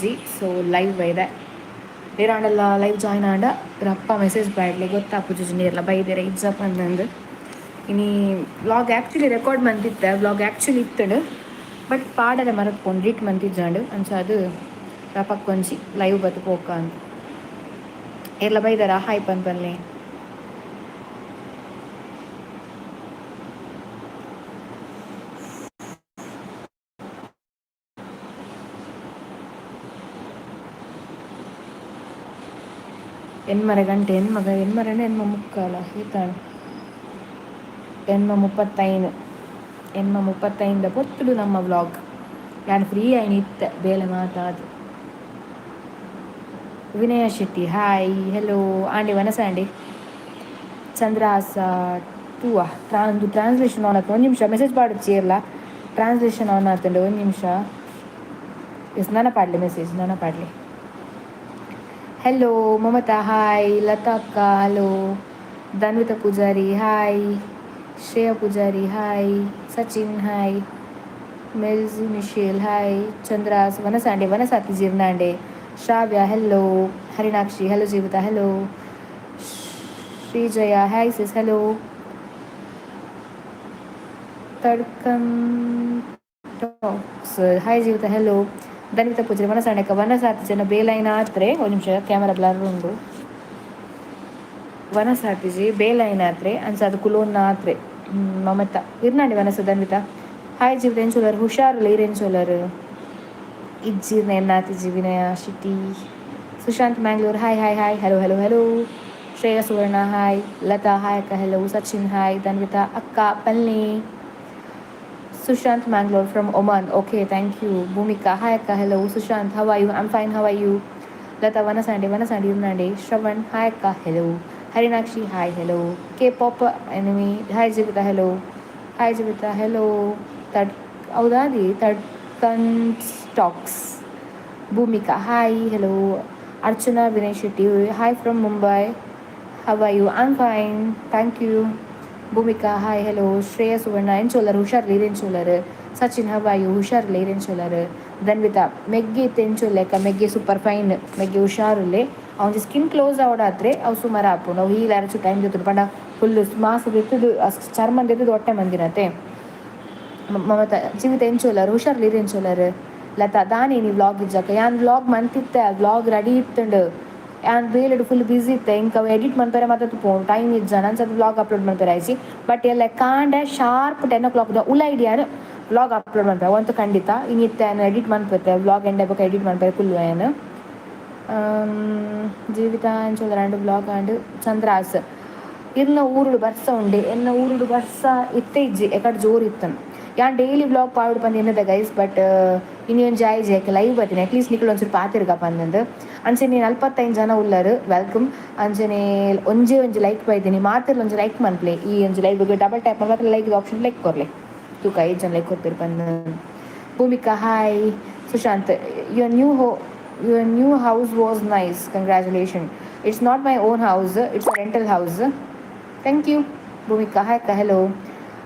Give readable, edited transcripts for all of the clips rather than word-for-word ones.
ಇಜ್ಜಿ. ಸೊ live ಬೈದೆ ಏರಾಂಡಲ್ಲ live join ಆಂಡ ರಪ್ಪ ಮೆಸೇಜ್ ಪಾಡ್ಲೆ, ಗೊತ್ತಾಪುಜಿ ನೇರ್ಲ ಬೈದೆರೆ ಇಜ್ಜಪ್ಪ ಅಂದಂದು. ಇನಿ vlog actually record ಮಂತಿತ್ತೆ, vlog actually ಇತ್ತಂಡು, but ಪಾಡರೆ ಮರತ್ಕೊಂಡು edit ಮಂತಿಜ್ಜಾಂಡು. ಅಂಚ ಅದು ರಪಕ್ಕೊಂಜಿ ಲೈವ್ ಬತ್ತು ಪೋಕ ಅಂತ. ಏರ್ಲ ಬೈದಾರ ಹಾಯ್ ಪನ್ ಪನ್ಲೆ. ಎನ್ಮರೆ ಗಂಟೆ ಎನ್ಮಗ ಎನ್ಮರನೆ ಎನ್ಮ ಮುಕ್ಕಾಲ ಈತಾಣ ಎನ್ಮ 35, ಎನ್ಮ 35 ಪೊತ್ತುಡು ನಮ್ಮ ವ್ಲಾಗ್. ಯಾನ್ ಫ್ರೀ ಆಯ್ನ ಇತ್ತೆ ಬೇಲೆ ಮಾತಾದು. ವಿನಯ ಶೆಟ್ಟಿ ಹಾಯ್, ಹೆಲೋ ಆಂಡಿ ವನಸ ಆಂಡಿ. ಚಂದ್ರಹಾಸ ತೂವ ಒಂದು ಟ್ರಾನ್ಸ್ಲೇಷನ್ ಆನ್ ಆತು. ಒಂದು ನಿಮಿಷ, ಮೆಸೇಜ್ ಪಾಡುಚ್ಚಿ ಇರ್ಲ. ಟ್ರಾನ್ಸ್ಲೇಷನ್ ಆನ್ ಆತುಂಡು, ಒಂದು ನಿಮಿಷ. ಎಸ್, ನನ ಪಾಡ್ಲಿ ಮೆಸೇಜ್, ನನ ಪಾಡ್ಲಿ. ಹೆಲೋ ಮಮತಾ ಹಾಯ್, ಲತಾ ಅಕ್ಕ hello, Dhanvitha Poojary hi, Shreya Poojary hi, Sachin hi, ಮೆಲ್ಜಿ Michelle hi, Chandras ವನಸಾಂಡೆ ವನಸಾತಿ ಜೀರ್ಣಾಂಡೆ, Shravya hello, Harinakshi hello, Jeevitha hello, Sreejaya hi sis hello, ತಡ್ಕನ್ talks hi, Jeevitha hello, Dhanvitha Poojary ವನಸಾಂಡೆಕ ವನಸಾತಿ ಜನ ಬೇಲೈನ ಆತ್ರೆ. ಒಂದು ನಿಮಿಷ, camera blur ಉಂಡು. ವನಸಾತಿಜಿ ಬೇಲೈನ ಆತ್ರೆ ಅಂಚ ಅದು ಕುಲೋನ್ನ ಆತ್ರೆ. ಮಮತಾ ಇರ್ನಾಂಡಿ ವನಸ. ಧನ್ವಿತ hi, ಜೀವಿತ ಎಂಚೋಲರ್? ಹುಷಾರುಲ್ಲ ಇರೆಂಚೋಲರ್? ಇಜ್ಜಿರ್ನ ಎನ್ನಾತಿಜಿ. Vinaya Shetty, Sushanth Mangalore hi hi hi, hello hello hello, Shreya Suvarna hi, Latha hi ಅಕ್ಕ hello, Sachin hi, Dhanvita ಅಕ್ಕ ಪಲ್ನಿ, Sushant Mangalore from Oman. Okay, thank you. Bhumika, hi akka, hello. Sushant, how are you? I'm fine, how are you? Lata Vanasandi, Vanasandi Irnandi. Shravan, hi akka, hello. Harinakshi, hi, hello. K-pop enemy, hi Jivita, hello. Hi Jivita, hello. Tad, Audadi, Tadkan Stocks. Bhumika, hi, hello. Archana Vinay Shetty, hi from Mumbai. How are you? I'm fine, thank you. Bhumika hi hello. Shreya Suvarna ಎಂಚೋಲರು? ಹುಷಾರ್ ಎಂಚೋಲರು? ಸಚಿನ್ ಹವಾಯು? ಹುಷಾರ್ ಎಂಚೋಲರು? ಧನ್ವಿತಾ ಮೆಗ್ಗಿ ಇತ್ತೆ ಎಂಚೋಲೆಕ್ಕ? ಮೆಗ್ಗಿ super fine. ಮೆಗ್ಗಿ ಹುಷಾರುಲ್ಲೆ. ಅವನ skin close ಆವಡಾತ್ರೆ ಅವು ಸುಮಾರು ಆಪುಂಡು. ಅವು heal ಅರಚು time ದೆತ್ತುಂಡು ಪಂಡ full ಮಾಸ ದೆತ್ತುದು ಚರ್ಮ ದೆತ್ತುದು ಹೊಟ್ಟೆ ಮಂದಿನತೆ. ಮಮತಾ ಜೀವಿತ ಎಂಚೋಲರು? ಹುಷಾರ್ ಎಂಚೋಲರು? ಲತಾ ದಾನಿ ನೀ ವ್ಲಾಗ್ ಇಜ್ಜಕ್ಕ? ಯಾನ್ ವ್ಲಾಗ್ ಮಂತಿತ್ತೆ, ವ್ಲಾಗ್ ರೆಡಿ ಇತ್ತುಂಡು. ಯಾನ್ ಬೇಲೆಡ್ ಫುಲ್ ಬ್ಯುಸಿ ಇತ್ತೆ. ಇಂಕ ಎಡಿಟ್ ಮನ್ಪೆರೆ ಮಾತ ಪೋನು ಟೈಮ್ ಇಜ್ಜ. ಅಂಚ ವ್ಲಾಗ್ ಅಪ್ಲೋಡ್ ಮನ್ಪೆರೆ ಆಯ್ಜಿ. ಬಟ್ ಎಲ್ಲ ಕಾಂಡೆ ಶಾರ್ಪ್ 10 ಓ ಕ್ಲಾಕ್ ಉಲ ಐಡಿಯಾನು ವ್ಲಾಗ್ ಅಪ್ಲೋಡ್ ಮನ್ಪೆ ಅವಂತು ಖಂಡಿತ. ಇನಿತ್ತೆ ಎಡಿಟ್ ಮನ್ಪತ್ತೆ, ವ್ಲಾಗ್ ಎಂಡ್ ಬೊಕ ಎಡಿಟ್ ಮನ್ಪೆರೆ ಕುಲ್ಲುವೆ ಯಾನ್. Jeevitha ಎಂಚೋಲರ್ and vlog and Chandra's ಇರ್ನ ಊರುಡು ಬರ್ಸ ಉಂಡೆ? ಎನ್ನ ಊರುಡು ಬರ್ಸ ಇತ್ತೆ ಇಜ್ಜಿ, ಎಕಡ್ ಜೋರು ಇತ್ತನ್. ಯಾನ್ ಡೈಲಿ ವ್ಲಾಗ್ ಪಾಡು ಪಂದ್ ಎನ್ನದ ಗೈಸ್, ಬಟ್ ಇನಿ ಒಂಜಿ ಆಯ್ಜಿ. ಯಾಕೆ ಲೈವ್ ಬರ್ತೀನಿ, ಅಟ್ಲೀಸ್ಟ್ ನಿಕುಲು ಒಂಚೂರು ಪಾತಿರ್ಗ ಪಂದಂದು. ಅಂಚನೆ 45 ಜನ ಉಲ್ಲರು, welcome. ಅಂಚನೆ ಒಂಜೇ ಒಂಜಿ ಲೈಕ್ ಬೈದಿನಿ, ಮಾತೆರ್ಲ ಒಂಜಿ ಲೈಕ್ ಮನ್ಪ್ಲೆ. ಈ ಒಂಜಿ live double tap ಮಾತ್ರ like option like ಕೊರ್ಲೆ, ತೂಕ ಐದು ಜನ ಲೈಕ್ ಕೊರ್ಪೇರು ಪಂದ್. Bhumika hi, Sushanth your new house was nice, congratulation. It's not my own house, it's a rental house. Thank you. Bhumika hi ಅಕ್ಕ ಹೆಲೋ.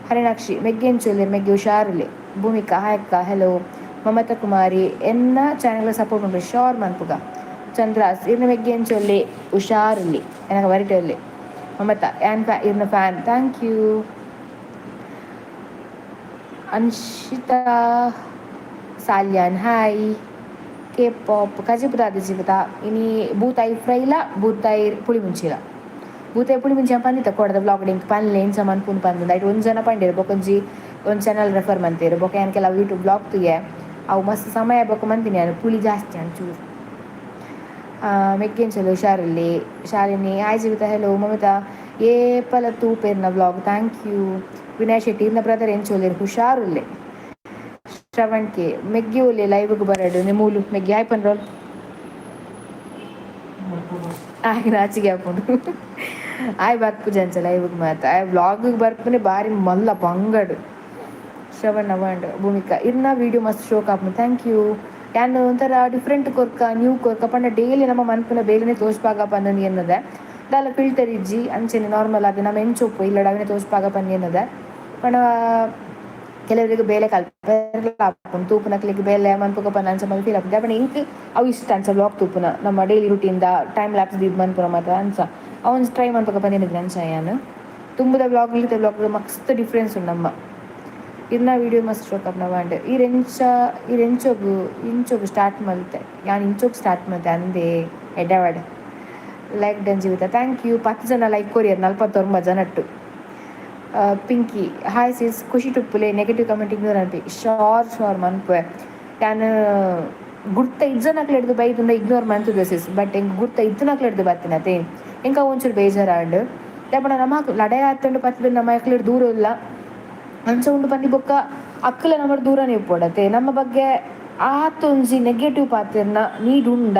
ಹರಿಣಾಕ್ಷಿ ಮೆಗ್ಗಿ ಎಂಚೊಲ್ಲೆರ್? ಮೆಗ್ಗಿ ಹುಷಾರುಲ್ಲೆ. ಭೂಮಿಕಾ ಹಾಯ್ ಅಕ್ಕ hello. ಮಮತಾ ಕುಮಾರಿ ಎನ್ನ channel support ಮನ್ಪುಲೆ, sure ಮನ್ಪುಗ. Chandra's ಇರ್ನ ಮೆಗ್ಗಿ ಎಂಚೊಲ್ಲೆ? ಹುಷಾರುಲ್ಲೆ, ಎನಕ ಬರಿಟೊಲ್ಲೆ. ಮಮತಾ ಯಾನ್ ಫ್ಯಾ ಇರ್ನ fan, thank you. Anshita Salian hi. K pop ಕಜಿಪುದಾದ ಜೀವಿತ ಇನಿ ಬೂತಾಯಿ ಫ್ರೈಲ ಬೂತಾಯಿ ಪುಳಿ ಮುಂಚಿಲ. ಬೂತಾಯಿ ಪುಳಿ ಮುಂಚಿ ಪಂದಿತ್ತ ಕೊಡದ ವ್ಲಾಗ್ ಇಂಕ್ ಪನ್ಲೆ ಎಂಚ ಮನ್ಪುನು ಪಂದ್. ಐಟ್ ಒಂಜಿ ಜನ ಪಂಡೇರು, ಬೊಕೊಂಜಿ ಒಂಜಿ ಚಾನಲ್ ರೆಫರ್ ಮಂತೇರು. ಬೊಕ ಯಾನ್ ಕೆಲವು ಯೂಟ್ಯೂಬ್ ವ್ಲಾಗ್ ತೂಯೆ, ಅವು ಮಸ್ತ್ ಸಮಯ ಬೊಕ ಮಂತಿನಿ ಯಾನ್. ಪುಳಿ ಜಾಸ್ತಿ ಒಂಚೂರು. ಮೆಗ್ಗೆಂಚಲು ಹುಷಾರಲ್ಲಿ. Shalini hi, Jeevitha hello. ಮಮತಾ ಏಪಲ ತೂಪೇರ್ನ vlog, thank you. Vinay Shetty ಇರ್ನ ಬ್ರದರ್ ಎಂಚೊಲ್ಲೆರ್? ಹುಷಾರುಲ್ಲೆ. ಶ್ರವಣ್ ಕೆ ಮೆಗ್ಗಿ ಒಲ್ಲೆ ಲೈವ್ಗೆ ಬರಡು ನಿಮೂಲು. ಮೆಗ್ಗಿ ಹಾಯ್ ಪನ್ರೋಲ್. ಆಯ್ ನಾಚಿಗೆ ಹಾಕೊಂಡು ಆಯ್ ಬರ್ಪುಜ ಅಂಚ ಲೈವ್ಗೆ ಮಾತ. ಆಯ್ ವ್ಲಾಗಿಗೆ ಬರ್ಪುನೆ ಬಾರಿ ಮಲ್ಲ ಬಂಗಡು. ಶ್ರವಣ್ ಅವಾಂಡ್. ಭೂಮಿಕಾ ಇರ್ನ ವೀಡಿಯೋ ಮಸ್ತ್ ಶೋಕ್ ಆಪುಂಡು, thank you. ಯಾನ್ ಒಂಥರ ಡಿಫ್ರೆಂಟ್ ಕೊರ್ಕ, ನ್ಯೂ ಕೊರ್ಕ ಪಂಡ ಡೈಲಿ ನಮ್ಮ ಮನ್ಪುನ ಬೇಲೆನೆ ತೋಜ್ಪಾಗ ಪಂದ್ ಎನ್ನದೆ. ದಾಲ ಫಿಲ್ಟರ್ ಇಜ್ಜಿ, ಅಂಚೆನೆ ನಾರ್ಮಲ್ ಆದ್ ನಮ್ಮ ಎಂಚ ಉಪ್ಪು ಇಲ್ಲಡ್ ಅವೆನೆ ತೋಜ್ಪಾಗ ಪಂದ್ ಎನ್ನದೆ. ಪಂಡ ಕೆಲವರಿಗೆ ಬೇಲೆ ಕಲ್ಪೆರೆಗ್ಲ ಆಪುಂಡು ತೂಪುನಕ್ಲೆಗ್ ಬೇಲೆ ಮನ್ಪುಗ ಪಂದ್ ಅಂಚ ಮಲ್ತ್ ಫೀಲ್ ಆಪುಂಡು ಪಂಡ ಎಂಕ್ ಅವು ಇಷ್ಟ ಅಂಚ ವ್ಲಾಗ್ ತೂಪುನ ನಮ್ಮ ಡೈಲಿ ರುಟೀನ್ ದ ಟೈಮ್ ಲ್ಯಾಪ್ಸ್ ದೀದ್ ಮನ್ಪುನ ಮಾತ ಅಂಚ ಅವೊಂಜಿ ಟ್ರೈ ಮನ್ಪುಗ ಪಂದ್ ಅಂಚ ಯಾನ್ ದುಂಬುದ ವ್ಲಾಗ್ ಇತ್ತೆ ವ್ಲಾಗ್ ಮಸ್ತ್ ಡಿಫ್ರೆನ್ಸ್ ಉಂಡು ನಮ್ಮ. ಇರ್ನ ವೀಡಿಯೋ ಮಸ್ತ್ ಶೋಕ್ ಆಪುನ ಪಂಡ್ ಈರ್ ಎಂಚ ಈರ್ ಎಂಚೊಗು ಇಂಚೊಗು ಸ್ಟಾರ್ಟ್ ಮಲ್ತೆ ಯಾನ್ ಇಂಚೊಗು ಸ್ಟಾರ್ಟ್ ಮಲ್ತೆ ಅಂದೇ ಎಡ್ಡೆ. Like done Jeevitha, thank you. 10 ಜನ ಲೈಕ್ ಕೊರಿಯರ್ 49 ಜನಟ್ಟು. ಪಿಂಕಿ ಹಾಯ್ ಸಿಸ್, ಖುಷಿ ಟುಪ್ಪುಲೆ. Negative comment ignore ಅನ್ಪಿ. Sure sure ಮನ್ಪುವೆ. ಯಾನ್ ಗುರ್ತ ಇಜ್ಜನಕ್ಲೆಡ್ದು ಬೈದುಂಡ ಇಗ್ನೋರ್ ಮಂತುದೆ ಸಿಸ್, ಬಟ್ ಎಂಕ್ ಗುರ್ತ ಇತ್ತಿನಕ್ಲೆಡ್ದು ಬತ್ತಿನತೆ ಎಂಕ್ ಅವು ಒಂಚೂರು ಬೇಜಾರಾಂಡ್. ದಾಯೆ ಪಂಡ ನಮಕ್ ಲಡಾಯಿ ಆತುಂಡು ಪತ್ತ್ ನಮ್ಮ ಅಕ್ಲೆಡ್ ದೂರ ಇಲ್ಲ ಅಂಚ ಉಂಡು ಪನ್ನಿ ಬೊಕ್ಕ ಅಕ್ಲೆ ನಮಡ್ ದೂರನೇ ಇಪ್ಪೊಡತೆ. ನಮ್ಮ ಬಗ್ಗೆ ಆತೊಂಜಿ ನೆಗೆಟಿವ್ ಪಾತೆರ್ನ ನೀಡ್ ಉಂಡ?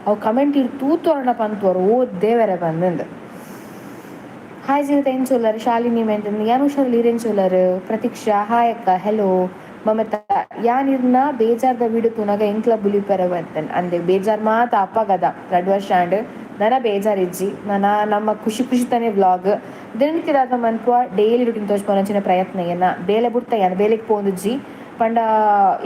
ಅವು ಕಮೆಂಟ್ ಇರ್ ತೂತೊರ್ಣ ಪಂತುವರು ಓ ದೇವರೆ ಪಂದಂದು. ಹಾಯ್ ಜೀವಿತ, ಎಂಚ ಉಲ್ಲರ್? ಶಾಲಿನಿ ಮೆಂಟನ್, ಯಾನ್ ಹುಷಾರಿಲ್ಲ, ಈರ್ ಎಂಚ ಉಲ್ಲರ್? ಪ್ರತೀಕ್ಷಾ ಹಾಯ್ ಅಕ್ಕ, ಹೆಲೋ. ಮಮತಾ, ಯಾನ್ ಇರ್ನ ಬೇಜಾರ್ದ ವೀಡಿಯೋ ತೂನಗ ಎಂಕ್ಲ ಬುಲಿಪೆರೆ ಬತ್ತನ್ ಅಂದೆ. ಬೇಜಾರ್ ಮಾತ ಅಪ್ಪಗದ 2 ವರ್ಷ ಆಂಡ್, ನನ ಬೇಜಾರ್ ಇಜ್ಜಿ. ನನ ನಮ್ಮ ಖುಷಿ ಖುಷಿತಾನೆ ವ್ಲಾಗ್ ದಿನನಿತ್ಯ ದಾದ ಮನ್ಪುವ ಡೈಲಿ ರುಟೀನ್ ತೋಜ್ಪಾವುನಂಚಿನ ಪ್ರಯತ್ನ ಎನ್ನ. ಬೇಲೆ ಬುಡ್ತ ಯಾನ್ ಬೇಲೆಗ್ ಪೋಂದುಜ್ಜಿ ಪಂಡ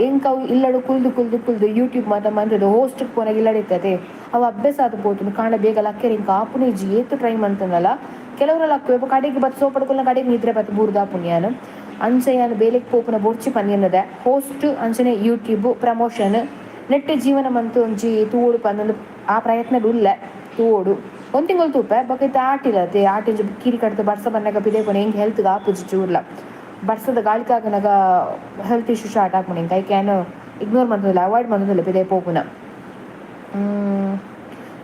ಎಂಕ್ ಅವು ಇಲ್ಲಡ್ ಕುಲ್ದು ಕುಲ್ದು ಕುಲ್ದು ಯೂಟ್ಯೂಬ್ ಮಾತ ಮಂತುದು ಹೋಸ್ಟ್ ಪೋನಗ ಇಲ್ಲಡೆ ಇತ್ತತೆ, ಅವು ಅಭ್ಯಾಸ ಆದ್ ಪೋತುಂಡು. ಕಾಂಡೆ ಬೇಗ ಲಕ್ಕೆರೆ ಎಂಕ್ ಆಪುನ ಇಜ್ಜಿ, ಏತ್ ಟ್ರೈ ಮಂತುಂಡಲ. ಕೆಲವ್ರ ಲಕ್ಕುವೆ, ಬೊಕ ಅಡೆಗ್ ಬತ್ತ್ ಸೋಪಡ್ ಕುಲ್ನ ಕಡೆಗ್ ನಿದ್ರೆ ಬತ್ತ್ ಬೂರ್ದಾಪುಂಡು ಯಾನ್. ಅಂಚ ಯಾನ್ ಬೇಲೆಗ್ ಪೋಪುನ ಬೊಡ್ಚಿ ಪಂದ್ ಹೋಸ್ಟ್ ಅಂಚನೆ ಯೂಟ್ಯೂಬ್ ಪ್ರಮೋಷನ್ ನೆಟ್ಟ್ ಜೀವನ ಮಂತ್ ಒಂಜಿ ತೂವೊಡು ಪಂದ್ ಆ ಪ್ರಯತ್ನಡ್ ಉಲ್ಲೆ. ತೂವೊಡು, ಒಂಜಿ ತಿಂಗೊಲು ತೂಪೆ. ಬೊಕ ಇತ್ತೆ ಆಟಿಲ ಅತೆ, ಆಟಿ ಒಂಜಿ ಕೀರಿ ಕಟ್ದ್ ಬರ್ಸ ಬನ್ನಗ ಪಿದಯಿ ಪೋನೆ ಎಂಕ್ ಹೆಲ್ತ್ ಗ್ ಆಪುಜಿ ಚೂರ್ಲ. ಬರ್ಸದ ಗಾಳಿಗ್ ಆಕುನಗ health issue start ಆಪುಂಡು ಎಂಕ್. ಐಕ್ ಯಾನ್ ಇಗ್ನೋರ್ ಮಂತೊಂದುಲ್ಲೆ, ಅವಾಯ್ಡ್ ಮಂತೊಂದುಲ್ಲೆ ಪಿದಯಿ ಪೋಪುನ.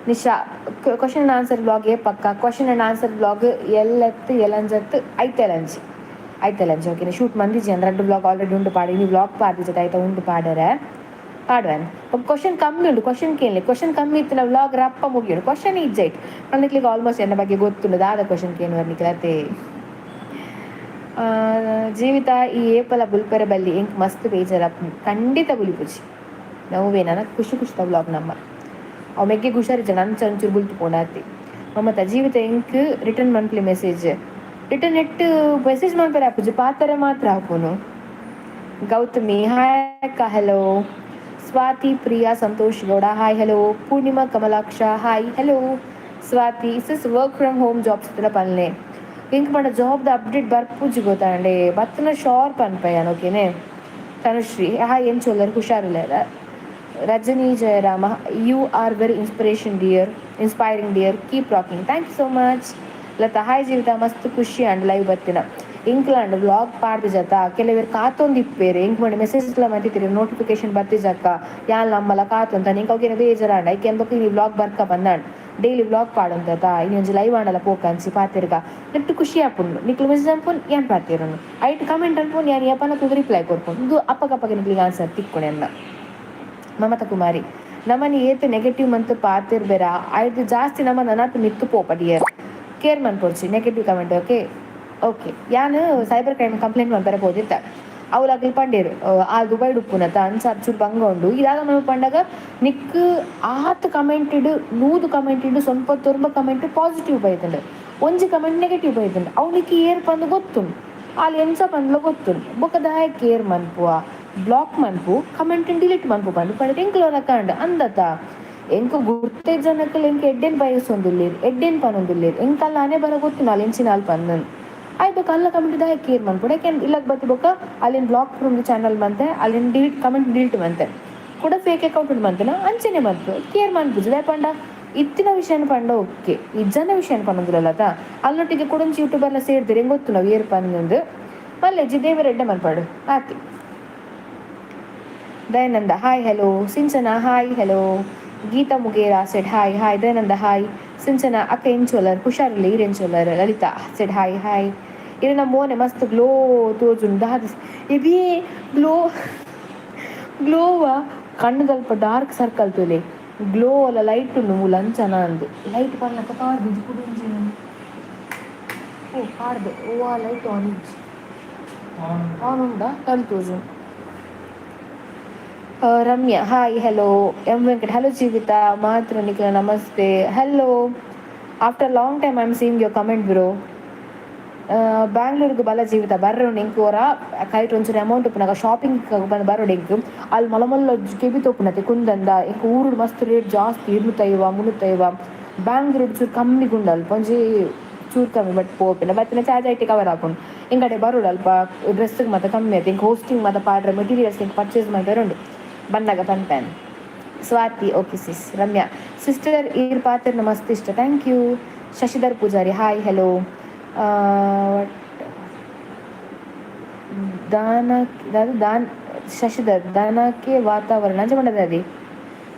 Nisha, question and answer vlog ಏಪಕ್ಕ? Question and answer vlog ಎಲ್ಲತ್ತು ಎಲ್ಲಂಜತ್ತು ಐತೆಲಂಜಿ ಐತೆಲಂಜಿ. ಓಕೆ, ಶೂಟ್ ಮಂದಿಜಿ ಅಂದ್ರೆ ರಡ್ಡ್ ವ್ಲಾಗ್ ಆಲ್ರೆಡಿ ಉಂಡು ಪಾಡಿ. ಇನಿ ವ್ಲಾಗ್ ಪಾಡ್ದಿಜತೆ, ಐತ ಉಂಡು ಪಾಡರೆ ಪಾಡುವೆನ್. ಕ್ವಶನ್ ಕಮ್ಮಿ ಉಂಡು, ಕ್ವಶನ್ ಕೇನ್ಲೆ. ಕ್ವಶನ್ ಕಮ್ಮಿ ಇತ್ತಿನ ವ್ಲಾಗ್ ರಪ್ಪ ಮುಗಿಯುಂಡು. ಕ್ವಶನ್ ಇಜ್ಜೈಟ್ ನಿಕ್ಲೆಗ್ ಆಲ್ಮೋಸ್ಟ್ ಎನ್ನ ಬಗ್ಗೆ ಗೊತ್ತುಂಡು, ದಾದ ಕ್ವಶನ್ ಕೇನುವರ್ ನಿಕ್ಲತೆ. ಜೀವಿತ ಈ ಏಪಲ ಬುಲ್ಪೆರೆ ಬಲ್ಲಿ, ಎಂಕ್ ಮಸ್ತ್ ಬೇಜಾರಾಪುಂಡು. ಖಂಡಿತ ಬುಲಿಪುಜಿ ನವ್ವೇ ನನ ಖುಷಿ ಖುಷಿತ ವ್ಲಾಗ್ ನಮ್ಮ. ಅವು ಮೆಗ್ಗೆಗ್ ಹುಷಾರಿಜ್ಜಂಡ ಅಂಚ ಒಂಚೂರು ಬುಲ್ತು ಪೋಂಡು ಆತೆ. ಮಮತ, ಜೀವಿತ ಎಂಕ್ ರಿಟರ್ನ್ ಮನ್ಪುಲೆ ಮೆಸೇಜ್. ರಿಟರ್ನ್ ನೆಟ್ ಮೆಸೇಜ್ ಮನ್ಪೆರೆ ಆಪುಜಿ, ಪಾತೆರೆ ಮಾತ್ರ ಆಪುನು. ಗೌತಮಿ ಹಾಯ್ ಅಕ್ಕ, hello. Swati Priya Santosh Gowda hi hello. Purnima Kamalaksha hi hello. Swati sis, work from home jobs ಇತ್ತುಂಡ ಪನ್ಲೆ. ಎಂಕ್ ಪಂಡ ಜಾಬ್ ದ ಅಪ್ಡೇಟ್ ಬರ್ಪುಜಿ ಗೊತ್ತಾಂಡೆ, ಬತ್ತನ ಶೋರ್ ಪನ್ಪೆ ಯಾನ್, ಓಕೆನೆ. ತನುಶ್ರೀ ಹಾಯ್, ಎಂಚ ಉಲ್ಲರ್? ಹುಷಾರುಲ್ಲೆರ? Rajani Jayarama, you are very inspiration dear, inspiring dear, keep rocking. Thank you so much. Lata hi ಜೀವಿತ, ಮಸ್ತ್ ಖುಷಿ ಅಂಡ್ ಲೈವ್ ಬತ್ತಿನ. ಎಂಕ್ಲಾಂಡ್ ವ್ಲಾಗ್ ಪಾಡ್ದಿಜತ, ಕೆಲವೆರ್ ಕಾತೊಂದು ಇಪ್ಪೇರು. ಎಂಕ್ ಮಂಡೆ ಮೆಸೇಜ್ ಲ ಮಂತಿತ್ತಿರಿ, ನೋಟಿಫಿಕೇಶನ್ ಬತ್ತಿಜಕ್ಕ, ಯಾನ್ ನಮ್ಮಲ ಕಾತೊಂತ. ಎಂಕ್ ಅವು ಬೇಜಾರಾಂಡ. ಐಕೆ ಬೊಕ್ಕ ಇನಿ ವ್ಲಾಗ್ ಬರ್ಕ ಬಂದಾಂಡ್. ಡೈಲಿ ವ್ಲಾಗ್ ಪಾಡೊಂತ ಇನಿ ಒಂಜಿ ಲೈವ್ ಆಂಡಲ ಪೋಕಂಚಿ ಪಾತೆರ್ಗ ನೆಟ್ಟ್ ಖುಷಿ ಆಪುಂಡು. ನಿಕ್ಲು ಮೆಸೇಜ್ ಅನ್ಪುನ್, ಯಾನ್ ಪಾತೆರುನು. ಐಟ್ ಕಮೆಂಟ್ ಅನ್ಪುನ್, ಯಾನ್ ಏಪನ ತೂದು ರಿಪ್ಲೈ ಕೊರ್ಪುನು. ಇಂದು ಅಪ್ಪಗಪ್ಪಗ ನಿಕ್ಲೆಗ್ ಆನ್ಸರ್ ತಿಕ್ಕುಂಡು ಎನ್ನ. ಮಮತಾ ಕುಮಾರಿ, ನಮನ್ ಏತ್ ನೆಗೆಟಿವ್ ಮಂತ್ ಪಾತೆರ್ಬೆರ ಐದು ಜಾಸ್ತಿ ನಮ ನನಾತ್ ಮಿತ್ತು ಪೋಪ ಡಿಯರ್. ಕೇರ್ ಮನ್ಪೊಡ್ಚಿ negative comment, okay okay. ಯಾನ್ cyber crime complaint ಮನ್ಪೆರೆ ಪೋದಿತ್ತ. ಅವ್ಲು ಅಕ್ಲು ಪಂಡೇರು ಆ ದುಬೈಡ್ ಉಪ್ಪುನತ ಅಂಚ ಚೂರು ಬಂಗ ಉಂಡು. ಇದಾಗ ಮನ್ಪ ಪಂಡಗ ನಿಕ್ಕ್ ಆತ್ ಕಮೆಂಟೆಡ್ 100 ಕಮೆಂಟೆಡ್ 99 ಕಮೆಂಟ್ ಪಾಸಿಟಿವ್ ಬೈದ್ಂಡ್, ಒಂಜಿ ಕಮೆಂಟ್ ನೆಗೆಟಿವ್ ಬೈದ್ಂಡ್. ಅವು ನಿಕ್ಕ್ ಏರ್ ಪಂದ್ ಗೊತ್ತುಂಡು, ಆಲ್ ಎಂಚ ಪಂದ್ಲ ಗೊತ್ತುಂಡು. ಬೊಕ ದಾಯೆ ಕೇರ್ ಮನ್ಪುವ? ಬ್ಲಾಕ್ ಮನ್ಪು, ಕಮೆಂಟ್ ಡಿಲೀಟ್ ಮನ್ಪು ಪಂದ್ ಪಂಡ ಎಂಕ್ಲ ರಕಂಡ್ ಅಂದತ. ಎಂಕ್ ಗುರ್ತ ಜನಕ್ಕಲ್ ಎಂಕ್ ಎಡ್ಡೆನ್ ಬಯಸೊಂದುಲ್ಲೆರ್, ಎಡ್ಡೆನ್ ಪನೊಂದುಲ್ಲೆರ್. ಎಂಕಲ್ಲ ಆನೆ ಬರ ಗೊತ್ತು ನಾಲ್ ಎಂಚಿನ ಅಲ್ಪ ಪಂದ್. ಆಯ್ ಬೊಕ ಅಲ್ಲ ಕಮೆಂಟ್ ದಾಯೆ ಕೇರ್ ಮನ್ಪುಡು? ಯಾಕೆ ಇಲ್ಲಗ್ ಬತ್ತಿ ಬೊಕ್ಕ ಅಲ್ಲಿನ block from channel ಮಂತೆ, ಅಲ್ಲಿನ delete comment delete ಮಂತೆ. ಕೂಡ ಫೇಕ್ ಅಕೌಂಟ್ ಉಂಡು ಮಂತನ ಅಂಚನೆ ಮನ್ಪು. ಕೇರ್ ಮನ್ಪುಜಿ. ದಾಯೆ ಪಂಡ ಇತ್ತಿನ ವಿಷಯನ ಪಂಡ ಓಕೆ, ಇಜ್ಜನ ವಿಷಯನ ಪನೊಂದುಲ್ಲತ. ಅಲ್ಲೊಟ್ಟಿಗೆ ಕುಡೊಂಜಿ ಯೂಟ್ಯೂಬರ್ಲ ಸೇರ್ದಿರ ಎಂಕ್ ಗೊತ್ತು ನಾವು ಏರ್ ಪಂದ್. ಮಲ್ಲೆಜ್ಜಿ, ದೇವೆರ್ ಎಡ್ಡೆ ಮನ್ಪಡು ಆತಿ. Dayananda hi hello. ಸಿಂಚನ hi hello. Geetha Mugera said hi hi. Dayananda hi. ಸಿಂಚನ ಅಕ್ಕ ಎಂಚೋಲರ್? ಹುಷಾರಿಲ್ಲ, ಈರ್ ಎಂಚೋಲರ್? Lalitha said hi hi. ಇರೆನ ಮೋನೆ ಮಸ್ತ್ ಗ್ಲೋ ತೋಜುಂಡು ದಾದ ಎಬಿ ಗ್ಲೋ ಗ್ಲೋವಾ? ಕಣ್ಣುದಲ್ಪ ಡಾರ್ಕ್ ಸರ್ಕಲ್ ತೂಲೆ. ಗ್ಲೋ ಅಲ್ಲ, ಲೈಟ್ ಉಂಡು ಮೂಲು ಅಂಚನ ಅಂದು ಲೈಟ್ ಪನ್ನಕ ಪಾಡ್ದಿಜ್ಜಿ ಕುಡೊಂಜಿ. ಓ ಪಾಡ್ದೆ. ಓ ಆ ಲೈಟ್ ಆನ್ ಇಜ್ಜಿ, ಆನ್ ಉಂಡಾ? ಕಲ್ ತೋಜುಂಡು. Ramya hi hello. M Venkat hello. ಜೀವಿತ ಮಾತೃ ನಿಖಿಲ namaste, hello. After long time I am seeing your comment, bro. ಬ್ಯಾಂಗ್ಳೂರ್ಗ್ ಬಲ ಜೀವಿತ ಬರ್ರೊಂಡು ಎಂಕ್ ಒರ ಕೈಟ್ ಒಂಚೂರು ಅಮೌಂಟ್ ಉಪ್ಪುನಗ ಶಾಪಿಂಗ್ ಬರೊಡು ಎಂಕ್ ಅಲ್ ಮಲ್ಲ ಮಲ್ಲ ಕೆಬಿ ತೋಪುನತೆ ಕುಂದಂದ ಎಂಕ್ ಊರುಡು ಮಸ್ತ್ ರೇಟ್ ಜಾಸ್ತಿ 250 350 ಬ್ಯಾಂಗ್ಳೂರ್ಡ್ ಚೂರು ಕಮ್ಮಿ ಗುಂಡು ಅಲ್ಪ ಒಂಜಿ ಚೂರು ಕಮ್ಮಿ ಬಟ್ ಪೋಪಿನ ಬತ್ತಿನ ಚಾರ್ಜ್ ಐಟಿ ಕವರ್ ಆಪುಂಡು. ಎಂಕ್ ಬರೊಡು ಅಲ್ಪ ಡ್ರೆಸ್ಗೆ ಮಾತ ಕಮ್ಮಿ ಆಯ್ತು. ಎಂಕ್ ಹೋಸ್ಟಿಂಗ್ ಮಾತ ಪಾಡ್ರೆ ಮೆಟೀರಿಯಲ್ಸ್ ಎಂಕ್ ಪರ್ಚೇಸ್ ಮಲ್ಪೆರೆ ಉಂಡು. ಬಂದಾಗ ಪನ್ಪೇನ್. Swathi, okay sis. Ramya sister, ಈರ್ ಪಾತೆರ್ನ ಮಸ್ತ್ ಇಷ್ಟ. Thank you. Shashidhar Poojary, hi, hello. ದಾನ ದಾನ್ ಶಶಿಧರ್ ದಾನಕ್ಕೆ ವಾತಾವರಣ ಅಂಚ ಪಂಡದ.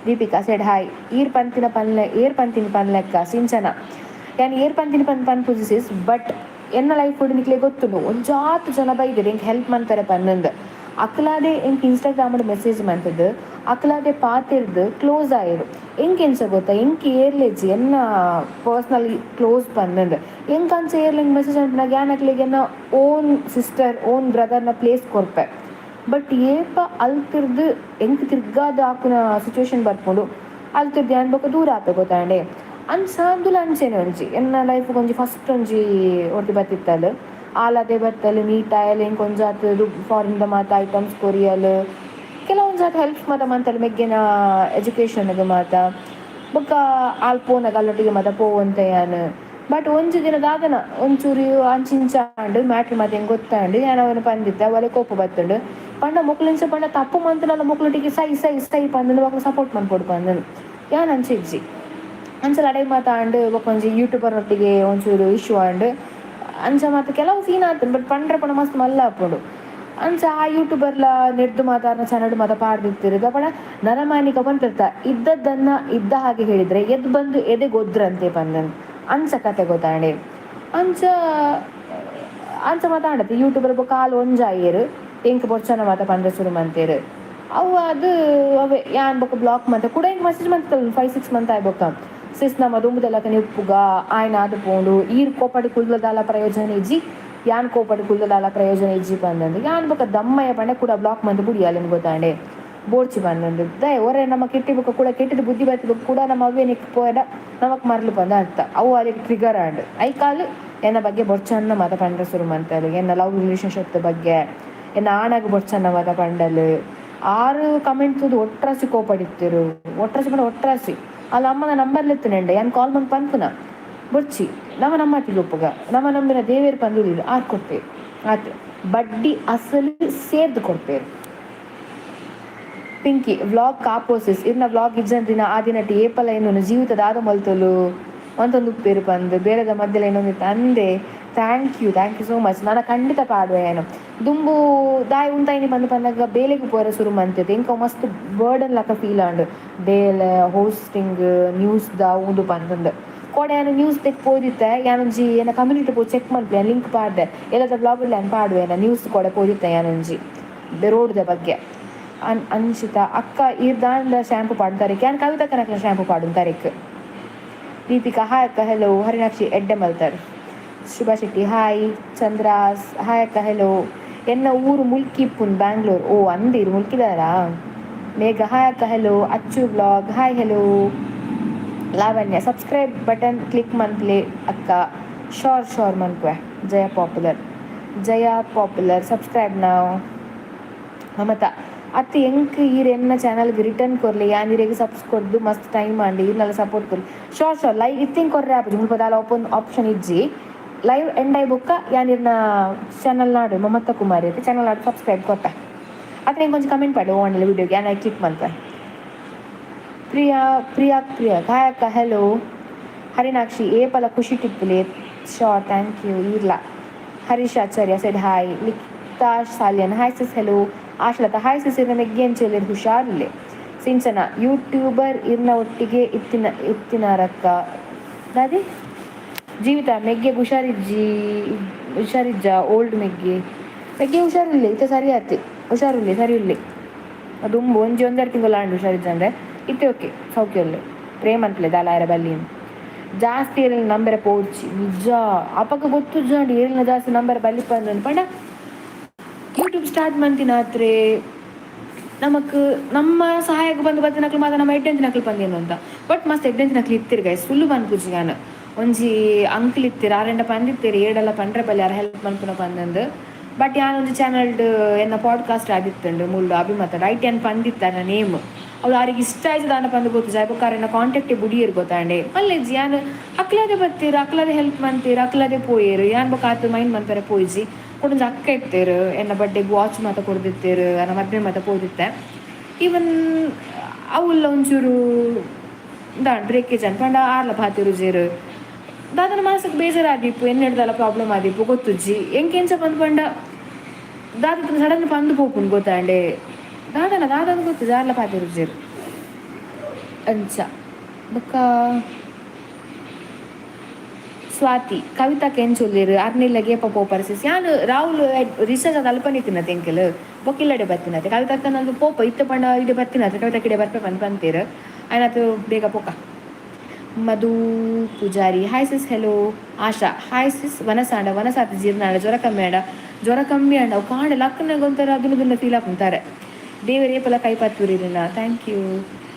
Deepika shed hi. ಈರ್ ಪಂತಿನ ಪನ್ಲೆ, ಏರ್ ಪಂತಿನ ಪನ್ಲೆಕ್ಕ. ಸಿಂಚನ, ಯಾನ್ ಏರ್ ಪಂತಿನ ಪನ್ ಪನ್ಪುಜಿ ಸಿಸ್. ಬಟ್ ಎನ್ನ ಲೈಫ್ ನಿಕ್ಲೆ ಗೊತ್ತುಂಡು, ಒಂಜಾತ್ ಜನ ಬೈದೆರ್ ಎಂಕ್ ಹೆಲ್ಪ್ ಮನ್ಪೆರೆ ಪನ್ನಂದ್. ಅಕ್ಲಾದೆ ಎಂಕ್ ಇನ್ಸ್ಟಾಗ್ರಾಮ್ ಮೆಸೇಜ್ ಮಂತದ್, ಅಕ್ಲಾದೆ ಪಾತೆರ್ದ್ ಕ್ಲೋಸ್ ಆಯೆರ್. ಎಂಕ್ ಎಂಚ ಗೊತ್ತಾ, ಎಂಕ್ ಏರ್ಲೆಜ್ಜಿ ಎನ್ನ ಪರ್ಸ್ನಲಿ ಕ್ಲೋಸ್ ಪನ್ನಂದ್. ಎಂಕ್ ಅಂಚ ಏರ್ಲೆಂಗ್ ಮೆಸೇಜ್ ಅನ್ಪುನಾಗ ಯಾನ್ ಅಕ್ಲೆಗ್ ಎನ್ನ own sister, own ಬ್ರದರ್ನ place ಕೊರ್ಪೆ. But ಏಪ ಅಲ್ತಿರ್ದು ಎಂಕ್ ತಿರ್ಗಾದ್ ಆಪುನ ಸಿಚುವೇಶನ್ ಬರ್ಪುಂಡು, ಅಲ್ತಿರ್ದು ಯಾನ್ ಬೊಕ ದೂರ ಆಪೆ, ಗೊತ್ತಾಂಡೆ? ಅಂಚ ಅಂದುಲ ಅಂಚೆನೆ ಒಂಜಿ ಎನ್ನ ಲೈಫ್ ಒಂಜಿ ಫಸ್ಟ್ ಒಂಜಿ ಒರ್ತಿ ಬತ್ತಿತ್ತಲ್. ಆಲದೆ ಬತ್ತಲ್, ಮೀಟ್ ಆಯಲ್, ಎಂಕ್ ಒಂಜಾತ್ ಫಾರಿನ್ ದ ಮಾತ ಐಟಮ್ಸ್ ಕೊರಿಯಲ್, ಕೆಲವೊಂಜಾತ್ ಹೆಲ್ಪ್ ಮಾತ ಮಂತಲ್ ಮೆಗ್ಗೆನ ಎಜುಕೇಶನ್ಗ್ ಮಾತ. ಬೊಕ್ಕ ಆಲ್ ಪೋನಗ ಅಲ್ಲೊಟ್ಟಿಗೆ ಮಾತ ಪೋವಂತೆ ಯಾನ್. ಬಟ್ ಒಂಜಿ ದಿನ ದಾದನ ಒಂಚೂರು ಅಂಚಿಂಚ ಆಂಡ್. ಮ್ಯಾಟ್ರ್ ಮಾತ ಎಂಕ್ ಗೊತ್ತಾಂಡ್. ಯಾನ್ ಅವನ ಪಂದಿತ್ತೆ, ಅವಲೆ ಕೋಪ ಬತ್ತುಂಡು. ಪಂಡ ಮೊಕ್ಲು ಪಂಡ ತಪ್ಪು ಮಂತುನಲ ಮೊಕ್ಲೊಟ್ಟಿಗೆ ಸೈ ಸೈ ಸೈ ಪಂದ್ ಮೊಕ್ಲು ಸಪೋರ್ಟ್ ಮನ್ಪೊಡು ಪಂದ್. ಯಾನ್ ಅಂಚ ಇಜ್ಜಿ. ಅಂಚ ಲಡೈ ಮಾತ ಆಂಡ್. ಬೊಕ ಒಂಜಿ ಯೂಟ್ಯೂಬರ್ ಒಟ್ಟಿಗೆ ಒಂಚೂರು ಇಶ್ಯೂ ಆಂಡ್. ಅಂಚ ಮಾತ ಕೆಲವು ಸೀನ್ ಆತುಂಡು. ಬಟ್ ಪಂಡ್ರೆ ಪಂಡ ಮಸ್ತ್ ಮಲ್ಲ ಆಪುಂಡು. ಅಂಚ ಆ ಯೂಟ್ಯೂಬರ್ಲ ನೆಡ್ದು ಮಾತಾರ್ನ ಚಾನಲ್ ಮಾತ ಪಾಡ್ದಿತ್ತೆರ್. ಪಂಡ ನರಮಾನಿಕ ಪನ್ಪಿರ್ತ, ಇದ್ದದ್ದನ್ನ ಇದ್ದ ಹಾಗೆ ಹೇಳಿದ್ರೆ ಎದ್ದು ಬಂದು ಎದೆಗೊದ್ರಂತೆ ಪಂದನ್. ಅಂಚ ಕತೆ, ಗೊತ್ತಾಂಡೆ? ಅಂಚ ಅಂಚ ಮಾತಾಡತ್ತೆ ಯೂಟ್ಯೂಬರ್. ಬೊಕ ಆಲ್ ಒಂಜಾಯೆರ್. ಎಂಕ್ ಬೊರ್ಚನ ಮಾತ ಪಂಡ್ರೆ ಶುರು ಮಂತೇರ್. ಅವು ಅದು ಅವೇ ಯಾನ್ ಬೊಕ ಬ್ಲಾಕ್ ಮಂತೆ. ಕುಡ ಎಂಕ್ ಮೆಸೇಜ್ ಮಂತಲ್ 5-6 ಮಂತ್ ಆಯ್ ಬೊಕ್ಕ, ಸಿಸ್, ನಮ್ಮ ದುಂಬುದಲಕ ಉಪ್ಪುಗ ಆಯ್ನ ಆದ್ ಪೋಂಡು, ಈರ್ ಕೋಪಡಿ ಕುಲ್ದದಾಲ ಪ್ರಯೋಜನ ಇಜ್ಜಿ, ಯಾನ್ ಕೋಪಡಿ ಕುಲ್ದದಾಲ ಪ್ರಯೋಜನ ಇಜ್ಜಿ ಪಂದಂದು. ಯಾನ್ ಬೊಕ ದಮ್ಮಯ್ಯ ಪಂಡೆ ಕೂಡ ಬ್ಲಾಕ್ ಮಂತ್ ಬುಡಿ ಅಲೆನ್, ಗೊತ್ತಾಂಡೆ? ಬೋಡ್ಚಿ ಪಂದಂದು. ದಯ ಒರೆ ನಮ್ಮ ಕೆಟ್ಟಿ ಬೊಕ ಕೂಡ ಕೆಟ್ಟದ ಬುದ್ಧಿ ಬತ್ತಿ ಬೊಕ ಕೂಡ ನಮ್ಮ ಅವ್ವೆ ನಿಕ್ ಪೋಯಡ ನಮಕ್ ಮರ್ಲು ಪಂದ ಅರ್ಥ. ಅವು ಅಲೆಗ್ ಟ್ರಿಗರ್ ಆಂಡ್. ಐಕಾಲ್ ಎನ್ನ ಬಗ್ಗೆ ಬೊರ್ಚನ್ನ ಮಾತ ಪಂಡ್ರೆ ಶುರು ಮಂತಲ್. ಎನ್ನ ಲವ್ ರಿಲೇಶನ್ಶಿಪ್ ಬಗ್ಗೆ, ಎನ್ನ ಆಣಗ್ ಬೊರ್ಚನ್ನ ಮಾತ ಪಂಡಲ್. ಆರು ಕಮೆಂಟ್ ತೂದು ಒಟ್ರಾಸಿ ಕೋಪಡಿತ್ತೆರು. ಒಟ್ರಾಸಿ ಪಂಡ ಒಟ್ರಾಸಿ. ಅಲ್ಲ, ಅಮ್ಮನ ನಂಬರ್ ಲೆತ್ತುನೆಂಡೆ ಯಾನ್ ಕಾಲ್ ಮಂತ್ ಪನ್ಪುನ, ಬೊರ್ಚಿ, ನಮ ನಮ್ಮಟ್ಟಿಗೆ ಒಪ್ಪುಗ, ನಮ ನಂಬಿನ ದೇವೇರ್ ಪಂದು ಆರ್ ಕೊಡ್ಪೇರು ಆತ್, ಬಡ್ಡಿ ಅಸಲು ಸೇರ್ದು ಕೊಡ್ಪೇರು. ಪಿಂಕಿ ವ್ಲಾಗ್ ಕಾಪೋಸಿಸ್, ಇರ್ನ ವ್ಲಾಗ್ ಇಜ್ಜಂದಿನ ಆ ದಿನಟ್ ಏಪಲ ಇನ್ನೊಂದು ಜೀವಿತ ದಾದ ಮಲ್ತೊಲು ಒಂತೊಂದು ಉಪ್ಪೇರು ಪಂದ್ ಬೇರೆದ ಮಧ್ಯಲ ಇನ್ನೊಂದು ಅಂದೆ. Thank you, thank you so much. ನಾನು ಖಂಡಿತ ಪಾಡುವೆ. ಏನು ದುಂಬು ದಾಯಿ ಉಂತಾಯಿನಿ ಬಂದು ಪನ್ನಗ ಬೇಲೆಗ್ ಪೋರೆ ಶುರು ಮಂತಿತ್ತು. ಎಂಕ ಮಸ್ತ್ ಬರ್ಡನ್ ಲಕ ಫೀಲ್ ಆಂಡ್, ಬೇಲೆ, ಹೋಸ್ಟಿಂಗ್, ನ್ಯೂಸ್ the ಉಂದು ಪಂತಂದು. ಕೋಡೆ ಯಾನ್ ನ್ಯೂಸ್ ತೆಕ್ ಪೋದಿತ್ತೆ. ಯಾನೊಂಜಿ ಎನ್ನ ಕಮ್ಯುನಿಟಿ ಪೋ ಚೆಕ್ ಮಲ್ಪೆ, ಲಿಂಕ್ ಪಾಡ್ದೆ. ಎಲ್ಲದ ಬ್ಲಾಗ್ ಯಾನ್ ಪಾಡುವೆ. ನ್ಯೂಸ್ ಕೋಡೆ ಪೋದಿತ್ತೆ ಯಾನೊಂಜಿ ರೋಡ್ದ ಬಗ್ಗೆ. ಅನ್ ಅನ್ಶಿತಾ ಅಕ್ಕ, ಈರ್ ದಾಂಡ ಶಾಂಪು ಪಾಡುತ್ತಾರೆ? ಯಾನ್ ಕವಿತಾ ಕನಕ್ಲ ಶಾಂಪು ಪಾಡುನ್ ತಾರೀಕ್. ದೀಪಿಕಾ, ಹಾಯ್ ಅಕ್ಕ, ಹೆಲೋ. ಹರಿಣಾಕ್ಷಿ, ಎಡ್ಡೆ ಮಲ್ತಾರ್. ಶುಭಾ ಶೆಟ್ಟಿ, ಹಾಯ್. ಚಂದ್ರಾಸ್, ಹಾಯ್ ಅಕ್ಕ, ಹೆಲೋ. ಎನ್ನ ಊರು ಮುಲ್ಕಿ ಪುನ್ ಬ್ಯಾಂಗ್ಳೂರ್. ಓ, ಅಂದಿರು ಮುಲ್ಕಿದಾರಾ? ಮೇಘ, ಹಾಯ್ ಅಕ್ಕ, hello. Achchu blog, hi, hello. Lavanya, subscribe button click ಮನ್ಪ್ಲೆ ಅಕ್ಕ. ಶೋರ್ ಶೋರ್, ಮನ್ಪುವೆ. Jaya popular, Jaya popular, subscribe ನಾವು. ಮಮತಾ ಅತ್ತೆ, ಎಂಕ್ ಈರ್ ಎನ್ನ ಚಾನಲ್ಗೆ ರಿಟರ್ನ್ ಕೊರ್ಲಿ, ಯಾನ್ ಇರೆಗ್ ಸಬ್ಸ್ ಕೊರ್ದು ಮಸ್ತ್ ಟೈಮ್ ಆಂಡ್, ಈರ್ನಲ್ಲ ಸಪೋರ್ಟ್ ಕೊರ್ಲಿ. Sure sure. Live ಇತ್ತಿಂಗ್ ಕೊರ್ರೆ ಆಪುಜಿ, ಮುಲ್ಪ ದಾಲ ಓಪನ್ ಆಪ್ಷನ್ ಇಜ್ಜಿ. ಲೈವ್ ಎಂಡ್ ಆಯ್ ಬೊಕ್ಕ ಯಾನ್ ಇರ್ನ ಚಾನಲ್ ನಾಡು, ಮಮತಾ ಕುಮಾರಿ ಅತ್ತೆ ಚಾನಲ್ ನಾಡು ಸಬ್ಸ್ಕ್ರೈಬ್ ಕೊರ್ಪೆ. ಅತ್ತೆ ಎಂಕ್ ಒಂಜಿ ಕಮೆಂಟ್ ಪಾಡು ಓಣೆಲ ವಿಡಿಯೋಗೆ, ಯಾನ್ ಕ್ಲಿಕ್ ಮಲ್ಪೆ. ಪ್ರಿಯಾ, ಪ್ರಿಯಾ, ಪ್ರಿಯಾ, ಹಾಯ್ ಅಕ್ಕ, ಹೆಲೋ. ಹರಿನಾಕ್ಷಿ, ಏಪಲ ಖುಷಿ ಟಿಪ್ಪುಲೆ. Sure, thank you. ಈರ್ಲ. Harish Acharya said hi. Likhita Salian, hi sis, hello. Ashalatha, hi sis, ಇರ್ನ ಮೆಗ್ಗೆಂಚೆಲ್ಲಿ ಹುಷಾರಿಲ್ಲೆ. ಸಿಂಚನ, ಯೂಟ್ಯೂಬರ್ ಇರ್ನ ಒಟ್ಟಿಗೆ ಇತ್ತಿನ ಇತ್ತಿನಾರಕ್ಕ ದಾದಿ. ಜೀವಿತ, ಮೆಗ್ಗೆ ಹುಷಾರಿಜ್ಜಿ, ಹುಷಾರಿಜ್ಜ ಓಲ್ಡ್ ಮೆಗ್ಗೆ? ಮೆಗ್ಗೆ ಹುಷಾರಿಲ್ಲ, ಇತ್ತ ಸರಿ ಆಯ್ತು, ಹುಷಾರಿಲ್ಲ, ಸರಿ ಇಲ್ಲ. ದುಂಬು ಒಂಜಿ ಒಂದೆರಡು ತಿಂಗಳು ಆಂಡ್ ಹುಷಾರಿಜ್ಜಂದ್ರೆ. ಇತ್ತೆ ಓಕೆ, ಸೌಖ್ಯ ಉಲ್ಲೆ. ಪ್ರೇಮ್ ಅಂತಲೆ ದಾಲ ಬಲ್ಲಿ. ಜಾಸ್ತಿ ಏರಿನ ನಂಬರೆ ಪೋಡ್ಚಿ. ನಿಜ, ಅಪಗ ಗೊತ್ತುಜ್ಜಾಂಡ್ ಏರಿನ ಜಾಸ್ತಿ ನಂಬರೆ ಬಲ್ಲಿ ಪಂದ್. ಪಂಡ ಯೂಟ್ಯೂಬ್ ಸ್ಟಾರ್ಟ್ ಮಂತಿನಾತ್ರೆ ನಮಕ್ ನಮ್ಮ ಸಹಾಯಕ್ಕೆ ಬಂದು ಬತ್ತಿನಕ್ಲು ಮಾತ್ರ ನಮ್ಮ ಎಡ್ಡೆಂತಿನಕ್ಲು ಬಂದೇನು ಅಂತ. ಬಟ್ ಮಸ್ತ್ ಎಡ್ಡೆಂತಿನಕ್ಲು ಇತ್ತಿರ್ ಗೈಸ್, ಫುಲ್ ಪನ್ಪುಜಿ ಯಾನ್. ಒಂಜಿ ಅಂಕಲ್ ಇತ್ತೀರ ಆರೆಂಡ ಪಂದಿತ್ತೀರಿ ಏಡಲ್ಲ ಪಂಡ್ರೆ ಬಲ್ಲಿ ಯಾರು ಹೆಲ್ಪ್ ಮನ್ಪುನ ಪಂದಂದು. ಬಟ್ ಯಾನ್ ಒಂಜಿ ಚಾನಲ್ಡ್ ಎನ್ನ ಪಾಡ್ಕಾಸ್ಟ್ ಆದಿತ್ತುಂಡು ಮುಳ್ಳು ಅಭಿಮತ ರೈಟ್ ಏನ್ ಪಂದಿತ್ತಾರ ನೇಮ್ ಅವ್ಳು ಆರಿಗೆ ಇಷ್ಟ ಆಯ್ತು ದಾನ ಪಂದು ಗೊತ್ತು ಜಾಯ್ ಆರೆನ ಕಾಂಟ್ಯಾಕ್ಟ್ ಬುಡಿಯರ್ ಗೊತ್ತಾಂಡೆ ಮಲ್ಲೆಜ್ಜಿ. ಯಾನ್ ಅಕ್ಲದೆ ಬತ್ತೀರ್, ಅಕ್ಲದೆ ಹೆಲ್ಪ್ ಮಂತೀರ್, ಅಕ್ಲದೆ ಪೋಯೇರು. ಯಾನ್ ಬೊಕ ಆತು ಮೈಂಡ್ ಮನ್ಪೆರೆ ಪೋಯಿಜಿ. ಕೊಡೊಂಜಿ ಅಕ್ಕ ಇತ್ತೇರು, ಎನ್ನ ಬರ್ಡೇಗೆ ವಾಚ್ ಮಾತ ಕೊಡ್ದಿತ್ತೇರು, ಎನ್ನ ಮದ್ಮೆ ಮಾತ ಪೋದಿತ್ತೆ. ಈವನ್ ಅವುಲ್ಲ ಒಂಚೂರು ದಾನ್ ಬ್ರೇಕೇಜ್ ಅನ್ ಪಂಡ ಆರ್ಲ ಪಾತಿರುಜೇರು. ದಾದನ ಮನಸ್ಸಿಗೆ ಬೇಜಾರಾದಿಪ್ಪು, ಎನ್ನೆಡ್ದಲ್ಲ ಪ್ರಾಬ್ಲಮ್ ಆದಿಪ್ಪು ಗೊತ್ತುಜ್ಜಿ. ಎಂಕೆಂಚ ಪಂದ್ ಪಂಡ ದಾದ ಸಡನ್ ಪಂದು ಪೋಪುಂಡು ಗೊತ್ತಾಂಡೆ. ದಾದನ ದಾದನ ಗೊತ್ತು ಜಾರ್ಲ ಪಾತಿರುಜೇರು ಅಂಚ. ಬೊಕ್ಕ ಸ್ವಾತಿ ಕವಿತಾ ಎಂಚೊಲ್ಲೆರ್? ಅರ್ನಿಲ್ಲಗೆ ಏಪ ಪೋಪರ್ ಸಿಸ್? ಯಾನ್ ರಾಹುಲ್ ರಿಸರ್ಚ್ ಅದು ಅಲ್ಪ ನಿತ್ತಿನ ತೆಂಕಲ್ ಬೊಕ್ಕಿಲ್ಲಡೆ ಬತ್ತಿನತೆ. ಕವಿತಕ್ಕ ನಂದು ಪೋಪ ಇತ್ತ ಪಂಡ ಇಡೆ ಬತ್ತಿನತೆ. ಕವಿತಾ ಕಿಡೆ ಬರ್ಪೆ ಪಂದ್ ಪಂತೇರು. ಆಯ್ನಾತು ಬೇಗ ಪೋಕ. Madhu Pujari, hi sis, hello. Asha, hi sis. ವನಸಾಂಡ ವನಸಾತ ಜೀರ್ಣಾಂಡ. ಜ್ವರ ಕಮ್ಮಿ ಆಂಡ? ಜ್ವರ ಕಮ್ಮಿ ಆಂಡ. ಅವು ಕಾಂಡ ಲಕ್ಕನಾಗ ಒಂಥರ ಅದನ್ನ ಫೀಲ್ ಆಪುಂತಾರೆ. ದೇವರೇ ಪಲ ಕೈ ಪತ್ತುರಿನ. Thank you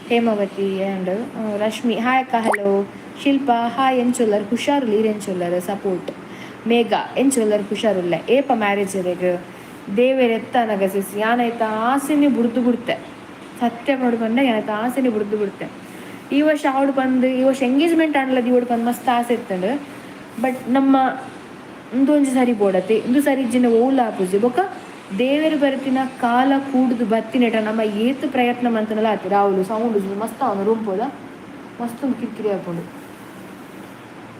Hemavathi and Rashmi. Hi ಅಕ್ಕ, ಹಲೋ. ಶಿಲ್ಪಾ ಹಾಯ್, ಎಂಚೊಲ್ಲರ್? ಹುಷಾರು ಲೀರ್ ಎಂಚೊಲ್ಲರ್? ಸಪೋರ್ಟ್. ಮೇಘ ಎಂಚೊಲ್ಲರ್? ಹುಷಾರುಲ್ಲ. ಏಪ ಮ್ಯಾರೇಜ್ ಎರೆಗ್? ದೇವೇರ್ ಎತ್ತನಗ ಸಿಸ್. ಯಾನಾಯ್ತ ಆಸೆನೆ ಬುಡ್ದು ಬಿಡ್ತೆ. ಸತ್ಯ ನೋಡು ಬಂದ ಯಾನಾಯ್ತ ಆಸೆನೆ ಬುಡ್ದು ಬಿಡ್ತೆ. ಈ ವರ್ಷ ಅವಳು ಬಂದು, ಈ ವರ್ಷ ಎಂಗೇಜ್ಮೆಂಟ್ ಆಂಡಲ ಇವಳು ಬಂದು ಮಸ್ತ್ ಆಸೆ ಇತ್ತಂಡು. ಬಟ್ ನಮ್ಮ ಇಂದೊಂಜಿ ಸರಿ ಬೋಡತೆ, ಇಂದು ಸರಿ ಜಿನ ಓಲ ಆಪುಜಿ. ಬೊಕ್ಕ ದೇವರು ಬರ್ತಿನ ಕಾಲ ಕೂಡುದು ಬತ್ತಿನೆಟ ನಮ್ಮ ಏತ್ ಪ್ರಯತ್ನ ಮಂತನಲ ಆತಿ. ರಾಹುಲ್ ಸೌಂಡ್ ಮಸ್ತ್ ಅವನು ರೂಮ್ ಪೋದ ಮಸ್ತ್ ಒಂದು ಕಿರಿಕಿರಿ ಆಪುಂಡು.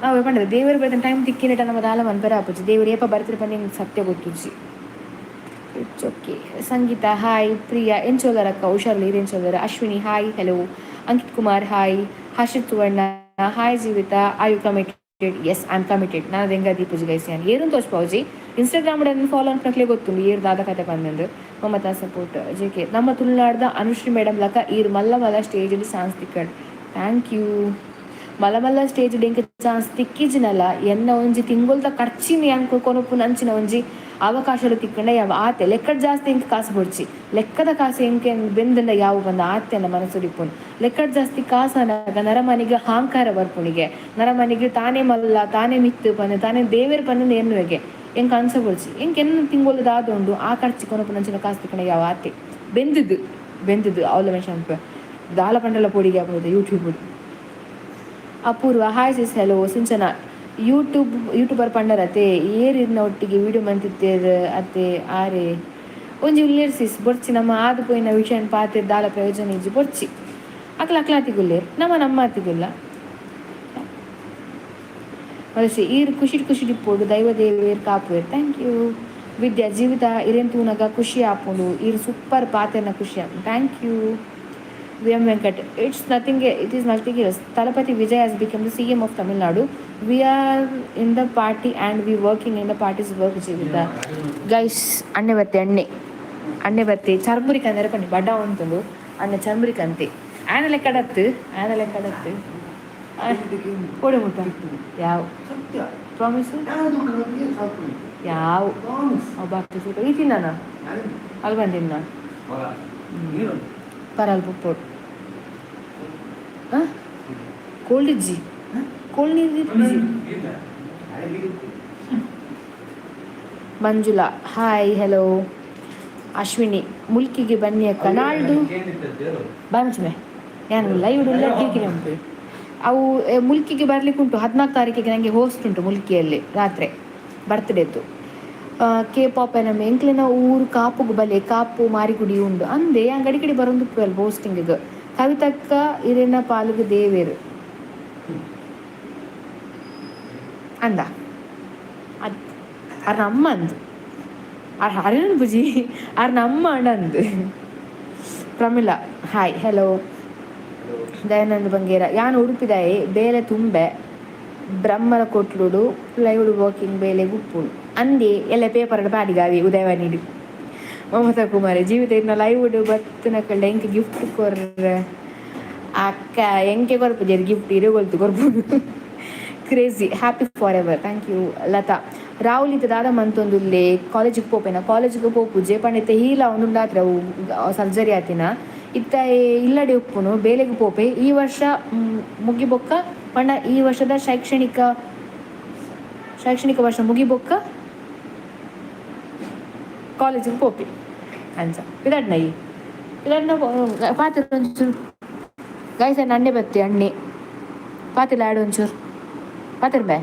ನಾವು ಪಂಡದ ದೇವರು ಬರ್ತಿನ ಟೈಮ್ ತಿಕ್ಕಿನೆಟ ನಮ್ಮ ದಾಲ ಮನ್ಪೆರೆ ಆಪುಜಿ. ದೇವರು ಏಪ ಬರ್ತಿರ ಪಂಡ ಸತ್ಯ ಗೊತ್ತುಜ್ಜಿ. It's okay. Sangeetha hi. Priya ಎಂಚೋಲರಕ್ಕ? ಹುಷಾರಲ್ಲಿ. ಎಂಚೋಲರ? Ashwini hi, hello. Ankit Kumar hi. Harshit Suvarna hi. Jeevitha, are you committed? Yes, I am committed. ನಾನು ಹೆಂಗ ದೀಪುಜಿ ಗೈಸ್. ನಾನು ಏರು ತೋಚ್ಪೌಜಿ. ಇನ್ಸ್ಟಾಗ್ರಾಮ್ ಫಾಲೋ ಅನ್ಕೊಳಕ್ಲೆ ಗೊತ್ತುಂಡು ಏರು ದಾದ ಕತೆ ಬಂದಂದು. ಮಮತಾ support. J K, ನಮ್ಮ ತುಳುನಾಡ್ದ ಅನುಶ್ರೀ ಮೇಡಮ್ ಲಕ ಈರ್ ಮಲ್ಲ ಮಲ್ಲ ಸ್ಟೇಜಲ್ಲಿ ಚಾನ್ಸ್ ತಿಕ್ಕಡ್. Thank you. ಮಲ್ಲ ಮಲ್ಲ ಸ್ಟೇಜ್ ಎಂಕ್ ಚಾನ್ಸ್ ತಿಕ್ಕಿಜಿನಲ್ಲ, ಎನ್ನ ಒಂಜಿ ತಿಂಗೊಲ್ದ ಖರ್ಚಿನ ಅಂಕ ಕೊನೊಪು ನಂಚಿನ ಒಂಜಿ ಅವಕಾಶలు ತಿಕ್ಕಂಡ ಯಾವ ಆತೆ. ಲೆಕ್ಕಡ್ ಜಾಸ್ತಿ ಎಂಕ್ ಕಾಸು ಬೊಡ್ಚಿ. ಲೆಕ್ಕದ ಕಾಸು ಎಂಕೆ ಬೆಂದಂಡ ಯಾವ ಬಂದ ಆತೆನ ಮನಸ್ಸುಡಿಪುನ್. ಲೆಕ್ಕಡ್ ಜಾಸ್ತಿ ಕಾಸನಾಗ ನರಮನಿಗೆ ಅಹಂಕಾರ ಬರ್ಪುಣಿಗೆ. ನರಮನಿಗೆ ತಾನೇ ಮಲ್ಲ, ತಾನೇ ಮಿತ್ತು ಪಂದ್, ತಾನೇ ದೇವೇರ್ ಪಂದ್ ಎನ್ನುವೆಗೆ. ಎಂಕ್ ಅನ್ಸ ಬೊಡ್ಚಿ. ಎಂಕ್ ಎನ್ನ ತಿಂಗೊಲು ದಾದುಂಡು ಆ ಖರ್ಚು ಕೊನೊಪು ನಂಚಿನ ಕಾಸು ತಿಕ್ಕಂಡ ಯಾವ ಆತೆ. ಬೆಂದಿದ್ದು ಬೆಂದಿದ್ದು ಅವಲ ಮೆನ್ಷನ್ ದಾಲ ಪಂಡಲ ಪೊಡಿಗೆ ಆಗ್ಬೋದು YouTube. Apoorva hi sis, hello. Sinchana YouTube YouTuber ಪಂಡರತೆ ಏರಿನ ಒಟ್ಟಿಗೆ ವಿಡಿಯೋ ಮಂತಿತ್ತೇರ್ ಅತ್ತೆ ಆರೆ ಒಂಜಿ ಉಲ್ಲೇರ್ ಸಿಸ್. ಬೊರ್ಚಿ, ನಮ್ಮ ಆದು ಪೋಯಿನ ವಿಷಯನ್ ಪಾತೆರ್ ದಾಲ ಪ್ರಯೋಜನ ಇಜ್ಜಿ. ಬೊರ್ಚಿ, ಅಕ್ಲ ಅಕ್ಲಾತಿಗುಲ್ಲೇರ್, ನಮ್ಮ ನಮ್ಮ ಅತಿಗುಲ್ಲ. ಮದಸಿ ಈರ್ ಖುಷಿ ಖುಷಿ ಇಪ್ಪೋಡು, ದೈವ ದೇವೇರ್ ಕಾಪುವೇರ್. Thank you. ವಿದ್ಯಾ ಜೀವಿತ ಇರೇನ್ ತೂನಗ ಖುಷಿ ಆಪುಂಡು. ಈರ್ ಸೂಪರ್, ಪಾತೆರ್ನ ಖುಷಿ ಆಪುಂಡು. Thank you. V M Venkat, it's nothing, it is nothing else. Thalapathy Vijay has become the CM of Tamil Nadu. We are in the party and we working in the party's work. Jeevitha guys, ಅಣ್ಣೆ ಬರ್ತೆ, ಅಣ್ಣೆ ಅಣ್ಣೆ ಬರ್ತೆ. ಚರ್ಮುರಿ ಕಂದರೆ ಪಂಡಿ ಬಡ ಉಂಟುಂಡು. ಅಣ್ಣೆ ಚರ್ಮುರಿ ಕಂತೆ ಆನ ಲೆಕ್ಕಡತ್ತು, ಆನ ಲೆಕ್ಕಡತ್ತು ಕೊಡೆ ಮುಟ್ಟ ಯಾವ promise ಯಾವ ಬಾಕಿ ಈ ತಿನ್ನ ಅಲ್ಲಿ ಬಂದಿನ ಪರಲ್ ಪುಪ್ಪೋಡು. ಕೋಲ್ಡ್ ಇಜ್ಜಿ, ಕೋಲ್ಡ್ ನೀರು. Manjula hi, hello. ಅಶ್ವಿನಿ ಮುಲ್ಕಿಗೆ ಬನ್ನಿ ಅಕ್ಕ ನಾಳ್ದು. ಬಾಯ್ ಮುಚ್ಚಮೆ. ಯಾನು ಲೈವ್ ಉಲ್ಲ ಕಿರಿಕಿರಿ ಉಂಟು. ಅವು ಮುಲ್ಕಿಗೆ ಬರ್ಲಿಕ್ಕೆ ಉಂಟು. 14 ತಾರೀಕಿಗೆ ನನಗೆ ಹೋಸ್ಟ್ ಉಂಟು ಮುಲ್ಕಿಯಲ್ಲಿ, ರಾತ್ರಿ ಬರ್ತ್ಡೇತು. ಕೆ ಪಾಪ್ ನಮ್ಮ ಎಂಕ್ಲೆನ ಊರು ಕಾಪುಗು ಬಲೆ, ಕಾಪು ಮಾರಿಗುಡಿ ಉಂಡು ಅಂದೆ. ಅಂಗಡಿ ಕಡೆ ಬರೊಂದು ಹೋಸ್ಟಿಂಗ್. ಕವಿತಕ್ಕ ಇರೆನ ಪಾಲುಗು ದೇವೇರು ಅಂದ. ಅದು ಅರ್ ಅಮ್ಮ ಅಂದು ಅರ್ ಹರಿನ ಬುಜಿ ಅರ್ ನಮ್ಮ ಅಣ್ಣ ಅಂದು. Pramila hi, hello. ದಯಾನಂದ ಬಂಗೇರ, ಯಾನ್ ಉಡುಪಿದಾಯೆ, ಬೇಲೆ ತುಂಬೆ ಬ್ರಹ್ಮರ ಕೊಟ್ಲುಡು ಪ್ಲೈವುಡ್ ವರ್ಕಿಂಗ್ ಬೇಲೆ ಗುಪ್ಪುಂಡು ಅಂದೆ. ಎಲ್ಲ ಪೇಪರ್ ಪಾಡಿಗಾವಿ ಉದಯವಾಣಿಡು. ಮಮತಾ ಕುಮಾರಿ ಜೀವಿತ ಇನ್ನ ಲೈವ್ ಬತ್ತಿನ ಕಳ್ಳ ಎಂಕ್ ಗಿಫ್ಟ್ ಕೊರ್ರ ಅಕ್ಕ? ಎಂಕೆ ಕೊರ್ಪುಜೆರ್ ಗಿಫ್ಟ್? ಇರೆ ಕೊಲ್ತು ಕೊರ್ಪುಡು. Crazy happy for ever, thank you. Latha Rahul ಇತ್ತ ದಾದ ಮಂತೊಂದುಲ್ಲೆ? ಕಾಲೇಜಿಗೆ ಪೋಪೇನ? ಕಾಲೇಜಿಗೆ ಪೋಪುಜೆ ಪಂಡ ಹೀಲ ಒಂದುಂಡಾತ್ರ ಅವು ಸರ್ಜರಿ ಆತಿನ. ಇತ್ತ ಇಲ್ಲಡೆ ಉಪ್ಪುನು, ಬೇಲೆಗೆ ಪೋಪೆ. ಈ ವರ್ಷ ಮುಗಿಬೊಕ್ಕ. ಪಂಡ ಈ ವರ್ಷದ ಶೈಕ್ಷಣಿಕ ಶೈಕ್ಷಣಿಕ ವರ್ಷ ಮುಗಿಬೊಕ್ಕ ಕಾಲೇಜಿಗೆ ಪೋಪಿ. ಅಂಚ ಪಿದಾಡ್ನ ಈ ಪಿದಾಡ್ನ ಪಾತೆರ ಒಂಚೂರು. ಗೈಸ್, ಅಣ್ಣೆ ಬತ್ತಿ. ಅಣ್ಣೆ ಪಾತಿಲ್ಲ ಆಡು ಒಂಚೂರು ಪಾತಿರ್ ಬೇ.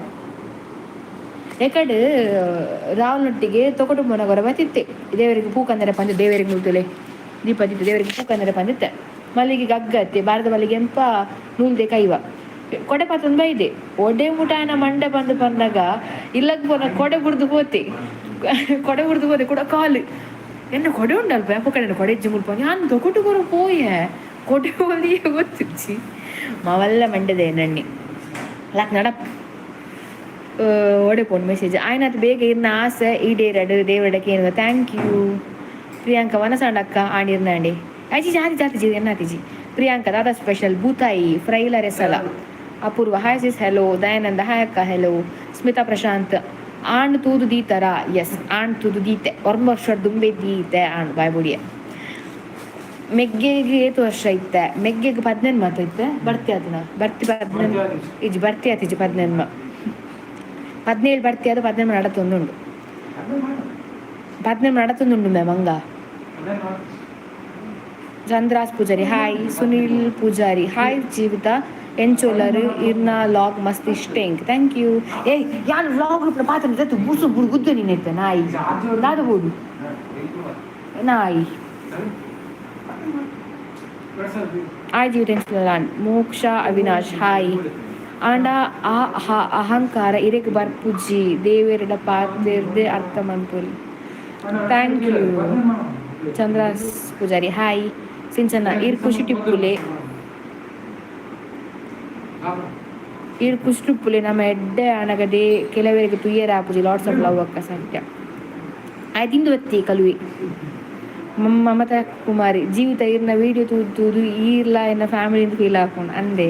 ಎಕಡೆ ರಾವ್ನೊಟ್ಟಿಗೆ ತೊಕೊಟು ಗೊರ ಬತ್ತಿತ್ತೆ. ದೇವರಿಗೆ ಪೂ ಕಂದರೆ ಪಂದು, ದೇವರಿಗೆ ಮುಲ್ತುಲೆ ದೀಪ ದಿತ್ತೆ, ದೇವರಿಗೆ ಪೂ ಕಂದರೆ ಪಂದಿತ್ತೆ. ಮಲ್ಲಿಗೆ ಗಗ್ಗತ್ತೆ ಭಾರತ ಮಲ್ಲಿಗೆ ಎಂಪ ನೂಲ್ದೆ ಕೈವ ಕೊಡೆ ಪಾತಂದು ಬೈದೆ. ಒಡೆ ಮುಟಾಯನ ಮಂಡೆ ಬಂದು ಬಂದಾಗ ಇಲ್ಲಗ್ ಪೋನ ಕೊಡೆ ಬುಡ್ದು ಪೋತೆ, ಕೊಡೆ ಬುಡ್ದು ಪೋತೆ. ಕೂಡ ಕಾಲು ಎನ್ನ ಕೊಡೆ ಉಂಡಲ್ಪ ಅಪ್ಪ ಕಡೆ ಕೊಡೆ ಇಜ್ಜಿ ಮುಲ್ಪ. ಯಾನ್ ತೊಕೊಟು ಕೊರ ಪೋಯೆ, ಕೊಡೆ ಹೋಲಿಯೇ ಗೊತ್ತಿಜ್ಜಿ. ಮಾವಲ್ಲ ಮಂಡೆದೆ ನಣ್ಣಿ ಲಾಕ್ ನಡಪ್ ಒಡೆ ಪೋನ್ ಮೆಸೇಜ್ ಆಯ್ನಾತ್ ಬೇಗ ಇರ್ನ ಆಸೆ ಈಡೇರಡು ದೇವರಡಕ್ಕೆ ಏನು. Thank you Priyanka. ವನಸಾಂಡಕ್ಕ ಆಂಡಿರ್ನಾಂಡಿ ಆಚಿ ಜಾತಿ ಜಾತಿ ಜಿ ಎನ್ನಾತಿಜಿ. ಪ್ರಿಯಾಂಕಾ ದಾದಾ ಸ್ಪೆಷಲ್ ಬೂತಾಯಿ ಫ್ರೈಲ ರೆಸಲ. ಅಪೂರ್ವ hi sis hello. Dayananda hi ಅಕ್ಕ ಹೆಲೋ. ಸ್ಮಿತಾ ಪ್ರಶಾಂತ್ ಆಣ್ ತೂದು ದೀತರ. ಎಸ್, ಆಣ್ ತೂದು ದೀತೆ. ಒರ್ಮ ವರ್ಷ ದುಂಬೆ ದೀತೆ ಆಣ್ ಬಾಯ್ ಬುಡಿಯ. ಮೆಗ್ಗೆಗೆ ಏತು ವರ್ಷ ಇತ್ತೆ? ಮೆಗ್ಗೆಗೆ 18 ಮಾತ ಇತ್ತೆ. ಬರ್ತಿ ಆತನ ಬರ್ತಿ 18 ಇಜ್ಜಿ, ಬರ್ತಿ ಆತಿಜಿ. 18 17 ಬರ್ತಿ ಅದು 18 ನಡತೊಂದುಂಡು, 18 ನಡತೊಂದುಂಡು ಮ್ಯಾಮ್ ಹಂಗ. ಚಂದ್ರಾಸ್ ಪೂಜಾರಿ ಹಾಯ್. ಸುನೀಲ್ ಪೂಜಾರಿ ಹಾಯ್. ಜೀವಿತ ಎಂಚೋಲರ್ ಇರ್ನ ಲಾಗ್ ಮಸ್ತ್ ಇಷ್ಟ ಎಂಕ್. Thank you. ಏಯ್, ಯಾನ್ ವ್ಲಾಗ್ ರೂಪನ ಪಾತ್ರ ಬುಸು ಬುಡು ಗುದ್ದು ನೀನೈತೆ ನಾಯಿ ದಾದ ಬೋಡು ನಾಯಿ. ಆಯ್ ಜೀವಿತ ಎಂಚೋಲರ್. ಮೋಕ್ಷ ಅವಿನಾಶ್ ಹಾಯ್. ಆಂಡ ಆ ಅಹಂಕಾರ ಇರೆಗ್ ಬರ್ಪುಜಿ. ದೇವೆರಡ ಪಾತೆರ್ದೆ ಅರ್ಥ ಮನ್ಪೊಲಿ. Thank you. Chandras Poojary hi. ಸಿಂಚನ ಇರ್ ಖುಷಿ ಟಿಪ್ಪುಲೆ, ಇರ್ ಖುಷಿ ಟಿಪ್ಪುಲೆ. ನಮ್ಮ ಎಡ್ಡೆ ಅನಗದೆ ಕೆಲವರಿಗೆ ತುಯ್ಯರ ಆಪುಜಿ. Lots of love ಅಕ್ಕ. ಸತ್ಯ ಆಯ್ತು ಇಂದು ಬತ್ತಿ ಕಲುವೆ. ಮಮತಾ ಕುಮಾರಿ ಜೀವಿತ ಇರ್ನ ವಿಡಿಯೋ ತೂದು ತೂದು ಈರ್ಲ ಎನ್ನ ಫ್ಯಾಮಿಲಿ ಫೀಲ್ ಹಾಕೊಂಡು ಅಂದೆ.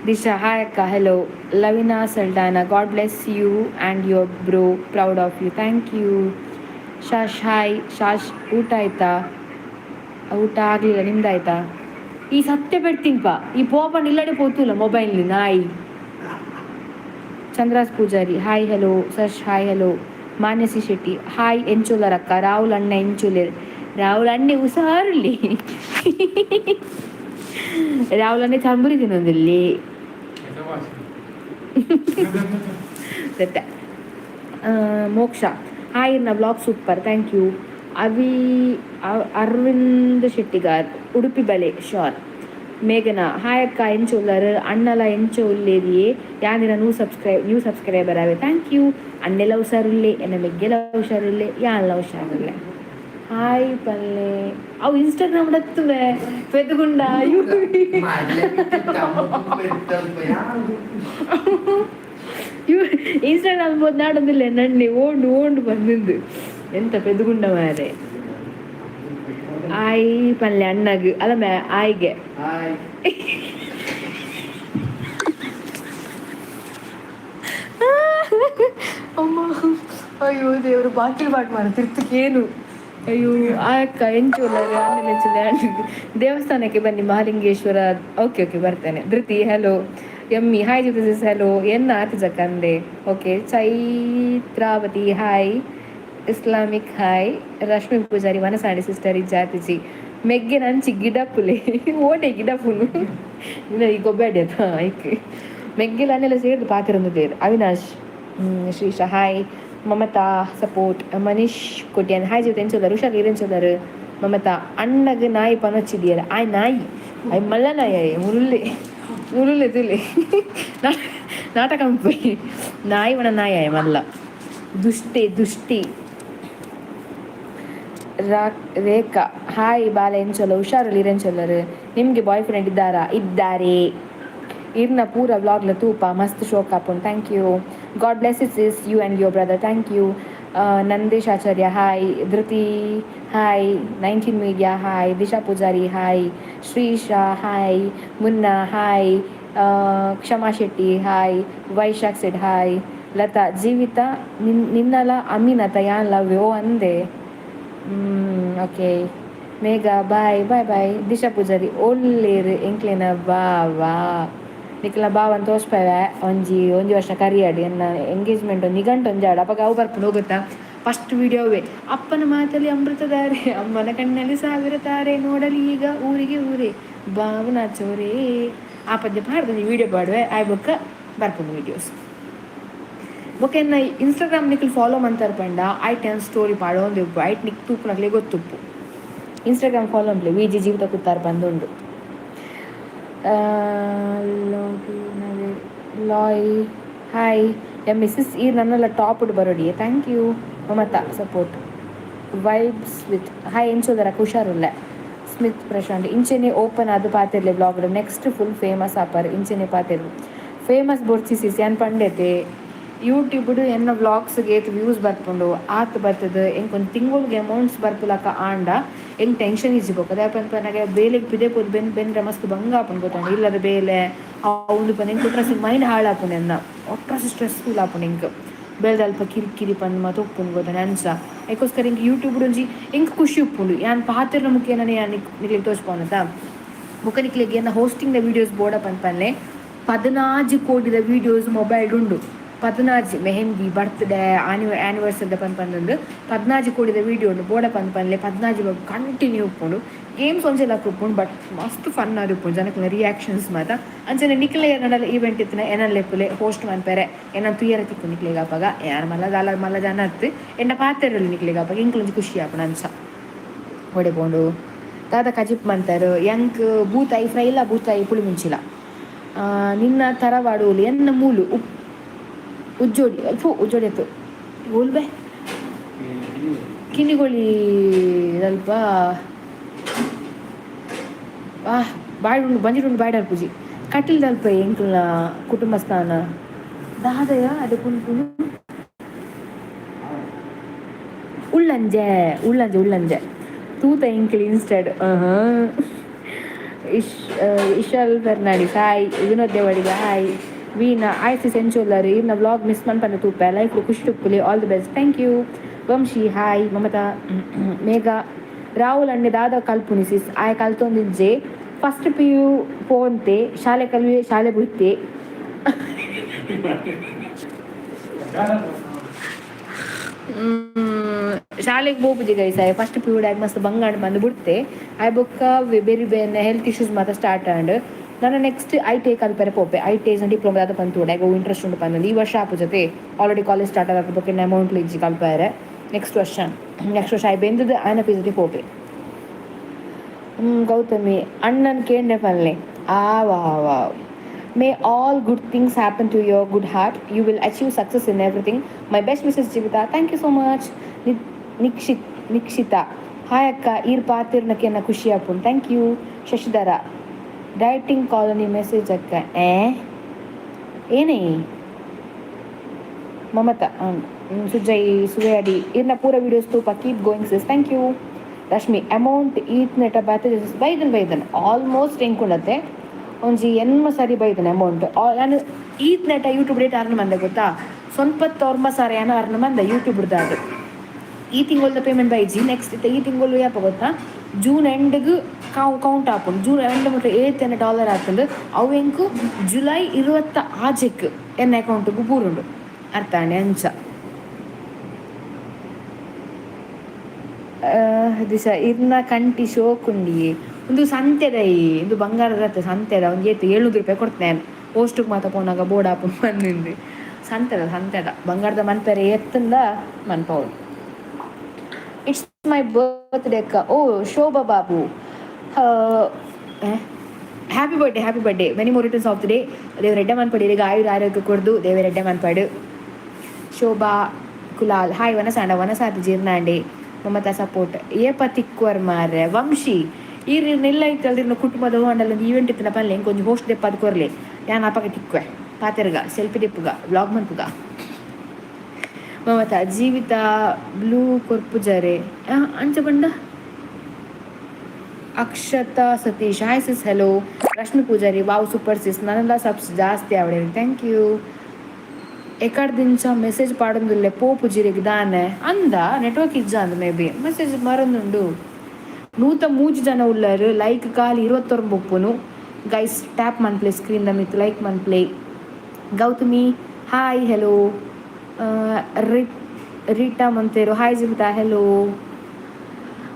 ದಿಶಾ ಹಾಯ್ ಅಕ್ಕ hello. Lavina Saldanha God bless you and your bro, proud of you. Thank you. ಶಾಶ್ hi ಶಾಶ್. ಊಟ ಆಯ್ತಾ? ಊಟ ಆಗಲಿಲ್ಲ, ನಿಮ್ದಾಯ್ತಾ? ಈ ಸತ್ಯ ಪೆಡ್ತಿನ್ಪ ಈ ಪೋಪನ್ ಇಲ್ಲಡೆ ಪೋತುಲ್ಲ ಮೊಬೈಲ್ ನಾಯಿ. Chandras Poojary hi hello. ಸಶ್ hi hello. Manasi Shetty hi. ಎಂಚೋಲರಕ್ಕ ರಾಹುಲ್ ಅಣ್ಣ ಎಂಚೋಲೇರ್? ರಾಹುಲ್ ಅಣ್ಣೆ ಹುಷಾರುಲ್ಲಿ. ರಾಹುಲ್ ಅಣ್ಣೆ ಚಂಬುರಿ ತಿನ್ನೊಂದಿಲ್ಲಿ ಸತ್ಯ. ಮೋಕ್ಷ ಹಾಯ್ ಇರ್ನ vlog super. Thank you. Avi Arvind Shettigar Udupi ಬಲೆ ಶೋರ್. ಮೇಘನಾ ಹಾಯ್ ಅಕ್ಕ ಎಂಚೋಲ್ಲರ್ ಅಣ್ಣಲ ಎಂಚ ಉಲ್ಲೇರಿಯೇ ಯಾನಿರ ನ್ಯೂ ಸಬ್ಸ್ಕ್ರೈಬರ್ ಆವೆ. Thank you. ಅಣ್ಣೆಲ್ಲ ಹುಷಾರುಲ್ಲೆ, ಎನ್ನ ಮೆಗ್ಗೆಲ ಹುಷಾರುಲ್ಲೆ, ಯಾನ್ಲ ಹುಷಾರುಲ್ಲೆ. ಹಾಯ್ ಪಲ್ಲೆ. ಅವು ಇನ್ಸ್ಟಾಗ್ರಾಮ್ ಡತ್ತುವೆ ಪೆದ್ಗುಂಡ. ಇವ್ ಇನ್ಸ್ಟಾಗ್ರಾಮ್ ಬೋದು ನಾಡೊಂದಿಲ್ಲ ನನ್ನೆ ಓಂಡು ಓಂಡು ಬಂದಿಂದು ಎಂತ ಪೆದ್ಗುಂಡ ಮಾರೆ. ಆಯ್ ಪಲ್ಲೆ ಅಣ್ಣಗ್ ಅಲ್ಲ ಮೇ ಆಯ್ಗೆ. ಅಮ್ಮ, ಅಯ್ಯೋ ದೇವರು, ಬಾಕಿಲ್ ಬಾಟ್ ಮಾರ ತಿರ್ತಕ್ಕೇನು. ಅಯ್ಯೋ ಅಕ್ಕ ಎಂಚೋಲ್ಲ ಅಣ್ಣನ ದೇವಸ್ಥಾನಕ್ಕೆ ಬನ್ನಿ ಮಹಾಲಿಂಗೇಶ್ವರ. ಓಕೆ ಓಕೆ, ಬರ್ತೇನೆ. ಧೃತಿ ಹಲೋ. ಎಮ್ಮಿ ಹಾಯ್. ಜ್ಯೋತಿಸ್ ಹಲೋ. ಎನ್ನ ಆತಿಜ ಕಂದೆ. Okay. Chaitravathi hi. Islamic hi. Rashmi Poojary ವನಸಾಡಿ sister ಇಜ್ಜಾತಿಜಿ. ಮೆಗ್ಗೆ ನಂಚಿ ಗಿಡಪುಲೆ ಓಟೆ ಗಿಡಪುನು ಈ ಗೊಬ್ಬಾಡಿ ಅದ ಐಕ್ ಮೆಗ್ಗೆಲ ಅನ್ನೆಲ್ಲ ಸೇರ್ದು ಪಾತಿರಂದು ದೇರು. Avinash Shreesha hi. Mamata support. Manish Kotian hi. ಜೀವಿತ ಎಂಚೋದಾರು ಹುಷಾರ್ ಇರೆಂಚೋದಾರು. ಮಮತಾ ಅಣ್ಣಗ್ ನಾಯಿ ಪನೊಚ್ಚಿದಿಯಲ್ಲ. ಆಯ್ ನಾಯಿ ಆಯ್ ಮಲ್ಲ ನಾಯಿ ಆಯ್ ಮುರುಳ್ಳೆ ಮುರುಳ್ಳೆ ತುಲೆ ನಾಟಕ ಪೋಯಿ ನಾಯಿ ಒಣ ನಾಯಿ ಆಯ್ ಮಲ್ಲ ದುಷ್ಟೆ ದುಷ್ಟಿ. ರೇಖಾ ಹಾಯ್. ಬಾಲ ಎಂಚೊಲ್ಲ ಹುಷಾರಲ್ಲಿ ಇರೆಂಚೊಲ್ಲರು. ನಿಮಗೆ ಬಾಯ್ ಫ್ರೆಂಡ್ ಇದ್ದಾರಾ? ಇದ್ದಾರೆ. ಇರ್ನ ಪೂರ ವ್ಲಾಗ್ಲ ತೂಪ ಮಸ್ತ್ ಶೋಕ್ ಆಪುಂಡು. Thank you. God bless is is you and your brother. Thank you. Nandesh Acharya hi. Dhriti hi. 19 media hi. Disha Poojary hi. Shreesha hi. Munna hi. Kshama Shetty hi. Vaishakh Sid hi. Latha Jeevitha ನಿನ್ನಲ ಅಮೀನತ ಯಾನ್ love ಯೋ ಅಂದೆ. Okay. Megha bye bye bye. Disha Poojary ಒಳ್ಳೇರು ಎಂಕ್ಲೆನ ಬಾ ವಾ. ನಿಕ್ಲ ಬಾವನ್ ತೋಜ್ಪವೆ. ಒಂಜಿ ಒಂಜಿ ವರ್ಷ ಕರಿಯಾಡ್, ಎನ್ನ engagement ಒಂಜಿ ಗಂಟೆ ಒಂಜಿ ಆಡ್. ಅಪಗ ಅವು ಬರ್ಪುಂಡು ಗೊತ್ತಾ? ಫಸ್ಟ್ ವಿಡಿಯೋವೇ ಅಪ್ಪನ ಮಾತಲ್ಲಿ ಅಮೃತಧಾರೆ, ಅಮ್ಮನ ಕಣ್ಣಲ್ಲಿ ಸಾವಿರ ತಾರೆ, ನೋಡಲಿ ಈಗ ಊರಿಗೆ ಊರೇ ಬಾವನ ಚೋರೇ. ಆ ಪದ್ಯ ಪಾಡ್ದು ವಿಡಿಯೋ ಪಾಡುವೆ. ಆಯ್ ಬೊಕ್ಕ ಬರ್ಪುಂಡು ವೀಡಿಯೋಸ್. ಬೊಕ್ಕ ಎನ್ನ ಇನ್ಸ್ಟಾಗ್ರಾಮ್ ನಿಕ್ಲು ಫಾಲೋ ಮಂತಾರ ಪಂಡ ಐಟ್ ಎನ್ ಸ್ಟೋರಿ ಪಾಡೊಂದು ಉಪ್ಪು. ಐಟ್ ನಿಕ್ ತೂಪುನಕ್ಲೆ ಗೊತ್ತುಪ್ಪು. ಇನ್ಸ್ಟಾಗ್ರಾಮ್ ಫಾಲೋ ಮಲ್ಪುಲೆ, ವಿಜಿ ಜೀವಿತ Kuttar ಪಂದುಂಡು. Loy hi M Mrs ಈರ್ ನನ್ನೆಲ್ಲ ಟಾಪ್ ಬರೋಡಿ. Thank you Mamata. Support vibes with hi ಎಂಚೋದರ ಹುಷಾರುಲ್ಲ. Smith Prashant ಇಂಚೆನೆ open ಅದು ಪಾತಿರ್ಲೆ blog. Next full famous ಆಪರ್. ಇಂಚೆನೆ ಪಾತಿರ್ಲು ಫೇಮಸ್ ಬೊರ್ಚಿ ಸಿಸ್. ಯಾನ್ ಪಂಡೆತೆ, ಯೂಟ್ಯೂಬ್ ಎನ್ನ ವ್ಲಾಗ್ಸ್ಗೆ ಏತ್ ವ್ಯೂಸ್ ಬರ್ಪುಂಡು ಆತ್ ಬರ್ತದೆ. ಎಂಕ್ ಒಂದು ತಿಂಗಳಿಗೆ ಅಮೌಂಟ್ಸ್ ಬರ್ಪುಲಕ ಆಂಡ ಎಂಕ್ ಟೆನ್ಷನ್ ಇಜ್ಜಿ. ಬೊಕ್ಕ ದಾಯೆ ಪನ್ಪನಾಗ ಬೇಲೆಗ್ ಪಿದೆ ಪೋದು ಬೆನ್ ಬೆನ್ರೆ ಮಸ್ತ್ ಬಂಗ ಆಪುಂಡು ಗೊತ್ತುಂಡು. ಇಲ್ಲದ ಬೇಲೆ ಅವು ಪಂದ್ ಎಂಕ್ ಒಟ್ರಾಸಿ ಮೈಂಡ್ ಹಾಳಾಪುಂಡು. ಎನ್ನ ಒಟ್ರಾಸಿ ಸ್ಟ್ರೆಸ್ಫುಲ್ ಆಪುಂಡು. ಎಂಕ್ ಬೇಲ್ದ ಅಲ್ಪ ಕಿರಿಕಿರಿ ಪಂದ್ ಮಾತ ಉಪ್ಪುಂಡು ಗೊತ್ತುಂಡು. ಅಂಚ ಐಕೋಸ್ಕರ ಎಂಕ್ ಯೂಟ್ಯೂಬ್ ಒಂಜಿ ಎಂಕ್ ಖುಷಿ ಉಪ್ಪುಂಡು. ಯಾನ್ ಪಾತೆರ್ನ ಮುಖೇನನೆ ಯಾನ್ ನಿಕ್ಲೆಗ್ ತೋಜ್ಪಾವೊನತ. ಬೊಕ್ಕ ನಿಕ್ಲೆಗ್ ಎನ್ನ ಹೋಸ್ಟಿಂಗ್ ದ ವೀಡಿಯೋಸ್ ಬೋಡ ಪನ್ಪನ್ಲೆ. 16 ಕೋಟಿದ ವೀಡಿಯೋಸ್ ಮೊಬೈಲ್ ಉಂಡು. 16 ಮೆಹಂದಿ, ಬರ್ತ್ಡೇ, ಆನಿವರ್ಸರಿದ ಪಂದ್ 16 ಕೋಟಿದ ವೀಡಿಯೋ ಉಂಡು. ಬೋಡ ಪನ್ಪನ್ಲೆ. 16 ಕಂಟಿನ್ಯೂ ಉಪ್ಪುಂಡು. ಗೇಮ್ಸ್ ಒಂಜಿ ಲಕ್ ಉಪ್ಪುಂಡು, ಬಟ್ ಮಸ್ತ್ ಫನ್ ಆದ್ ಉಪ್ಪುಂಡು, ಜನಕ್ಲೆನ ರಿಯಾಕ್ಷನ್ಸ್ ಮಾತ. ಅಂಚನೆ ನಿಕ್ಲೆ ಏನಾಂಡಲ ಈವೆಂಟ್ ಇತ್ತಿನ ಎನನ್ ಲೆಪ್ಪುಲೆ, ಹೋಸ್ಟ್ ಮನ್ಪೆರೆ. ಎನನ್ ತೂಯರೆ ತಿಕ್ಕು ನಿಕ್ಲೆಗ್ ಅಪಗ. ಯಾನ್ ಮಲ್ಲ ದಾಲ ಮಲ್ಲ ಜನ ಅತ್ತ್, ಎಂಡ ಪಾತೆರೊಲಿ ನಿಕ್ಲೆಗ್. ಅಪಗ ಎಂಕ್ಲೊಂಜಿ ಖುಷಿ ಆಪುಂಡು. ಅಂಚ ಒಡೆ ಪೋಂಡು? ದಾದ ಕಜಿಪ್ ಮಂತರು? ಎಂಕ್ ಬೂತಾಯಿ ಫ್ರೈ ಇಲ್ಲ, ಬೂತಾಯಿ ಪುಳಿ ಮುಂಚಿಲ. ನಿನ್ನ ತರವಾಡು ಎನ್ನ ಮೂಲು ಉಪ್ ಉಜ್ಜೋಡಿ ಅಲ್ಪ. ಉಜ್ಜೋಡಿ ಆಯ್ತು. ಓಲ್ಬೆ ಕಿನ್ನಿಗೋಳಿ ಅಲ್ಪ. ಆ ಬಾಯ್ ಉಂಡು, ಬಂಜಿಡುಂಡು. ಬಾಯ್ಡರ್ ಪೂಜಿ ಕಟಿಲ್ದಲ್ಪ ಎಂಕ್ಲ್ನ ಕುಟುಂಬ ಸ್ಥಾನ. ದಾದಯ ಅದು ಪುನ್ಪುನು? ಉಳ್ಳಂಜೆ, ಉಳ್ಳಂಜೆ, ಉಳ್ಳಂಜೆ. ತೂತ ಎಂಕ್ಲ್ ಇನ್ಸ್ಟಾಡ್. ಇಶ್ ಇಶಾಲ್ Fernandes hi. Vinod Devadiga hi. Veena hi sis, ಎಂಚೋಲ್ಲರ್? ಇರ್ನ ವ್ಲಾಗ್ ಮಿಸ್ ಮನ್ಪಂದೆ ತೂಪೆ. ಲೈಫ್ ಖುಷಿ ಉಪ್ಪುಲಿ, all the best. Thank you. Vamshi hi. Mamata Megha. Rahul ಅಣ್ಣೆ ದಾದ ಕಲ್ಪುನಿ ಸಿಸ್? ಆಯ್ ಕಲ್ತೊಂದಿಜ್ಜೆ. First PU ಪೋಂತೆ. ಶಾಲೆ ಕಲ್ವಿ, ಶಾಲೆ ಬುಡ್ತೆ. ಶಾಲೆಗೆ ಪೋಪುಜಿ ಗೈಸ್. ಆಯ್ ಫಸ್ಟ್ ಪಿಯು ಆಗ್ ಮಸ್ತ್ ಬಂಗಾಂಡ್ ಬಂದು ಬಿಡ್ತೆ. ಆಯ್ ಬೊಕ್ಕ ಬೇರೆ ಬೇರೆ ಹೆಲ್ತ್ ಇಶ್ಯೂಸ್ ಮಾತ ಸ್ಟಾರ್ಟ್ ಆಂಡ್. ನಾನು next ITI ಕಲ್ಪರೆ ಪೋಪೆ. ITI diploma ದಾದ ಪಂದ್ ತೂಡೆ ಇಂಟ್ರೆಸ್ಟ್ ಉಂಡು ಪಂದ್. ಈ ವರ್ಷ ಆಪುಜತೆ. Already college start ಆದ ಬೊಕ್ಕ ಅಮೌಂಟ್ ಇಜ್ಜಿ ಕಲ್ಪರೆ. ನೆಕ್ಸ್ಟ್ ವರ್ಷ, ನೆಕ್ಸ್ಟ್ ವರ್ಷ ಆಯ್ ಬೆಂದದ ಆಯನ ಫೀಸ್ ಪೋಪೆ. ಗೌತಮಿ ಅಣ್ಣನ್ ಕೇಂಡೆ ಪನ್ಲೆ. ಆ ವಾ ವಾ. May all good things happen to your good heart. You will achieve success in everything. My best wishes, Jeevitha. Thank you so much. Nikshit Nikshita hi ಅಕ್ಕ, ಈರ್ ಪಾತಿರ್ನಕ್ಕೆನ ಖುಷಿ ಆಪುಂಡು. Thank you. Shashidhara dieting colony message ಅಕ್ಕ. ಏ ಏನೇ ಮಮತಾ ಸುಜಯ್ ಸುವೇಡಿ ಇರ್ನ ಪೂರ videos ತೂಪ. Keep going sis. Thank you. Rashmi amount ಈತ್ ನೆಟ ಬಾತೆ ಬೈದನ್ ಬೈದನ್. ಆಲ್ಮೋಸ್ಟ್ ಎಂಕುಂಡತ್ತೆ ಒಂಜಿ ಎನ್ಮ ಸಾರಿ ಬೈದನ್ ಅಮೌಂಟ್. ನಾನು ಈತ್ ನೆಟ YouTube rate earn ಮಂದೆ ಗೊತ್ತಾ? ಸ್ವಲ್ಪ ಸಾರಿ ಏನೋ ಅರ್ನ್ ಮಂದೆ ಯೂಟ್ಯೂಬ್ ಅದು. ಈ ತಿಂಗಳದ ಪೇಮೆಂಟ್ ಬೈಜಿ. ನೆಕ್ಸ್ಟ್ ಈ ತಿಂಗಳು ಯಾಪ ಗೊತ್ತಾ? ಜೂನ್ ಎಂಡ್ಗ್ ಕೌಂಟ್ ಆಪುಂಡು. ಜೂನ್ ಎಂಡ್ ಮುಟ್ಟ ಏತ್ ಡಾಲರ್ ಆತಂದು ಅವು ಎಂಕು ಜುಲೈ 26ಕ್ ಎನ್ನ ಅಕೌಂಟ್ಗ್ ಬೂರುಂಡು. ಅರ್ಥ ಆಂಡೆ? ಅಂಚ ದಿಶ ಇರ್ನ ಕಂಟಿ ಶೋಕುಂಡಿಯೇ. ಒಂದು ಸಂತೆದ ಈ ಒಂದು ಬಂಗಾರದ ಸಂತೆದ ಒಂದು ಏತ್ 700 ರೂಪಾಯಿ ಕೊಡ್ತೇನೆ. ಪೋಸ್ಟಿಗೆ ಮಾತ ಪೋನಾಗ ಬೋರ್ಡ್ ಆಪುಂಡು ಬಂದಿಂದು. ಸಂತೆದ ಸಂತೆದ ಬಂಗಾರದ ಮನ್ಪೆರೆ ಎತ್ತಂದ ಮನ್ಪವಳು. It's my birthday ಅಕ್ಕ. ಓ ಶೋಭಾ Babu, happy birthday, happy birthday. Many more returns of the day. ದೇವರ ಎಡ್ಡೆ ಮನ್ಪಡು. ಈಗ ಆಯುರ ಆರೋಗ್ಯ ಕೊಡ್ದು ದೇವರ ಎಡ್ಡೆ ಮನ್ಪಡು. ಶೋಭಾ ಕುಲಾಲ್ ಹಾಯ್. ವನಸಾಂಡ ವನಸಾತಿ ಜೀರ್ಣಾಂಡೆ. ಮಮತಾ ಸಪೋರ್ಟ್. ಏಪ ತಿಕ್ವರ್ ಮಾರ್ರೆ? ವಂಶಿ ಈರ್ ನೆಲ್ಲ ಇತ್ತಲ್ದಿರ್ನ ಕುಟುಂಬದ ಹೋಂಡಲ್ ಒಂದು ಈವೆಂಟ್ ಇತ್ತಿನ ಪನ್ಲೆ. ಇಂಕೊಂಜಿ ಒಂಜಿ ಹೋಸ್ಟ್ ದೆಪ್ಪದು ಕೊರ್ಲೆ. ಯಾನ್ ಅಪಗ ತಿಕ್ವೆ. ಪಾತೆರ್ಗ, ಸೆಲ್ಫಿ ದೆಪ್ಪುಗ, ವ್ಲಾಗ್ ಮನ್ಪುಗ. ಮಮತಾ ಜೀವಿತ ಬ್ಲೂ ಕೊರ್ಪುಜರೆ ಅಂಚ ಪಂಡ. Akshatha Satish hi sis, hello. Rashmi Poojary wow, super sis. ನನಲ್ಲ subs ಜಾಸ್ತಿ ಆವಡೆ. Thank you. ಎಕಡ್ ದಿಂಚ message ಪಾಡೊಂದುಲ್ಲೆ ಪೋಪುಜಿರೆಗ್ ದಾನೆ ಅಂದ? ನೆಟ್ವರ್ಕ್ ಇಜ್ಜ ಅಂದ್ may be. Message ಮರೊಂದುಂಡು. 103 ಜನ ಉಲ್ಲರು. ಲೈಕ್ ಖಾಲಿ 29 ಉಪ್ಪುನು. Guys, tap ಮನ್ಪ್ಲೆ screen the ಮಿತ್, like ಮನ್ಪ್ಲೆ. Gautami, hi, hello. Rita Monteiro, hi Jeevitha, hello.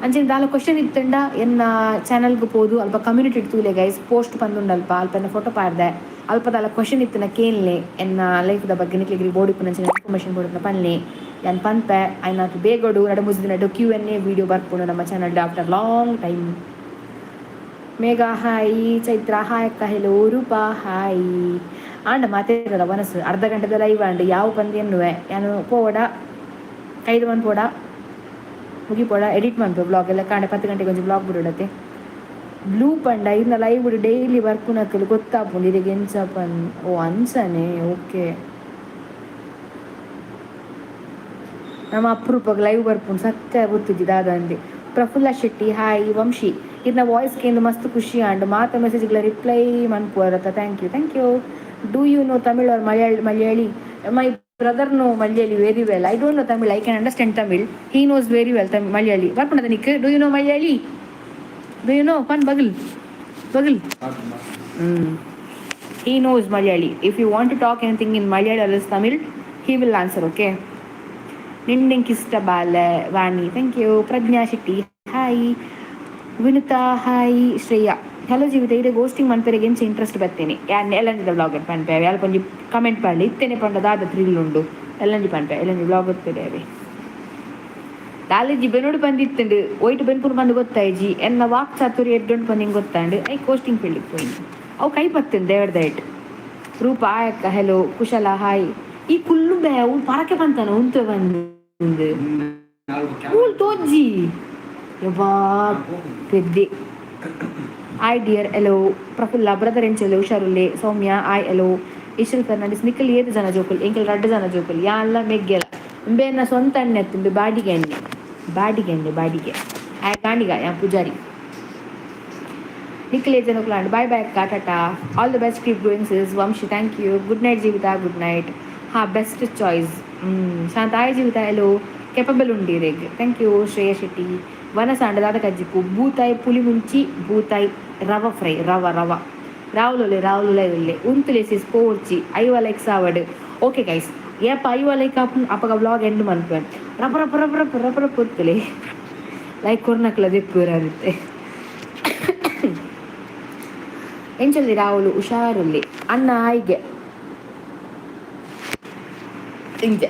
ಅಂಚಿನ ದಾಲ question ಇತ್ತಂಡ ಎನ್ನ ಚಾನಲ್ಗೆ ಪೋದು ಅಲ್ಪ ಕಮ್ಯುನಿಟಿ ತೂಲೆ ಗೈಸ್. ಪೋಸ್ಟ್ ಪಂದುಂಡು ಅಲ್ಪ. ಅಲ್ಪ ಎನ್ನ ಫೋಟೋ ಪಾಡ್ದೆ. ಅಲ್ಪ ದಾಲ ಕ್ವಶನ್ ಇತ್ತಿನ ಕೇನ್ಲೆ. ಎನ್ನ ಲೈಫ್ದ ಬಗ್ಗೆ ನಿಕ್ಲೆಗ್ ಬೋಡಿಪ್ಪುನಂಚಿನ ಇನ್ಫಾರ್ಮೇಷನ್ ಬೋಡಿಪ್ಪುನ ಪನ್ಲೆ, ಯಾನ್ ಪನ್ಪೆ. ಆಯ್ನಾತ್ ಬೇಗಡು 2-3 ದಿನಡ್ Q N A video ಬರ್ಪುಂಡು ನಮ್ಮ channel, after long time. Megha, hi. Chaitra, hi ಅಕ್ಕ, ಹೆಲೋ. ರೂಪಾ, ಹಾಯ್. ಆಂಡ ಮಾತೇರಲ್ಲ ಮನಸ್ಸು ಅರ್ಧ ಗಂಟೆದ ಲೈವ್ ಆಂಡ್ ಯಾವ ಪಂದ್ ಎನ್ನುವೆ. ಯಾನು ಪೋವಡ, ಕೈದು ಮನ್ಪೋಡ, ಮುಗಿಪೋಡ, ಎಡಿಟ್ ಮನ್ಪು ಬ್ಲಾಗ್ ಎಲ್ಲ. ಕಾಂಡೆ 10 ಗಂಟೆಗೆ ಒಂಜಿ ಬ್ಲಾಗ್ ಬಿಡೋಡತ್ತೆ. ಬ್ಲೂ ಪಂಡ ಇನ್ನ ಲೈವ್ ಡೈಲಿ ಬರ್ಪುನಕುಲು ಗೊತ್ತಾಪುಂಡು ಇರೆಗ್ ಎಂಚ ಪನ್. ಓ, ಅಂಚನೆ, ಓಕೆ. ನಮ್ಮ ಅಪರೂಪಗ್ ಲೈವ್ ಬರ್ಪುಂಡು, ಸತ್ಯ ಗೊತ್ತಿದ್ದಿ ದಾದಂದೆ. ಪ್ರಫುಲ್ಲ ಶೆಟ್ಟಿ, ಹಾಯ್. ವಂಶಿ, ಇರ್ನ ವಾಯ್ಸ್ ಕೇಂದು ಮಸ್ತ್ ಖುಷಿ ಆಂಡ್. ಮಾತ ಮೆಸೇಜ್ಗಳ reply ಮನ್ಪುವರತ್ತ. Thank you, thank you. Do you know Tamil or Malayali? My brother know Malayali very well. I don't know Tamil. I can understand Tamil. He knows very well Tamil, Malayali. ಬರ್ಪುಂಡದ Nick? Do you know Malayali? Do you know? ಪನ್, ಬಗಲ್ ಬಗಲ್. He knows Malayali. If you want to talk anything in Malayali or Tamil, he will answer, okay? ನಿನ್ನೆಂಕಿಷ್ಟ Bale Vani, thank you. Prajna Shetty, hi. Vinutha, hi. Shreya, hello ಜೀವಿತ. ಇಡೆ ghosting ಮನ್ಪೆರೆಗೆ ಎಂಚ interest ಬತ್ತೀನಿ? ಯಾನ್ ಎಲ್ಲಂಜಿದ vlog ಪನ್ಪೆ. ಅಲ್ಪ ಒಂಜಿ comment ಪಾಡ್ಲೆ. ಇತ್ತೇನೆ ಪಂಡ ದಾದ thrill ಉಂಡು? ಎಲ್ಲಂಜಿ ಪನ್ಪೆ, ಎಲ್ಲಂಜಿ ವ್ಲಾಗ್ ಗೊತ್ತಿದೆ. ಅವೇ ದಾಲೇಜಿ ಬೆನೋಡು ಬಂದಿತ್ತಂಡು, ಒಯ್ಟು ಬೆನ್ಪುನು ಬಂದು ಗೊತ್ತಾಯ್ಜಿ. ಎನ್ನ ವಾಕ್ ಚಾತುರಿ ಎಡ್ಡುಂಡು ಬಂದು ಗೊತ್ತಾಂಡು. I coasting ಫೀಲ್ಡಿಗೆ ಪೋಯಿನಿ. ಅವು ಕೈ ಪತ್ತಂದು ದೇವರ್ದ it. ರೂಪ ಆಯಕ್ಕ, ಹೆಲೋ. ಕುಶಲ, ಹಾಯ್. ಈ ಕುಲ್ಲು ಬೇ ಅವು ಪರಕೆ ಬಂತಾನ ಉಂತು ಬಂದು ಮೂಲ್ ತೋಜ್ಜಿ ಯವ್ವಾ ಪೆದ್ದೆ. Hi dear, hello. Prafulla, brother ಎಂಚಲ್ಲೆ? ಹುಷಾರುಲ್ಲೆ. ಸೌಮ್ಯ, ಹಾಯ್, ಹೆಲೋ. ಈಶ್ವರ್ ಫರ್ನಾಂಡಿಸ್, ನಿಖಲ್ ಏತ್ ಜನ ಜೋಕುಲ್? ಎಂಕಲ್ ರಡ್ಡ್ ಜನ ಜೋಕುಲ್, ಯಾನ್ಲ ಮೆಗ್ಗೆಲ. ಉಂಬೆನ ಸ್ವಂತ ಅಣ್ಣೆ ಅತ್ತುಂಡು, ಬಾಡಿಗೆ ಅಣ್ಣೆ, ಬಾಡಿಗೆ ಅಣ್ಣೆ, ಬಾಡಿಗೆ ಆಯ್ ಕಾಣಿಗ ಯಾ ಪೂಜಾರಿ. ನಿಖಲ್ ಏತ್ ಜನಕುಲು ಅಂಡ್. ಬಾಯ್ ಬಾಯ್ ಅಕ್ಕ, Tata, all the best, keep growing sis. Vamshi, thank you. Good night Jeevitha, good night. ಹಾ, best choice. Shantha, hi Jeevitha, hello. Capable ಉಂಡಿರೆಗ್, thank you. Shreya Shetty, ವನಸಾಂಡ ದಾದ ಕಜ್ಜಿಕ್ಕು? ಬೂತಾಯಿ ಪುಲಿ ಮುಂಚಿ, ಬೂತಾಯಿ ರವ ಫ್ರೈ, ರವ ರವ. ರಾಹುಲ್, ರಾಹುಲ್ ಉಲ್ಲೆ. ಉಂತುಲೆ ಸಿಸ್, ಪೋರ್ಚಿ. 50 ಲೈಕ್ಸ್ ಆವಡ್. ಓಕೆ ಗೈಸ್, ಏಪ 50 ಲೈಕ್ ಆಪ್ ಅಪಗ ವ್ಲಾಗ್ ಎಂಡ್ ಮನ್ಪೆ. ರಪ ರಪ ರಪ ರಪ ರಪ ರಪ ಉತ್ತಲೆ. ಲೈಕ್ ಕೊರ್ನಕ್ಲ ದೆಪ್ಪುರಂತೆ. ಎಂಚಲ್ಲಿ ರಾಹುಲ್? ಹುಷಾರುಲ್ಲಿ. ಅಣ್ಣ ಆಯ್ಗೆ ಇಂಚ.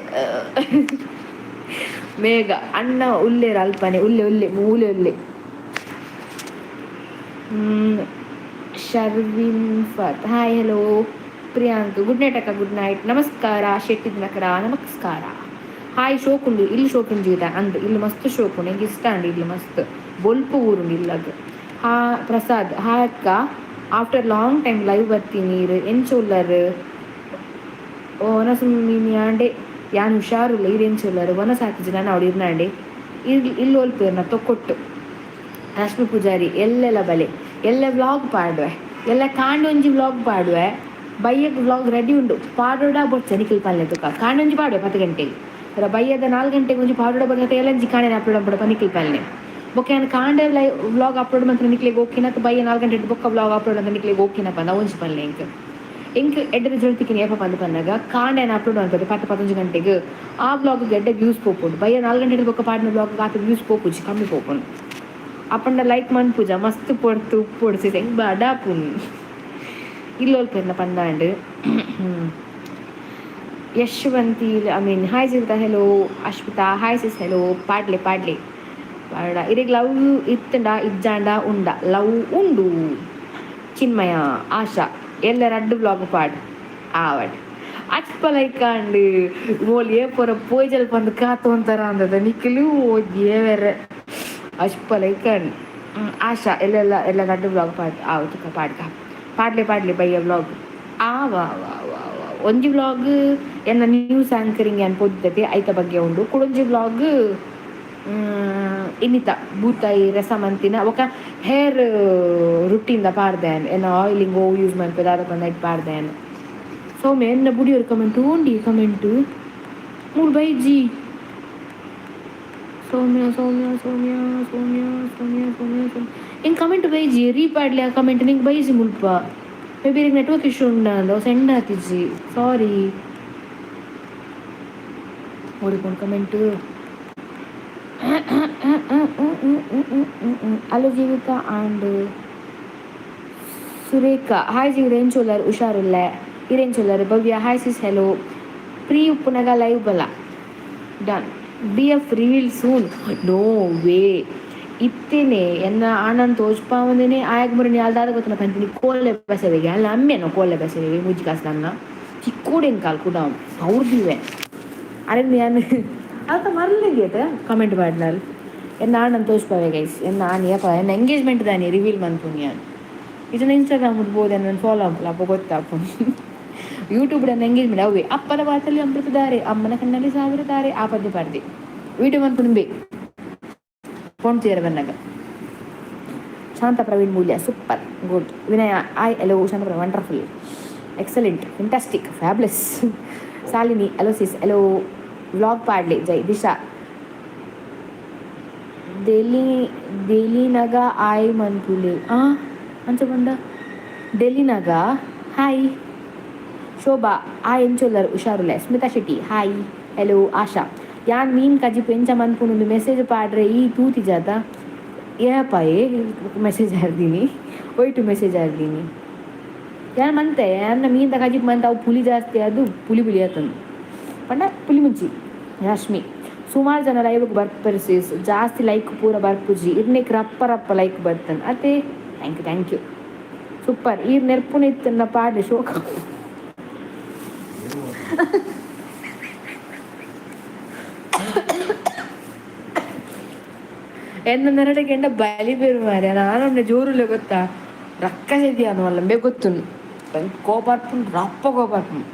ಮೇಘ ಅಣ್ಣ ಉಲ್ಲೇರ ಅಲ್ಪನೆ ಉಲ್ಲೆ ಉಲ್ಲೆ ಮೂಲೆ ಉಲ್ಲೆ. ಶರ್ವಿನ್ Fath, hi, hello. Priyank, good night ಅಕ್ಕ, ಗುಡ್ ನೈಟ್. ನಮಸ್ಕಾರ ಶೆಟ್ಟಿ ದಿನಕರ, ನಮಸ್ಕಾರ. ಹಾಯ್, ಶೋಕುಂಡು ಇಲ್ಲಿ, ಶೋಕುಂಡು ಜೀವಿತ ಅಂದ್. ಇಲ್ಲಿ ಮಸ್ತ್ ಶೋಕುಂಡು, ಎಂಕ್ ಇಷ್ಟ ಅಂಡ್ ಇಲ್ಲಿ. ಮಸ್ತ್ ಬೊಲ್ಪು ಊರುಂಡು ಇಲ್ಲಗ್. ಹಾ ಪ್ರಸಾದ್, ಹಾಯ್ ಅಕ್ಕ, after long time live ಬರ್ತೀನಿ. ಎಂಚ ಉಲ್ಲರ್? ಒನಸು ಮೀನಿ ಯಾನ್ ಹುಷಾರುಲ್ಲ. ಈರ್ ಎಂಚ ಉಲ್ಲರ್? ವನಸ್ ಹಾಕಿಜಿ ನಾನು ಅವಳು ಇರ್ನಾಂಡೆ. ಇಲ್ಲಿ ಇಲ್ಲಿ ಒಲ್ಪೇರ್ನ ತೊಕ್ಕೊಟ್ಟು. ರಶ್ಮಿ ಪೂಜಾರಿ, ಎಲ್ಲೆಲ್ಲ ಬಲೆ ಎಲ್ಲ ವ್ಲಾಗ್ ಪಾಡುವೆ. ಎಲ್ಲ ಕಾಂಡೊಂಜಿ ವ್ಲಾಗ್ ಪಾಡುವೆ. ಬಯ್ಯಗ್ ವ್ಲಾಗ್ ರೆಡಿ ಉಂಡು, ಪಾಡೋಡ ಬೊಚ್ಚ ನಿಖಿಲ್ ಪಲ್ಲೆ ತುಕ. ಕಾಂಡೊಂಜಿ ಪಾಡುವೆ 10 ಗಂಟೆಗೆ. ಅರ ಬಯ್ಯದ 4 ಗಂಟೆಗೆ ಒಂಜಿ ಪಾಡೋಡ ಬೊಕ್ಕ ಎಲ್ಲಂಜಿ ಕಾಣೆ ಅಪ್ಲೋಡ್ ಪಡಪ ನಿಖಿಲ್ ಪಲ್ಲೆ. ಬೊಕ್ಕ ಯಾನ್ ಕಾಂಡೆ ಲೈ ವ್ಲಾಗ್ ಅಪ್ಲೋಡ್ ಮಂತ್ರ ನಿಕ್ಲೆಗ್ ಓಕೆನಾ? ಬಯ್ಯ 4 ಗಂಟೆ ಬೊಕ್ಕ ವ್ಲಾಗ್ ಅಪ್ಲೋಡ್ ಅಂತ ನಿಕ್ಲೆಗ್ ಓಕೆನಾ ಪಂದ ಒಂಜಿ ಪಲ್ಲೆ. ಎಂಕ್ ಎಂಕ್ ಎಡ್ಡೆ ರಿಸಲ್ಟ್ ತಿಕ್ಕಿನ ಏಪ ಪಂದ್ ಪನ್ನಗ, ಕಾಂಡೆ ಅಪ್ಲೋಡ್ ಮನ್ಪುವೆ 10, 11 ಗಂಟೆಗೆ. ಆ ವ್ಲಾಗ್ ಎಡ್ಡೆ ವ್ಯೂಸ್ ಪೋಪುಂಡು. ಬಯ್ಯ 4 ಗಂಟೆ ಬೊಕ್ಕ ಪಾಡಿನ ವ್ಲಾಗ್ ಆತ ವ್ಯೂಸ್ ಪೋಪುಜಿ, ಕಮ್ಮಿ ಪೋಪುಂಡು. ಅಪಂಡ ಲೈಕ್ ಮನ್ಪುಜ. ಮಸ್ತ್ ಪೊರ್ತು ಉಪ್ಪೊಡ್ಸಿ ಹೆಂಗ್ ಬಡಾಪುನ್ ಇಲ್ಲೊಲ್ಪೆರ್ನ ಪಂದಾಂಡ್. Yashwanti, I mean, hi Jeevitha, hello. Ashwitha, hi sis, hello. ಪಾಡ್ಲೆ ಪಾಡ್ಲೆ ಪಾಡ. ಇರೆಗ್ ಲವ್ ಇತ್ತಂಡ ಇಜ್ಜಾಂಡ ಉಂಡ? ಲವ್ ಉಂಡು. ಚಿನ್ಮಯ, ಆಶಾ, ಎಲ್ಲ ರಡ್ಡು ವ್ಲಾಗ್ ಪಾಡ್ ಆವಡ್. ಅಚ್ಪ ಲೈಕ್ ಅಂಡ್ ಮೋಲ್ ಏಪೊರ ಪೋಯ್ಜಲ್ ಪಂದ್ ಕಾತೊಂತಾರ ಅಂದದ ನಿಕ್ಕಲು ಏವೆರೆ. ಅಚ್ಪ ಲೈಕ್ ಅಂಡ್. ಆಶಾ, ಎಲ್ಲೆಲ್ಲ ಎಲ್ಲ ರಡ್ಡು ವ್ಲಾಗ್ ಪಾಡ್ ಆವತ್ತು ಪಾಡ್ಕ. ಪಾಡ್ಲೆ ಪಾಡ್ಲೆ ಬಯ್ಯ ವ್ಲಾಗ್. ಆ ವಾ ವಾ ವಾ ವಾ. ಒಂಜಿ ವ್ಲಾಗ್ ಎನ್ನ ನ್ಯೂಸ್ ಆಂಕರಿಂಗ್ ಏನ್ ಪೊದ್ದತೆ ಐತ ಬಗ್ಗೆ ಉಂಡು. ಕುಡೊಂಜಿ ವ್ಲಾಗ್ ಇನ್ನಿತ ಬೂತಾಯಿ ರಸ ಮಂತಿನ ಬೊಕ ಹೇರ್ ರುಟೀನ್ the ಪಾಡ್ದೇನ್. ಎನ್ನ ಆಯಿಲಿಂಗ್ ಓ ಯೂಸ್ ಮನ್ಪೆ ದಾದ ಪಂದ್ ಐಟ್ ಪಾಡ್ದೇನ್. ಸೌಮ್ಯ, ಎನ್ನ ಬುಡಿಯರ್ ಕಮೆಂಟ್ ಉಂಡಿ ಕಮೆಂಟ್ ಮೂರು ಬೈಜಿ. ಸೌಮ್ಯ, ಸೌಮ್ಯ, ಸೌಮ್ಯ, ಸೌಮ್ಯ, ಸೌಮ್ಯ, ಸೌಮ್ಯ, ಸೌಮ್ಯ. ಎಂಕ್ ಕಮೆಂಟ್ ಬೈಜಿ ರೀಪಾಡ್ಲೆ. ಆ ಕಮೆಂಟ್ ನಿಂಗೆ ಬೈಜಿ ಮುಲ್ಪ. May be network issue ಉಂಡ ಅಂದ ಸೆಂಡ್ ಆತಿಜಿ, ಸಾರಿ. ಓಡಿಕೊಂಡು comment. Hello Jeevitha and Surekha, hi Jeevitha. ಎಂಚೊಲ್ಲರ್? ಹುಷಾರುಲ್ಲೆ. ಇರೆಂಚೊಲ್ಲರ್ Bhavya? Hi sis, hello. Free ಉಪ್ಪುನಗ live ಬಲ. Done. BF reveal soon? No way. ಇತ್ತೇನೆ ಎನ್ನ ಆನಂದ್ ತೋಜ್ಪಾವಂದೇನೆ. ಆಯಾಗ ಮುರಿನಿ ಅಲ್ದಾದ ಗೊತ್ತನ ಪಂತಿನಿ ಕೋಲೆ ಬಸವೆಗೆ ಅಲ್ಲ ಅಮ್ಮೇನೋ ಕೋಲೆ ಬಸವೆಗೆ ಮುಜ್ಜಿ ಕಾಸು ನನ್ನ ಚಿಕ್ಕೋಡೆನ್ ಕಾಲ್ ಕೂಡ ಅವ್ರದಿವೆ. ಅರೆ, ನಾನು ಅದ ಮರಲಿಗೆ ಕಮೆಂಟ್ ಮಾಡಿನಾಲ್. ಎನ್ನ ಆನಂದ್ ತೋಜ್ಪಾವೆ ಗೈಸ್. ಎನ್ನ ಆನ್ ಏಪ ಎನ್ನ ಎಂಗೇಜ್ಮೆಂಟ್ ದಾನಿ ರಿವೀಲ್ ಮನ್ಪುನಿ ಯಾನ್. ಇದನ್ನ ಇನ್ಸ್ಟಾಗ್ರಾಮ್ ಇಡ್ಬೋದು, ನನ್ನ ಫಾಲೋ ಅಪ್ಪಲ ಅಪ್ಪ ಗೊತ್ತಾಪು. ಯೂಟ್ಯೂಬ್ ನನ್ನ ಎಂಗೇಜ್ಮೆಂಟ್ ಅವೇ ಅಪ್ಪನ ಮಾತಲ್ಲಿ ಅಮೃತಧಾರೆ, ಅಮ್ಮನ ಕಣ್ಣಲ್ಲಿ ಸಾವಿರ ತಾರೆ, ಆ ಪದ್ಯ ಪಾಡ್ದೆ ವಿಡಿಯೋ ಮನ್ಪುನಿ ಬೇ phone ಬನ್ನಾಗ. Shanta Praveen Moolya, super, good. Vinaya, hi, hello. Shanta Praveen, wonderful, excellent, fantastic, fabulous. Shalini, hello sis, hello. Vlog ಪಾಡ್ಲಿ ಜೈ. ದಿಶಾ ಡೆಲಿ ಡೆಲಿನಗ ಆಯ್ ಮನ್ಪುಲೆ. ಆ ಅಂಚ ಬಂಡ ಡೆಲಿನಗ ಹಾಯ್. ಶೋಭಾ ಆ ಎಂಚೊಲ್ಲರ್? ಹುಷಾರುಲ್ಲೆ. Smitha Shetty, hi, hello. ಆಶಾ, ಯಾನ್ ಮೀನ್ ಕಜಿಪು ಎಂಚ ಮನ್ಪುನು ಮೆಸೇಜ್ ಪಾಡ್ರೆ. ಈ ತೂತಿ ಜಾತ ಏಪ ಏ ಮೆಸೇಜ್ ಹಾರ್ದೀನಿ, ಒಯ್ಟು ಮೆಸೇಜ್ ಹಾರ್ದೀನಿ. ಯಾನ್ ಮಂತೆ ಯಾನ್ನ ಮೀನ್ದ ಕಜಿಪು ಮಂತೆ. ಅವು ಪುಲಿ ಜಾಸ್ತಿ, ಅದು ಪುಲಿ ಪುಲಿ ಆತಂದು ಪಂಡ ಪುಲಿ ಮುಂಚಿ. ರಶ್ಮಿ, ಸುಮಾರು ಜನ ಲೈವ್ಗೆ ಬರ್ಪರ್ ಸಿಸ್, ಜಾಸ್ತಿ ಲೈಕ್ ಪೂರ ಬರ್ಪುಜಿ. ಇರ್ನೆಕ್ ರಪ್ಪ ರಪ್ಪ ಲೈಕ್ ಬರ್ತನ್ ಅತ್ತೆ. Thank you, thank you, super. ಈರ್ ನೆರ್ಪುನ ಇತ್ತನ್ನ ಪಾಡ್ಲೆ ಶೋಕ. ಎನ್ನ ನೆರಡೆ ಕೆಂಡ ಬಲಿ ಬೇರು ಮಾರ್ರೆ. ನಾನು ಜೋರುಲೆ ಗೊತ್ತಾ, ರಕ್ಕಸೆದಿ ಅಲ್ಲ ಬೇ ಗೊತ್ತು. ಕೋಪಾರ್ಪುಂಡು, ರಪ್ಪ ಕೋಪಾರ್ಪುಂಡು.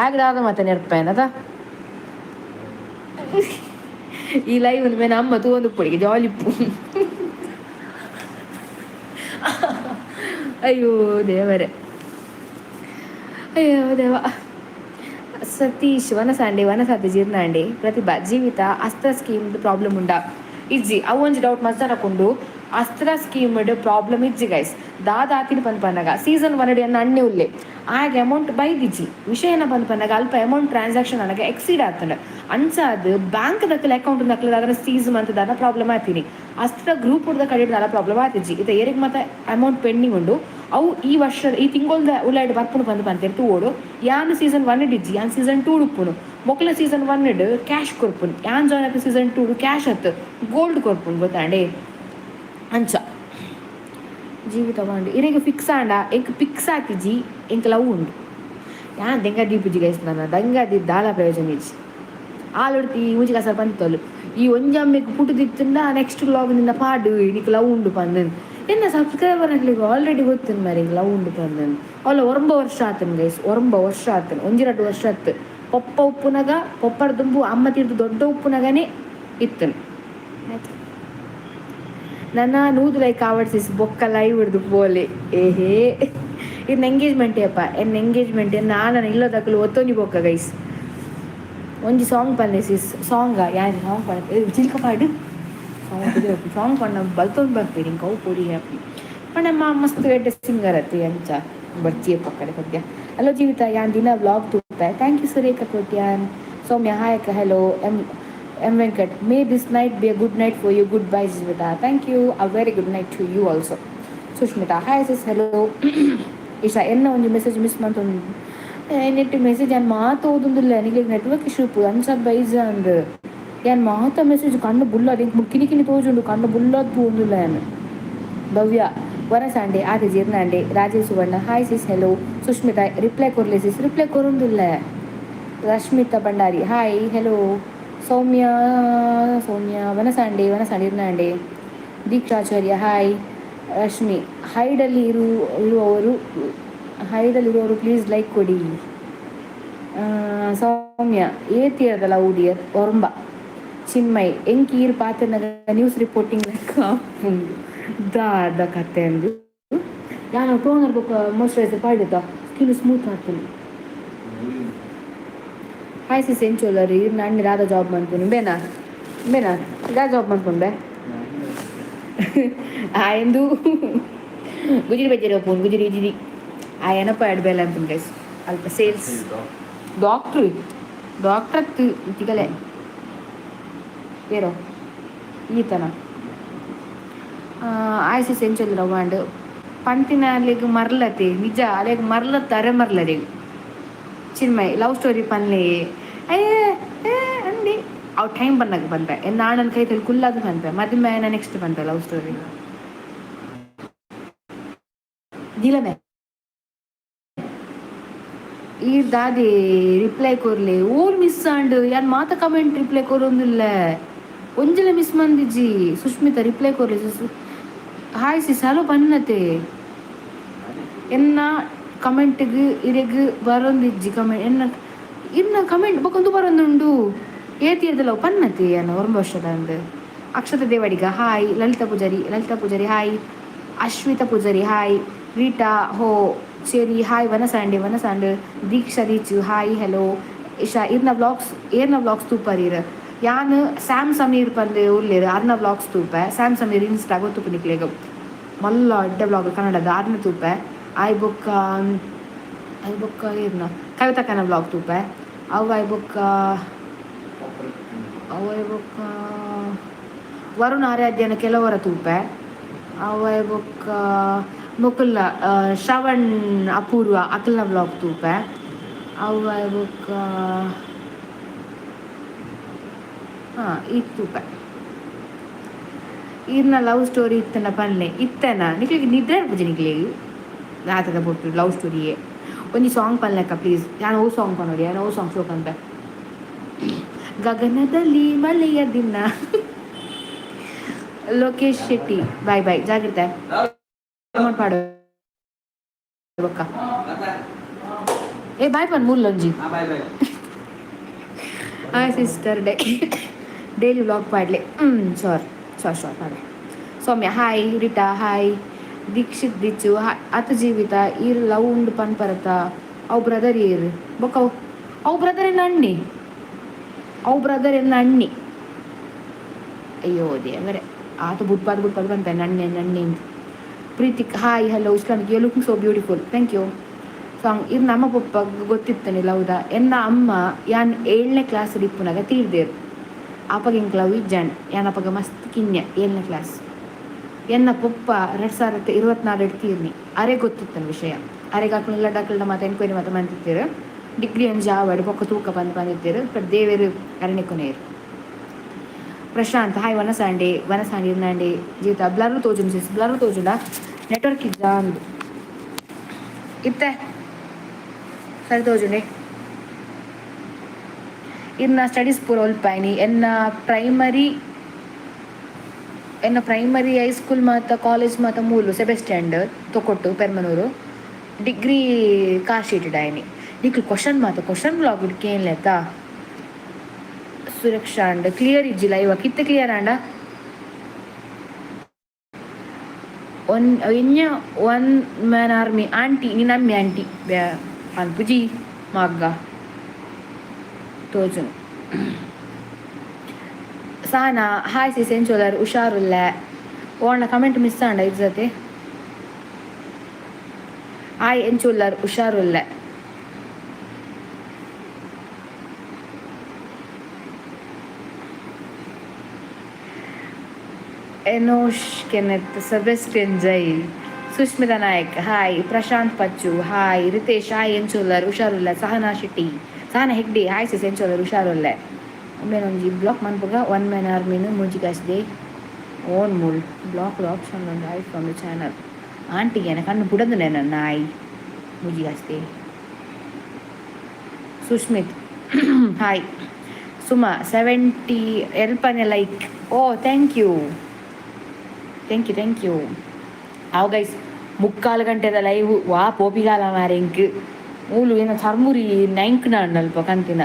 ಆಗ ಮತ್ತೆ ನೆರ್ಪೇನದ ಈ ಲೈವ್ ಮೇಲೆ ಅಮ್ಮ ತೂವೊಂದು ಪೊಡಿಗೆ ಜಾಲಿ ಇಪ್ಪು. ಅಯ್ಯೋ ದೇವರೇ, ಅಯ್ಯೋ ದೇವ. ಸತೀಶ್ ವನಸಾಂಡೆ ವನಸಾತಿ ಜೀರ್ಣಾಂಡೆ. ಪ್ರತಿಭಾ ಜೀವಿತ, ಅಸ್ತ್ರ ಸ್ಕೀಮ್ ಪ್ರಾಬ್ಲಮ್ ಉಂಡಾ? ಇಜ್ಜಿ. ಅವು ಒಂಜಿ ಡೌಟ್ ಮಸ್ತ್. ಅಸ್ತ್ರ ಸ್ಕೀಮ್ ಪ್ರಾಬ್ಲಮ್ ಇಜ್ಜಿ ಗೈಸ್. ದಾದಾತಿನ ಪಂದ್ ಪನ್ನಗ ಸೀಸನ್ 1 ಅನ್ನ ಅಣ್ಣೆ ಉಲ್ಲೆ, ಆಗ ಅಮೌಂಟ್ ಬೈದಿಜ್ಜಿ. ವಿಷಯನ ಬಂದ್ ಪನ್ನಗ ಅಲ್ಪ ಅಮೌಂಟ್ ಟ್ರಾನ್ಸಾಕ್ಷನ್ ಅನಗ ಎಕ್ಸೀಡ್ ಆತಂಡ. ಅಂಚಾದ್ ಬ್ಯಾಂಕ್ ದಕ್ಕಲ ಅಕೌಂಟ್ ದಕ್ಕಲ ಅದರ ಸೀಸ್ ಮಂತದಾನ ಪ್ರಾಬ್ಲಮ್ ಆತೀನಿ. ಅಸ್ತ್ರ ಗ್ರೂಪ್ ದ ಕಡೆ ಪ್ರಾಬ್ಲಮ್ ಆತಿಜ್ಜಿ. ಇತ್ತ ಏರಿಗೆ ಮತ್ತೆ ಅಮೌಂಟ್ ಪೆಂಡಿಂಗ್ ಉಂಡು. ಅವು ಈ ವರ್ಷ ಈ ತಿಂಗೊಲ್ದ ಉಳ್ಳಾಡ್ ಬರ್ಪುನು ಬಂದು ಪಂತೇರ್ ತೂವೋಡು. ಯಾನ್ ಸೀಸನ್ 1 ಇಜ್ಜಿ, ಯಾನ್ ಸೀಸನ್ 2 ಉಪ್ಪುನು. ಮೊಕ್ಕಲ ಸೀಸನ್ 1 ಕ್ಯಾಶ್ ಕೊರ್ಪುನು. ಯಾನ್ ಜಾಯ್ನ್ ಆತ ಸೀಸನ್ 2 ಕ್ಯಾಶ್ ಅತ್ತು ಗೋಲ್ಡ್ ಕೊರ್ಪುನು, ಗೊತ್ತಾಂಡೆ? ಅಂಚ ಜೀವಿತ ಬಾಂಡ್ ಇರೆಗ್ ಫಿಕ್ಸ್ ಆಂಡ? ಎಂಕ್ ಫಿಕ್ಸ್ ಆತಿಜಿ, ಎಂಕ್ ಲವ್ ಉಂಡು. ಯಾನ್ ದೆಂಗ ದೀಪುಜಿ ಗೈಸ್. ನನ್ನ ದಂಗ ದಾಲ ಪ್ರಯೋಜನ ಇಜ್ಜಿ. ಆಲೊಡ್ತಿ ಈ ಮೂಜಿ ಕಾಸರ್ ಪಂತೊಲು ಈ ಒಂಜಮ್ಮೆಗ್ ಪುಟ್ಟುದಿತ್ತುಂಡ ನೆಕ್ಸ್ಟ್ ವ್ಲಾಗ್ ನಿನ್ನ ಪಾಡು ನಿಕ್ ಲವ್ ಉಂಡು ಪಂದನ್. ಎನ್ನ ಸಬ್ಸ್ಕ್ರೈಬರ್ ಅಕ್ಲೆಗ್ ಆಲ್ರೆಡಿ ಗೊತ್ತುಂಡು ಮಾರ್ರೆ ಲವ್ ಉಂಡು ಪಂದನ್. ಅವಲ ಒರಂಬ ವರ್ಷ ಆತನ್ ಗೈಸ್, ಒರಂಬ ವರ್ಷ ಆತನ್. ಒಂಜಿ ರಡ್ಡು ವರ್ಷ ಆತು. ಪೊಪ್ಪ ಉಪ್ಪುನಗ, ಪೊಪ್ಪರ ದುಂಬು ಅಮ್ಮ ತೀರ್ದು ದೊಡ್ಡ ಉಪ್ಪುನಗನೇ ಇತ್ತನ್. ನನ್ನ 100 ಲೈಕ್ ಆವಡ್ ಸಿಸ್, ಬೊಕ್ಕ ಲೈವ್ ಹಿಡ್ದು ಪೋಲೆ. ಏಹೇ, ಇನ್ನು ಎಂಗೇಜ್ಮೆಂಟ್ ಅಪ್ಪ, ಎನ್ನ ಎಂಗೇಜ್ಮೆಂಟ್ ಎನ್ನ ಆನನ ಇಲ್ಲದಕ್ಕಲು ಒತ್ತೊಂಜಿ ಬೊಕ್ಕ ಗೈಸ್. ಒಂಜಿ ಸಾಂಗ್ ಪನ್ಲೆ ಸಿಸ್. ಸಾಂಗ ಯಾನ್ ಸಾಂಗ್ ಪನ್ನೆ ಚಿಲ್ಕ ಪಾಡು. ಸಾಂಗ್ ಸಾಂಗ್ ಪಣ್ಣ ಬಲ್ತೊಂದು ಬರ್ಪೇರಿ ಇಂಕ ಅವು ಪೊಡಿ ಹ್ಯಾಪಿ ಪಂಡ. ಮಸ್ತ್ ಎಡ್ಡೆ ಸಿಂಗರ್ ಅತ್ತಿ, ಅಂಚ ಬರ್ಚಿಯೇ ಪಕ್ಕಡೆ ಸದ್ಯ. ಹಲೋ ಜೀವಿತ, ಯಾನ್ ದಿನ vlog ತೂಪೆ. Thank you Surekha Kotian. Soumya, hi ಅಕ್ಕ, hello. M M Venkat, may this night be a good night for you. Good bye Jeevitha. Thank you, a very good night to you also. Sushmita, hi sis, hello. Isha, ಎನ್ನ ಒಂಜಿ message miss ಮಂತೊಂದು net message ಯಾನ್ ಮಾತ ಓದೊಂದುಲ್ಲ. ನಿಕ್ಲೆಗ್ network issue ಇಪ್ಪು, ಅಂಚ ಬೈಜ ಅಂದ್. ಯಾನ್ ಮಾತ message ಕಣ್ಣು ಬುಲ್ಲಾದ್ ಎಂಕ್ ಕಿನಿ ಕಿನಿ ತೋಜುಂಡು, ಕಣ್ಣು ಬುಲ್ಲಾದ್ ತೂವೊಂದುಲ್ಲ ಯಾನ್. ಭವ್ಯ ವನಸಾಂಡೆ ಆದಿ ಜೀರ್ಣಾಂಡೆ. Rajesh Suvarna, hi sis, hello. Sushmita, reply ಕೊರ್ಲೆ ಸಿಸ್. ರಿಪ್ಲೈ ಕೊರೊಂದುಲ್ಲ. Rashmitha Bhandari, hi, hello. ಸೌಮ್ಯ, ಸೌಮ್ಯ ವನಸಾಂಡೆ ವನಸಾಂಡೆ ಇರ್ನಾಂಡೆ. ದೀಕ್ಷಾಚಾರ್ಯ, ಹಾಯ್. ರಶ್ಮಿ, ಹೈಡಲ್ಲಿ ಇರುವವರು, ಹೈಡಲ್ಲಿರುವವರು ಪ್ಲೀಸ್ ಲೈಕ್ ಕೊಡಿ. ಸೌಮ್ಯ, ಏತಿಯದಲ್ಲ ಊಡಿಯರ್ ಒರಂಬ. ಚಿನ್ಮಯ್, ಎಂಕ್ ಈರ್ ಪಾತೆರ್ನಗ ನ್ಯೂಸ್ ರಿಪೋರ್ಟಿಂಗ್ ಲೆಕ್ಕ ಆಪುಂಡು. ದಾದ ಕತೆ ಅಂದು. ಯಾನ್ ಟೋನರ್ ಬೊಕ್ಕ ಮಾಯ್ಶ್ಚರೈಸರ್ ಪಾಡ್ಯತ ಸ್ಕಿನ್ ಸ್ಮೂತ್ ಆತುಂಡು. ಹಾಯ್ ಸಿಸ್, ಎಂಚೊಲ್ಲರ್? ಈರ್ನ ಅಣ್ಣೆ ದಾದ ಜಾಬ್ ಮನ್ಪುನು? ಬೇನಾ ಬೇನಾ, ದಾದ ಜಾಬ್ ಮನ್ಪುನು ಬೇ? ಆಯಂದು ಗುಜಿರಿ ಬಜ್ಜಿರ ಪೋನ್ ಗುಜಿರಿ ಗುಜಿರಿ. ಆಯನಪ್ಪ ಎಡ್ ಬೇಲೆ ಅಂತ ಗೈಸ್ ಅಲ್ಪ ಸೇಲ್ಸ್ ಡಾಕ್ಟ್ರ್ ಡಾಕ್ಟ್ರ್ ತಿಗಲೆ ಏರೋ ಈತನ ಆಯ್ಸಿ ಸೆಂಚುರಿ ರವಾಂಡ್ ಪಂತಿನ ಅಲ್ಲಿಗೆ ಮರ್ಲತೆ ನಿಜ ಅಲೆಗ್ ಮರ್ಲತ್ತ ಅರೆ ಮರ್ಲದೆ. ಚಿನ್ಮಯ್ ಲವ್ ಸ್ಟೋರಿ ಪನ್ಲೆ. ಅಯ್ಯೇ ಏ ಅಂದಿ ಅವು ಟೈಮ್ ಬಂದಾಗ ಬಂದೆ ನನ್ನ ಕೈತಲ್ಲಿ ಕುಲ್ಲಾದ ಪನ್ಪೆ ಮದಿಮೆ ನೆಕ್ಸ್ಟ್ ಪನ್ಪೆ ಲವ್ ಸ್ಟೋರಿ ದಿಲಮೆ. ಈ ದಾದಿ ರಿಪ್ಲೈ ಕೊರ್ಲೆ ಓಲ್ ಮಿಸ್ ಆಂಡ್ ಯಾನ್ ಮಾತ ಕಮೆಂಟ್ ರಿಪ್ಲೈ ಕೊರೊಂದಿಲ್ಲ ಒಂಜಿಲ ಮಿಸ್ ಮಂದಿಜಿ. ಸುಷ್ಮಿತಾ ರಿಪ್ಲೈ ಕೊರ್ಲೆ. ಹಾಯ್ ಸಿಸ್, ಹಲೋ ಪನ್ನತೆ. ಎನ್ನ ಕಮೆಂಟ್ಗ್ ಇರೆಗ್ ಬರೊಂದಿಜ್ಜಿ ಕಮೆಂಟ್ ಎನ್ನ ಇನ್ನ ಕಮೆಂಟ್ ಬೊಕೊಂದು ಬರೊಂದುಂಡು ಏತಿಯರ್ದಲ್ಲ ಪನ್ನತೆ ಯಾನ್ ಒರ್ಂಬ ವರ್ಷದ ಅಂದ್. Akshatha Devadiga hi. Lalitha Poojary, Lalitha Poojary hi. Ashwitha Poojary hi. Rita ಹೋ ಚೆರಿ ಹಾಯ್. ವನಸಾಂಡೆ ವನಸಾಂಡ್. Deeksha Richu hi hello. ಇಶಾ ಇರ್ನ ವ್ಲಾಗ್ಸ್ ಏರ್ನ ವ್ಲಾಗ್ಸ್ ತೂಪರ್ ಇರ್? ಯಾನ್ ಸ್ಯಾಮ್ ಸಮೀರ್ ಪಂದ್ ಉಲ್ಲೆರ್, ಅರ್ನ ವ್ಲಾಗ್ಸ್ ತೂಪೆ. ಸ್ಯಾಮ್ ಸಮೀರ್ ಇನ್ಸ್ಟಾ ಗೊತ್ತುಪ್ಪು ನಿಕ್ಲೆಗ್, ಮಲ್ಲ ಅಡ್ಡ ವ್ಲಾಗ್ ಕನ್ನಡದ, ಅರ್ನ ತೂಪೆ. ಆಯ್ ಬೊಕ್ಕ ಆಯ್ ಬೊಕ್ಕ ಏರ್ನ ಕವಿತಕ್ಕನ ವ್ಲಾಗ್ ತೂಪೆ. ಅವು ಆಯ್ ಬೊಕ್ಕ ಅವು ಆಯ್ ಬೊಕ್ಕ ವರುಣ್ ಆರಾಧ್ಯನ ಕೆಲವರ ತೂಪೆ. ಅವು ಆಯ್ ಬೊಕ್ಕ ಮೊಕುಲ್ಲ ಶ್ರವಣ್ ಅಪೂರ್ವ ಅಕಲ್ನ ವ್ಲಾಗ್ ತೂಪೆ. ಅವು ಆಯ್ ಬೊಕ್ಕ ಹಾಂ ಈತ್ ತೂಪೆ. ಈರ್ನ ಲವ್ ಸ್ಟೋರಿ ಇತ್ತನ ಪನ್ಲೆ. ಇತ್ತನ ನಿಕ್ಲೆಗ್ ನಿದ್ರೆ ಪೂಜೆ ನಿಕ್ಲೆಗ್ ರಾತ್ರೆದ ಪೊರ್ತು ಲವ್ ಸ್ಟೋರಿಯೇ. ಒಂಜಿ ಸಾಂಗ್ ಪನ್ಲೆಕ್ಕ ಪ್ಲೀಸ್. ಯಾನ್ ಒವು ಸಾಂಗ್ ಪನೊಡು? ಯಾನ್ ಒವು ಸಾಂಗ್ ಶೋಕ್ ಪನ್ಪೆ? ಗಗನದಲ್ಲಿ ಮಳೆಯ ದಿನ. ಲೋಕೇಶ್ ಶೆಟ್ಟಿ ಬಾಯ್ ಬಾಯ್, ಜಾಗ್ರತೆ ಪಾಡು ಬೊಕ್ಕ. ಏ ಬಾಯ್ ಪನ್ ಮೂರ್ಲೊಂಜಿ. Hi sister, daily vlog ಪಾಡ್ಲೆ. ಹ್ಞೂ sure sure sure ಪಾಡ್ಲೆ. ಸೌಮ್ಯ hi. Rita hi. Dixit ದಿಚ್ಚು hi. ಅತ ಜೀವಿತ ಈರ್ ಲವ್ ಉಂಡು ಪನ್ಪರತ? ಅವು ಬ್ರದರ್ ಈರ್ ಬೊಕ್ಕ ಅವು ಅವು ಬ್ರದರ್ ಎನ್ನ ಅಣ್ಣಿ, ಅವು ಬ್ರದರ್ ಎನ್ನ ಅಣ್ಣಿ. ಅಯ್ಯೋ ದೇವರೇ, ಆತ ಬುಟ್ಪಾದ್ ಬುಟ್ಪಾದ್ ಪನ್ಪೆ ನಣ್ಣೆ ನಣ್ಣೆ ಅಂತ. ಪ್ರೀತಿಕ್ hi hello. Islamic you looking so beautiful, thank you. Song ಇದು ನಮ್ಮ ಪಪ್ಪ ಗೊತ್ತಿತ್ತನಿಲ್ಲ ಹೌದಾ? ಎನ್ನ ಅಮ್ಮ ಯಾನ್ 7ನೇ ಕ್ಲಾಸ್ ಇಪ್ಪುನಾಗ ತೀರ್ದೇರು. ಅಪಗ ಎಂಕ್ ಲವ್ ಇಜ್ಜಾಂಡ್. ಯಾನ್ ಅಪಗ ಮಸ್ತ್ ಕಿನ್ಯ, 7ನೇ ಕ್ಲಾಸ್. ಎನ್ನ ಪೊಪ್ಪ 2024 ತೀರ್ನಿ. ಅರೆ ಗೊತ್ತಿತ್ತನ ವಿಷಯ. ಅರೆಗ್ ಅಕಲ್ನ ಡಕಲ್ನ ಮಾತ ಎನ್ಕ್ವೈರಿ ಮಾತ ಮಂತಿತ್ತೆರ್. ಡಿಗ್ರಿ ಒಂಜಿ ಆವಡ್ ಬೊಕ್ಕ ತೂಕ ಪಂದ್ ಪಂದಿತ್ತೆರ್. ಬಟ್ ದೇವೆರ್ ಅರೆನೆ ಕೊನೆಯೆರ್. ಪ್ರಶಾಂತ್ ಹಾಯ್. ವನಸಾಂಡೆ ವನಸಾಂಡೆ ಇರ್ನಾಂಡೆ. ಜೀವಿತ ಬ್ಲರ್ ತೋಜುಂಡು ಸಿಸ್, ಬ್ಲರ್ ತೋಜುಂಡ? ನೆಟ್ವರ್ಕ್ ಇಜ್ಜಾ ಅಂದು. ಇತ್ತೆ ಸರಿ ತೋಜುಂಡೆ? ಇರ್ನ ಸ್ಟಡೀಸ್ ಪೂರ ಒಲ್ಪಾಯ್ನಿ? ಎನ್ನ primary high school ಮಾತ ಕಾಲೇಜ್ ಮಾತ ಮೂಲು ಸೆಬೆಸ್ಟ್ಯಾಂಡ್ ತೊಕೊಟ್ಟು ಪೆರ್ಮನೂರು. ಡಿಗ್ರಿ ಕಾಶಿ ಡಾಯ್ನಿ. ನಿಕ್ಲು ಕ್ವಶನ್ ಮಾತ ಕ್ವಶನ್ ಬ್ಲಾಗ್ ಕೇನ್ಲೆತಾ. ಸುರಕ್ಷಾ ಅಂಡ್ ಕ್ಲಿಯರ್ ಇಜ್ಜಿಲ್ಲ ಇವಾಗ? ಇತ್ತೆ ಕ್ಲಿಯರ್ ಆಂಡ? ಒನ್ ಎನ್ಯ one man army aunty ನಿನ್ನಮ್ಮಿ aunty ಪನ್ಪುಜಿ ಮಗ್ಗ ತೋಜುನು. ಸಾನಾ ಹಾಯ್ ಸಿಸ್, ಎಂಚೋಲರ್? ಹುಷಾರುಲ್ಲೆ. ಓಣ ಕಮೆಂಟ್ ಮಿಸ್ ಆಂಡ ಇಜ್ಜತೆ. ಹಾಯ್, ಎಂಚುಲ್ಲರ್? ಹುಷಾರುಲ್ಲೆ. Enosh Kenneth Sebastian Jai. Sushmita Nayak hi. Prashanth Pachu hi. Ritesh hi, ಎಂಚುಲ್ಲರ್? ಹುಷಾರುಲ್ಲೆ. ಸಹನಾ ಶೆಟ್ಟಿ, ಸಹನಾ ಹೆಗ್ಡೆ ಹಾಯ್ ಸಿಸ್, ಎಂಚೋಲರ್? ಹುಷಾರುಲ್ಲೆ. ಒಂಜಿ ಬ್ಲಾಕ್ ಮನ್ಪುಗ ಒನ್ ಮ್ಯಾನ್ ಆರ್ಮಿನ್ ಮೂಜಿ ಕಾಸ್ದೆ ಓನ್ ಮೂಲ್ ಬ್ಲಾಕ್ ಆಪ್ಷನ್ ಉಂಡು. Hi from the channel ಆಂಟಿಗೆ ಎನ್ನ ಕಣ್ಣು ಬುಡಂದುನೆ ನಾಯಿ ಮೂಜಿ ಕಾಸ್ದೆ. ಸುಷ್ಮಿತ್ ಹಾಯ್. ಸುಮಾ 70 ಎಲ್ಪನೆ like. Oh thank you thank you thank you. ಅವು ಗೈಸ್ ಮುಕ್ಕಾಲು ಗಂಟೆದ ಲೈವ್ ವಾ ಪೋಪಿಗಾಲ ಮಾರೆ ಇಂಕ್ ಮೂಲು ಏನ ಚರ್ಮುರಿ ನೈಂಕ್ ಅಲ್ಪ ಕಂತಿನ.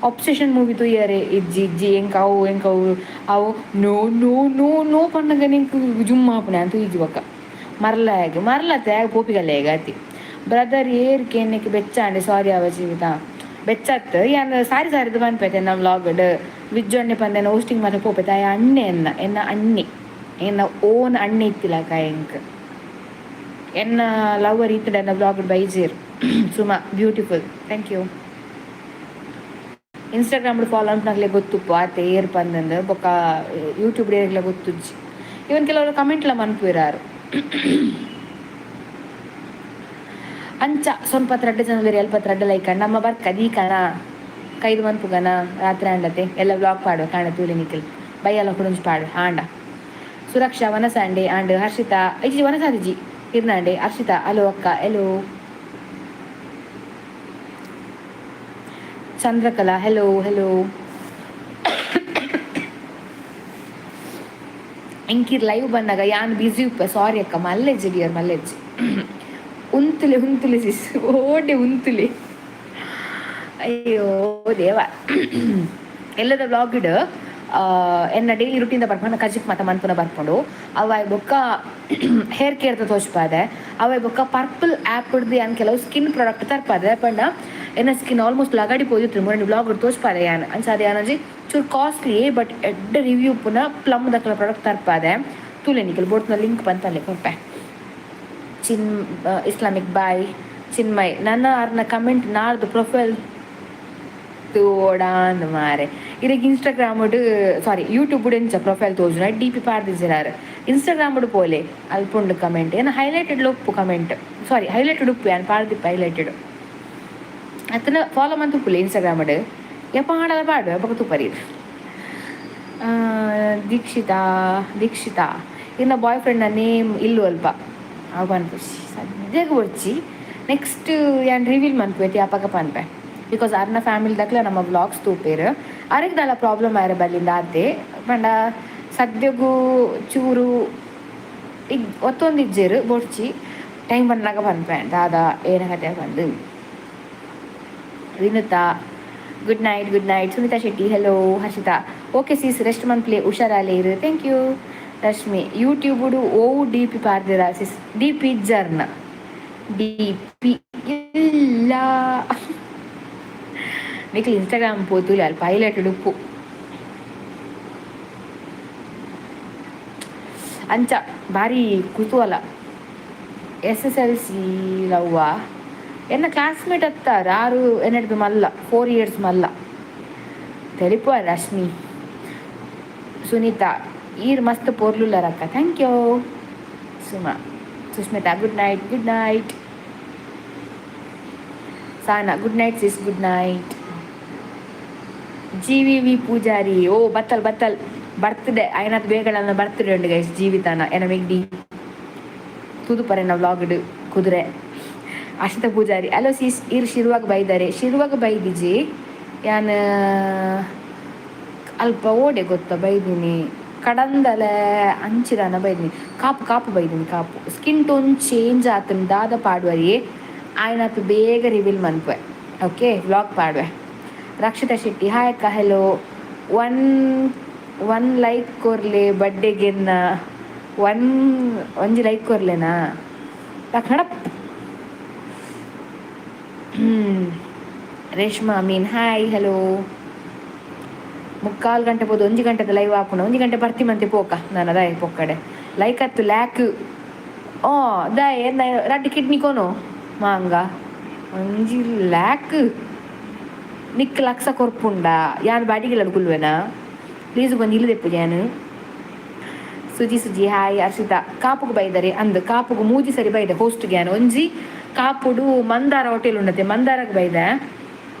ಒಬ್ಸೆಷನ್ ಮೂವಿ ತೂಯರೆ ಇಜ್ಜಿ ಇಜ್ಜಿ. ಎಂಕ್ ಅವು ಎಂಕ್ ಅವು ಅವು no no no no ಪನ್ನಗ ಎಂಕ್ ಜುಮ್ ಆಪುನೆ ಅಂತ ಇಜ್ಜಿ ಬೊಕ್ಕ ಮರ್ಲಾಗ ಮರ್ಲತ್ತೆ ಪೋಪಿಗಲ್ಲ ಅತಿ. ಬ್ರದರ್ ಏರ್ ಕೇನೆಕ್ ಬೆಚ್ಚಾಂಡೆ? ಸಾರಿ ಅವ ಜೀವಿತ ಬೆಚ್ಚತ್ತು. ಯಾನ್ ಸಾರಿ ಸಾರಿದ ಪನ್ಪೈತೆ ನಮ್ಮ ವ್ಲಾಗ್ಡ್ ವಿಜ್ಜೊಣ್ಣೆ ಪಂದೆನ ಹೋಸ್ಟಿಂಗ್ ಮಾತ್ರ ಪೋಪೆತೆ. ಆಯ ಅಣ್ಣೆ ಎನ್ನ ಎನ್ನ ಅಣ್ಣೆ. ಎನ್ನ ಓನ್ ಅಣ್ಣೆ ಇತ್ತಿಲಕ ಎಂಕ್ ಎನ್ನ ಲವರ್ ಇತ್ತಡ ಎನ್ನ ವ್ಲಾಗ್ ಬೈಜೇರ್. Suma, beautiful, thank you. Instagram follow ಅನ್ಪನಕ್ಲೆ ಗೊತ್ತುಪ್ಪು ಆತೆ ಏರ್ ಪಂದಂದು. ಬೊಕ್ಕ ಯೂಟ್ಯೂಬ್ ಏರ್ಲ ಗೊತ್ತುಜ್ಜಿ. ಇವನ್ ಕೆಲವರು ಕಮೆಂಟ್ಲ ಮನ್ಪುವಿರಾರು. ಅಂಚ ಸ್ವಲ್ಪ ರಡ್ಡ್ ಜನ ಎಲ್ಪ ರಡ್ಡ್ ಲೈಕ್. ನಮ್ಮ ಬರ್ಕ ದೀಕನ ಕೈದು ಮನ್ಪುಗನ ರಾತ್ರಿ ಆಂಡತೆ ಎಲ್ಲ ವ್ಲಾಗ್ ಪಾಡುವ ಕಾಣ ತೂಲೆ ನಿಖಿಲ್ ಬೈಯಲ್ಲ ಕುಡಂಜಿ ಪಾಡು ಆಂಡ. ಸುರಕ್ಷಾ ವನಸಾಂಡೆ ಆಂಡ್ ಹರ್ಷಿತಾ ಇಜ್ಜಿ ವನಸಾದಿಜಿ ಇರ್ನಾಂಡೆ. ಹರ್ಷಿತಾ ಅಲೋ ಅಕ್ಕ, hello. Chandrakala hello hello. ಎಂಕಿರ್ live ಬಂದಾಗ ಯಾನ್ ಬ್ಯುಸಿ ಉಪ್ಪೆ, ಸಾರಿ ಅಕ್ಕ. ಮಲ್ಲೆಜ್ಜಿ ಡಿಯರ್, ಮಲ್ಲೆಜ್ಜಿ. ಉಂತುಲೆ ಉಂತುಲೆ ಸಿಸ್, ಓಡೆ ಉಂತುಲೆ. ಅಯ್ಯೋ ದೇವ. ಎಲ್ಲದ ವ್ಲಾಗ್ ಎನ್ನ ಡೈಲಿ ರುಟೀನ್ ಬರ್ಪುಂಡು. ಕಜಿಪ್ ಮಾತ ಮನ್ಪುನ ಬರ್ಪುಂಡು. ಅವಾಯ್ ಬೊಕ್ಕ ಹೇರ್ ಕೇರ್ದ ತೋಜ್ಪಾದೆ. ಅವಾಯ್ ಬೊಕ್ಕ ಪರ್ಪಲ್ ಆ್ಯಪ್ ಯಾನ್ ಕೆಲವು ಸ್ಕಿನ್ ಪ್ರಾಡಕ್ಟ್ ತರ್ಪಾದೆ. ಪಂಡ ಎನ್ನ ಸ್ಕಿನ್ ಆಲ್ಮೋಸ್ಟ್ ಲಗಾಡಿ ಪೋದಿತ್ತು. ಮೊನ್ನೆ ವ್ಲಾಗ್ ತೋಜ್ಪಾದೆ ಯಾನ್. ಅಂಚಾದ್ ಯಾನೊಂಜಿ ಚೂರು ಕಾಸ್ಟ್ಲಿ ಬಟ್ ಎಡ್ಡೆ ರಿವ್ಯೂ ಪುನ ಪ್ಲಮ್ ದಕ್ಲ ಪ್ರಾಡಕ್ಟ್ ತರ್ಪಾದೆ. ತೂಲೆ ನಿಕಲ್ ಬೋಟ್ನ ಲಿಂಕ್ ಬಂತಲ್ಲೇ ಕೊರ್ಪೆ. ಚಿನ್ ಇಸ್ಲಾಮಿಕ್ ಬಾಯ್ ಚಿನ್ಮಯ್ ನನ್ನ ಅರ್ನ ಕಮೆಂಟ್ ನಾಡ್ದು ಪ್ರೊಫೈಲ್ ತೋಡಾಂದ್ ಮಾರೆ. ಇರೆಗ್ ಇನ್ಸ್ಟಾಗ್ರಾಮ್ ಸಾರಿ ಯೂಟ್ಯೂಬ್ ಎಂಚ ಪ್ರೊಫೈಲ್ ತೋಜುನ ಡಿ ಪಿ ಪಾಡ್ದಿಜ್ಜೆರಾರ್. ಇನ್ಸ್ಟಾಗ್ರಾಮ್ ಪೋಲೆ, ಅಲ್ಪುಂಡು ಕಮೆಂಟ್. ಏನ ಹೈಲೈಟೆಡ್ ಉಪ್ಪು ಕಮೆಂಟ್, ಸಾರಿ ಹೈಲೈಟೆಡ್ ಉಪ್ಪು. ಯಾನ್ ಪಾಡ್ದಿಪ್ಪ ಹೈಲೈಟೆಡ್ ಅತ್ತನ. ಫಾಲೋ ಮಂತ್ Instagram ಯಪ್ಪ ಆಡಲ ಪಾಡು ಬೊಕ ತೂಪರಿ. ದೀಕ್ಷಿತಾ, ದೀಕ್ಷಿತಾ ಇನ್ನ ಬಾಯ್ ಫ್ರೆಂಡ್ನ ನೇಮ್ ಇಲ್ಲು ಅಲ್ಪ ಅವು ಪನ್ಪುಜಿ ಸದ್ಯಗ್ ಬೊಡ್ಚಿ. ನೆಕ್ಸ್ಟ್ ಯಾನ್ ರಿವೀಲ್ ಮನ್ಪುವೆ ಅಪಗ ಪನ್ಪೆ. Because ಅರ್ನ ಫ್ಯಾಮಿಲಿ ದಕ್ಲ ನಮ್ಮ ವ್ಲಾಗ್ಸ್ ತೂಪೇರು. ಅರೆಗ್ ದಾಲ ಪ್ರಾಬ್ಲಮ್ ಆಯೆರೆ ಬಲ್ಲಿಂದ ಆತೆ. ಪಂಡ ಸದ್ಯಗು ಚೂರು ಇಗ್ ಒತ್ತೊಂದಿಜ್ಜೆರ್, ಬೊಡ್ಚಿ. ಟೈಮ್ ಬಂದಾಗ ಪನ್ಪೆ ದಾದಾ ಏನ ಕತೆ ಪಂದ್. Vinutha good night, good night. Sunita Shetty hello. Harshita okay sis, rest ಮನ್ಪ್ಲೆ, ಹುಷಾರಾಲೇರು, thank you. Rashmi ಯೂಟ್ಯೂಬುಡು ಓ ಡಿ P ಪಾಡ್ದಿರ ಸಿಸ್? ಡಿ ಪಿ ಇಜ್ಜರ್ನ, ಡಿ ಪಿ ಇಲ್ಲ. ನಿಕ್ಲ್ ಇನ್ಸ್ಟಾಗ್ರಾಮ್ ಪೋತುಲೆ, ಅಲ್ಪ ಹೈಲೈಟೆಡ್ ಉಪ್ಪು. ಅಂಚ ಭಾರಿ ಕುತೂಹಲ. S S L C ಲವ್ವ? ಎನ್ನ ಕ್ಲಾಸ್ಮೇಟ್ ಅತ್ತಾರ ಆರು ಎನ್ನಡ್ದು ಮಲ್ಲ, 4 ಇಯರ್ಸ್ ಮಲ್ಲ. ತೆಲಿಪುವ ರಶ್ಮಿ. ಸುನೀತಾ ಈರ್ ಮಸ್ತ್ ಪೋರ್ಲುಲ್ಲರಕ್ಕ, thank you. Suma Sushmita good night, good night. Sana good night sis, good night. G V V Poojary oh ಬತ್ತಲ್ ಬತ್ತಲ್ birthday ಅಯನತ್ ಬೇಗಳನ್ನ birthday ಉಂಡು ಗೈಸ್. ಜೀವಿತಾನ ಎನ ಮೆಗ್ಡಿ ತೂದು ಪರೆನ ವ್ಲಾಗ್ಡ್ ಕುದುರೆ. ಅಶ್ವಿತ ಪೂಜಾರಿ ಹಲೋ ಸಿಸ್, ಇರ್ ಶಿರುವಾಗ ಬೈದಾರೆ? ಶಿರುವಾಗ ಬೈದಿಜಿ ಯಾನ್. ಅಲ್ಪ ಓಡೆ ಗೊತ್ತ ಬೈದಿನಿ? Kadandale ಅಂಚಿದಾನ ಬೈದಿನಿ. Kapu Kapu ಬೈದಿನಿ, Kapu. Skin tone change ಆತನ ದಾದ ಪಾಡುವರಿ ಆಯ್ನಾತ್ ಬೇಗ ರಿವೀಲ್ ಮನ್ಪುವೆ. ಓಕೆ, ವ್ಲಾಗ್ ಪಾಡುವೆ. ರಕ್ಷಿತಾ ಶೆಟ್ಟಿ ಹಾಯ್ ಅಕ್ಕ, hello. One one like ಕೊರ್ಲೆ ಬಡ್ಡೆಗೆನ್ನ. One ಒಂಜಿ ಲೈಕ್ ಕೊರ್ಲೆನಾ ನಡಪ್. ರೇಷ್ಮಾ ಮೀನ್ ಹಾಯ್ ಹಲೋ. ಮುಕ್ಕಾಲು ಗಂಟೆ ಪೋದು ಒಂಜಿ ಗಂಟೆದ ಲೈವ್ ಹಾಪುಂಡು. ಒಂಜಿ ಗಂಟೆ ಬರ್ತಿ ಮಂತೆ ಪೋಕ ನಾನು ಅದಾಯ ಪೊಕ್ಕಡೆ ಲೈಕ್ ಹತ್ತು ಲ್ಯಾಕ್. ಓ ದಾಯೆ ಎನ್ನ ರಡ್ಡ್ ಕಿಡ್ನಿ ಕೋನು ಮಾಂಗ ಒಂಜಿ ಲ್ಯಾಕ್ ನಿಕ್ ಲಕ್ಷ ಕೊರ್ಪುಂಡ ಯಾನ್ ಬಾಡಿಗೆಲ್ಲ ಕುಲ್ವೆನಾ? ಪ್ಲೀಸ್ ಒಂಜಿ ಇಲ್ಲದೆಪ್ಪು ಯಾನ್. ಸುಜಿ ಸುಜಿ ಹಾಯ್. ಹರ್ಷಿತಾ ಕಾಪುಗು ಬೈದರೆ ಅಂದ್ ಕಾಪುಗು ಮೂಜಿ ಸರಿ ಬೈದೆ ಹೋಸ್ಟ್ ಗ್ಯಾನ್. ಒಂಜಿ ಕಾಪುಡು ಮಂದಾರ ಹೋಟೆಲ್ ಉಂಡತೆ, ಮಂದಾರಗ್ ಬೈದೆ.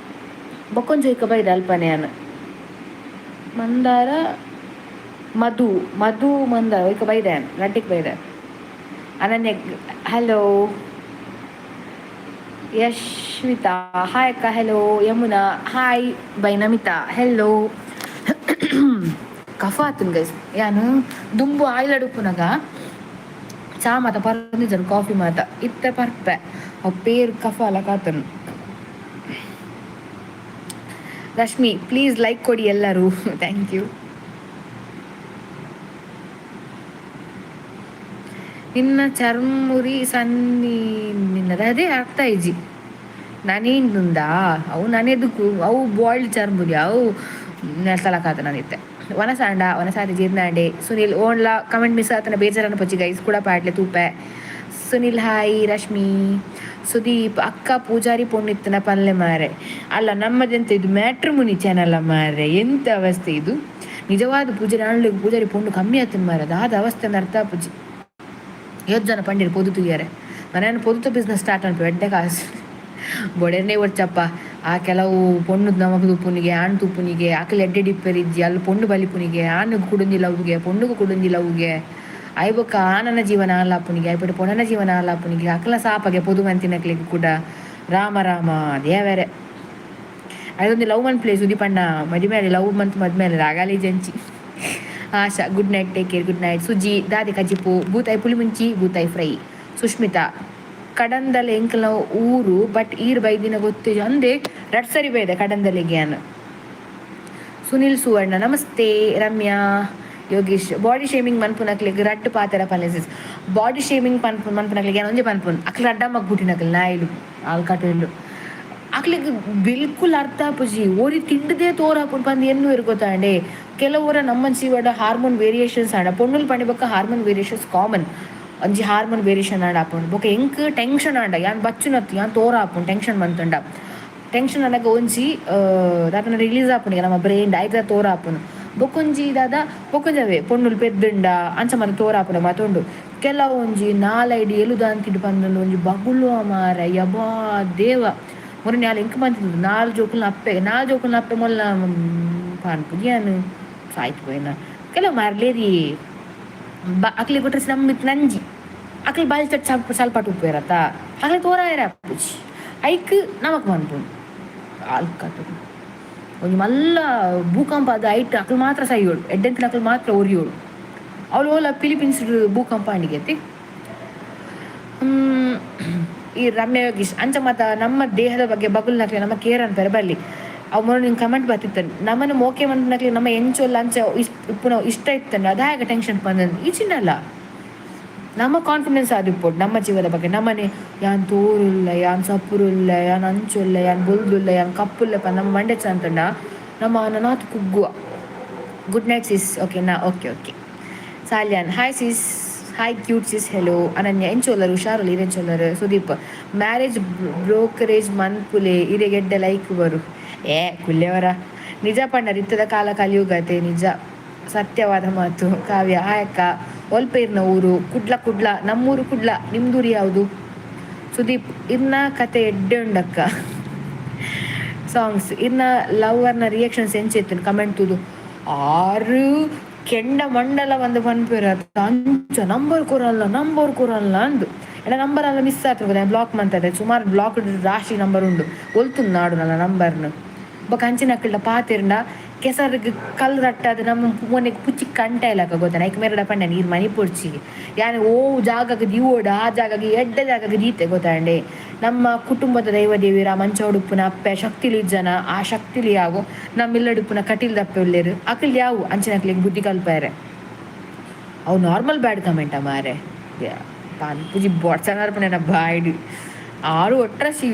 ಬೊಕ್ಕೊಂಜಿ ಒಯ್ಕ ಬೈದೆ ಅಲ್ಪನೆ ಯಾನ್. ಮಂದಾರ ಮಧು ಮಧು ಮಂದಾರ ಒಯ್ಕ ಬೈದೆ ಯಾನ್, ರಡ್ಡಿಕ್ ಬೈದೆ. ಅನನ್ಯ ಹಲೋ. ಯಶ್ವಿತಾ ಹಾಯ್ ಅಕ್ಕ, hello. Yamuna hi bye. Namitha hello. ಕಫ ಆತನ್ ಗೈಸ್. ಯಾನು ದುಂಬು ಆಯಿಲ್ ಅಡುಪುನಗ ಚಾ ಮಾತ ಪರಂದಿಜನ್, ಕಾಫಿ ಮಾತ ಇತ್ತೆ ಪರ್ಪೆ. ಅವು ಪೇರ್ ಕಫ ಅಲ ಕಾತನ್. ರಶ್ಮಿ ಪ್ಲೀಸ್ ಲೈಕ್ ಕೊಡಿ ಎಲ್ಲರೂ, thank you. ನಿನ್ನ ಚರ್ಮುರಿ ಸನ್ನಿ ನಿನ್ನದ ಅದೇ ಅರ್ಥ ಇಜ್ಜಿ. ನಾನೇಂದುಂದಾ ಅವು ನಾನೆದುಕು ಅವು ಬಾಯ್ಲ್ಡ್ ಚರ್ಮುರಿ ಅವು ನೆಲತಲಕಾತ ನಾನಿತ್ತೆ. ವನಸಾಂಡ ವನಸಾತಿ ಜೀರ್ನಾಂಡೆ. ಸುನಿಲ್, ಓನ್ಲ ಕಮೆಂಟ್ ಮಿಸ್ ಆತನ ಬೇಜಾರನ್ನ ಪೊಚ್ಚಿ ಗೈಸ್, ಕೂಡ ಪಾಡ್ಲೆ ತೂಪೆ. ಸುನಿಲ್ ಹಾಯ್. ರಶ್ಮಿ, ಸುದೀಪ್ ಅಕ್ಕ, ಪೂಜಾರಿ ಪೊಣ್ಣಿತ್ತನ ಪಲ್ಲೆ ಮಾರೆ. ಅಲ್ಲ, ನಮ್ಮದೆಂತ ಇದು ಮ್ಯಾಟ್ರಿಮುನಿ ಚಾನಲ್ ಮಾರೆ? ಎಂತ ಅವಸ್ಥೆ ಇದು? ನಿಜವಾದ ಪೂಜಾರಿ ಆಣ್ಲಿಗೆ ಪೂಜಾರಿ ಪೊಣ್ಣು ಕಮ್ಮಿ ಆತನ ಮಾರೆ. ಅದಾದ ಅವಸ್ಥೆ ಅರ್ಥ ಪೂಜಿ. ಏತ್ ಜನ ಪಂಡಿರು ಪೊದು ತೂಯರೆ. ಮನೆಯನ್ನು ಪೊದುತ ಬಿಸ್ನೆಸ್ ಸ್ಟಾರ್ಟ್ ಅನ್ಪು, ಎಡ್ಡೆ ಕಾಸು ಬೊಡೆನೇ ಒಚ್ಚಪ್ಪ. ಆ ಕೆಲವು ಪೊಣ್ಣು ನಮಕ್ ತೂಪುನಿಗೆ, ಆಣ್ ತೂಪುನಿಗೆ, ಅಕಲ್ ಎಡ್ಡೆ ಡಿಪ್ಪೆರಿಜ್ಜಿ. ಅಲ್ಲಿ ಪೊಣ್ಣು ಬಲಿಪುನಿಗೆ, ಆಣಗ್ ಕುಡೊಂಜಿ ಲವ್ಗೆ, ಪೊಣ್ಣುಗು ಕುಡೊಂಜಿ ಲವ್ಗೆ. ಆಯ್ ಬೊಕ್ಕ ಆನನ ಜೀವನ ಆಲಾಪುನಿಗೆ, ಆಯ್ಪಟ್ಟು ಪೊಣ್ಣನ ಜೀವನ ಆಲಾಪುನಿಗೆ, ಅಕಲ ಸಾಪಗೆ ಪೊದು ಮಂತಿನಕ್ಲೆಗ್ ಕೂಡ. ರಾಮ ರಾಮ ದೇವರೆ. ಅದೊಂದು ಲವ್ ಮನ್ ಪ್ಲೇಸ್ ಉದಿಪಣ್ಣ ಮದಿಮೆ ಲವ್ ಮಂತ್ ಮದ್ಮೆ ರಾಗಾಲಿ ಜಂಚಿ. ಆಶಾ, good night, take care, good night. Suji, ದಾದೆ ಕಜಿಪು? ಬೂತಾಯಿ ಪುಳಿಮುಂಚಿ, ಬೂತಾಯಿ ಫ್ರೈ. ಸುಷ್ಮಿತಾ, ಕಡಂದಲೆ ಎಂಕಲ್ನ ಊರು, ಬಟ್ ಈರ್ ಬೈದಿನ ಗೊತ್ತಿಜ ಅಂದೆ. ರಡ್ ಸರಿ ಬೈದೆ ಕಡಂದಲೆಗೆ ಅನ್. ಸುನಿಲ್ ಸುವರ್ಣ, ನಮಸ್ತೆ. ರಮ್ಯಾ ಯೋಗೀಶ್, ಬಾಡಿ ಶೇಮಿಂಗ್ ಮನ್ಪುನಕ್ಲೆಗ್ ರಡ್ಡ್ ಪಾತೆರ ಪನ್ಲೆ. ಬಾಡಿ ಶೇಮಿಂಗ್ ಪನ್ಪು ಮನ್ಪುನಕ್ಲೆಗ್ ಒಂಜಿ ಪನ್ಪುನ್, ಅಕ್ಲ ಅಡ್ಡಮ್ಮಗ್ ಪುಟ್ಟಿನಕ್ಲ್ ನಾಯಿಲು ಆಲ್ಕಟೆಲು. ಅಕ್ಲೆಗ್ ಬಿಲ್ಕುಲ್ ಅರ್ಥ ಆಪುಜಿ. ಒರಿ ತಿಂಡದೇ ತೋರಾಪುಂಡು ಪಂದ್ ಎನ್ನುವೆರ್ ಗೊತ್ತಾಂಡೆ. ಕೆಲವೊರ ನಮ್ಮ ಜೀವಡ ಹಾರ್ಮೋನ್ ವೇರಿಯೇಷನ್ಸ್ ಆಂಡ, ಪೊಣ್ಣುಲು ಪಂಡಿ ಬೊಕ್ಕ hormone variations common. ಒಂಜಿ ಹಾರ್ಮೋನ್ ವೇರಿಯೇಷನ್ ಆಂಡ ಆಪುಂಡು. ಬೊಕ್ಕ ಎಂಕ್ ಟೆನ್ಷನ್ ಆಂಡ ಯಾನ್ ಬಚ್ಚುನತ್ತು, ಯಾನ್ ತೋರ ಆಪುಂಡು. ಟೆನ್ಷನ್ ಮಂತುಂಡ, ಟೆನ್ಷನ್ ಆನಗ ಒಂಜಿ ದಾದನ ರಿಲೀಸ್ ಆಪುಂಡು ನಮ್ಮ ಬ್ರೈನ್, ಐತ ತೋರ ಆಪುಂಡು. ಬೊಕೊಂಜಿ ದಾದ, ಬೊಕೊಂಜಿ ಅವೇ ಪೊಣ್ಣುಲು ಪೆದ್ದುಂಡ ಅಂಚ ಮಾತ ತೋರ ಆಪುಂಡು ಮಾತುಂಡು. ಕೆಲವೊಂಜಿ ನಾಲೈಡ್ ಎಲುದಾಂತಿಡ್ ಪಂದುಂಡು ಒಂಜಿ ಬಗುಲು ಮಾರ. ಯಬಾ ದೇವ, ಮೊನ್ನೆ ಯಾಲ್ ಎಂಕ್ ಮಂತಿದ್ದು ನಾಲ್ ಜೋಕುಲ್ನ ಅಪ್ಪೆ, ನಾಲ್ ಜೋಕುಲ್ನ ಅಪ್ಪೆ ಮೊಲ್ಲ ಪನ್ಪುಜಿ. ಯಾನ್ ಸಾಯ್ತು ಪೋಯಿನ. ಕೆಲವು ಮಾರ್ಲೇರಿ ಬ ಅಕ್ಲೆ ಕೊಟ್ರೆ ನಮ್ಮ ಮಿತ್ ನಂಜಿ. ಅಕ್ಲೆ ಬಾಲ್ ಚಟ್ ಸ್ವಲ್ಪ ಸ್ವಲ್ಪ ಉಪ್ಪೇರತ್ತ, ಅಕ್ಲೆ ತೋರಾಯರ ಅಪ್ಪುಜಿ. ಐಕ್ ನಮಕ್ ಮನ್ಪುಂಡು ಆಲ್ಕಟ್ಟು. ಒಂಜಿ ಮಲ್ಲ ಭೂಕಂಪ ಅದು ಐಟ್ ಅಕ್ಲು ಮಾತ್ರ ಸೈಯೋಡು, ಎಡ್ಡೆಂತಿನ ಅಕ್ಲು ಮಾತ್ರ ಒರಿಯೋಡು. ಅವಳು ಓಲ ಫಿಲಿಪೀನ್ಸ್ ಭೂಕಂಪ ಅಂಡಿಗೆತ್ತಿ. ಈ ರಮ್ಯ ಯೋಗೀಶ್, ಅಂಚ ಮಾತ ನಮ್ಮ ದೇಹದ ಬಗ್ಗೆ ಬಗುಲ್ ನಕ್ಲೆ ನಮ್ಮ ಕೇರ್ ಅನ್ಪೆರೆ ಬಲ್ಲಿ. ಅವು ಮೊನ್ನೆ ನಿಂಗೆ ಕಮೆಂಟ್ ಬರ್ತಿತ್ತನ್. ನಮ್ಮನ್ನು ಮೋಕೆ ಮನ್ಪುನಕ್ಲೆ ನಮ್ಮ ಎಂಚೊಲ್ಲ ಅಂಚ ಇಪ್ಪುನ ಇಷ್ಟ ಇತ್ತಂಡ ಅದಾಗ ಟೆನ್ಷನ್ ಬಂದ ಈ ಚಿನ್ನಲ್ಲ. ನಮ್ಮ ಕಾನ್ಫಿಡೆನ್ಸ್ ಆದಿಪ್ಪೊಡು ನಮ್ಮ ಜೀವದ ಬಗ್ಗೆ ನಮ್ಮನೆ. ಯಾನ್ ತೋರುಲ್ಲ, ಯಾನ್ ಸಪುರುಲ್ಲ, ಯಾನ್ ಅಂಚುಲ್ಲ, ಯಾನ್ ಬೊಲ್ದುಲ್ಲ, ಯಾನ್ ಕಪ್ಪುಲ್ಲ ಪಂದ್ ನಮ್ಮ ಮಂಡೆ ಚಂತಂಡ ನಮ್ಮ ನನಾತ್ ಕುಗ್ಗುವ. Good night sis, ಓಕೆನಾ? Okay okay. Salian, hi sis, hi cute sis, hello. ಅನನ್ಯ, ಎಂಚೋಲ್ಲರು? ಹುಷಾರುಲ್ಲ. ಇರೆಂಚೋಲ್ಲರು? ಸುದೀಪ್, ಮ್ಯಾರೇಜ್ ಬ್ರೋಕರೇಜ್ ಮನ್ಪುಲೆ, ಇರೆಗೆಡ್ಡೆ ಲೈಕ್ ಬರು. ಏ ಕುಲ್ಯವರ, ನಿಜ ಪಂಡರ್ ಇತ್ತದ ಕಾಲ ಕಲಿಯುಗತೆ. ನಿಜ, ಸತ್ಯವಾದ ಮಾತು. ಕಾವ್ಯ, ಹಾಯ್ ಅಕ್ಕ, ಒಲ್ಪ ಇರ್ನ ಊರು? ಕುಡ್ಲ, ಕುಡ್ಲ ನಮ್ಮೂರು ಕುಡ್ಲ. ನಿಮ್ದೂರು ಯಾವುದು? ಸುದೀಪ್, ಇರ್ನ ಕತೆ ಎಡ್ಡೆ ಉಂಡಕ್ಕ. ಸಾಂಗ್ಸ್ ಇರ್ನ ಲವರ್ನ ರಿಯಾಕ್ಷನ್ಸ್ ಎಂಚೆತ್ತು? ಕಮೆಂಟ್ ತೂದು ಆರು ಕೆಂಡ ಮಂಡಲ ಒಂದು ಪನ್ಪೆರ್ ಅಂಚ. ನಂಬರ್ ಕೊರಲ್ಲ, ನಂಬರ್ ಕೊರಲ್ಲ ಅಂದು. ಎಡ ನಂಬರ್ ಎಲ್ಲ ಮಿಸ್ ಆಯ್ತು, ಬ್ಲಾಕ್ ಮಂತದೆ. ಸುಮಾರು ಬ್ಲಾಕ್ ರಾಶಿ ನಂಬರ್ ಉಂಡು. ಒಲ್ತುಂದು ನಾಡು ನಲ್ಲ ನಂಬರ್ನು. ಬೊಕ ಅಂಚಿನ ಅಕ್ಕಲ್ಡ ಪಾತೆರ್ಂಡ ಕೆಸರ್ಗ್ ಕಲ್ಲು ರಟ್ಟಾದ ನಮ್ಮ ಮೊನ್ನೆಗ್ ಪುಚ್ಚಿ ಕಂಟ ಇಲ್ಲಕ ಗೊತ್ತ. ಐಕ್ ಮೇರಡ ಪಂಡ, ನೀರು ಮನಿ ಪೊಡ್ಚಿ, ಯಾನ್ ಓ ಜಾಗಕ್ಕೆ ದೀವೋಡು, ಆ ಜಾಗಕ್ಕೆ ಎಡ್ಡೆ ಜಾಗಕ್ಕೆ ದೀತೆ ಗೊತ್ತಾಂಡೆ. ನಮ್ಮ ಕುಟುಂಬದ ದೈವ ದೇವಿರ, ಮಂಚ ಉಡುಪುನ ಅಪ್ಪೆ ಶಕ್ತಿಲು ಇಜ್ಜನ, ಆ ಶಕ್ತಿಲು ಯಾವು. ನಮ್ಮ ಇಲ್ಲಡುಪ್ಪುನ ಕಟೀಲ್ ದಪ್ಪೆ ಉಲ್ಲೇರು, ಅಕಲ್ ಯಾವು ಅಂಚಿನ ಅಕ್ಲೆಗ್ ಬುದ್ಧಿ ಕಲ್ಪಾರೆ. ಅವು normal bad comment ಮಾರೆ. ಪನ್ಪುಜಿ ಬೊಡ್ಸನಾರ್ ಪಂಡ ಬಾಯ್ಡ್ ಆರು ಒಟ್ರಾಸಿ.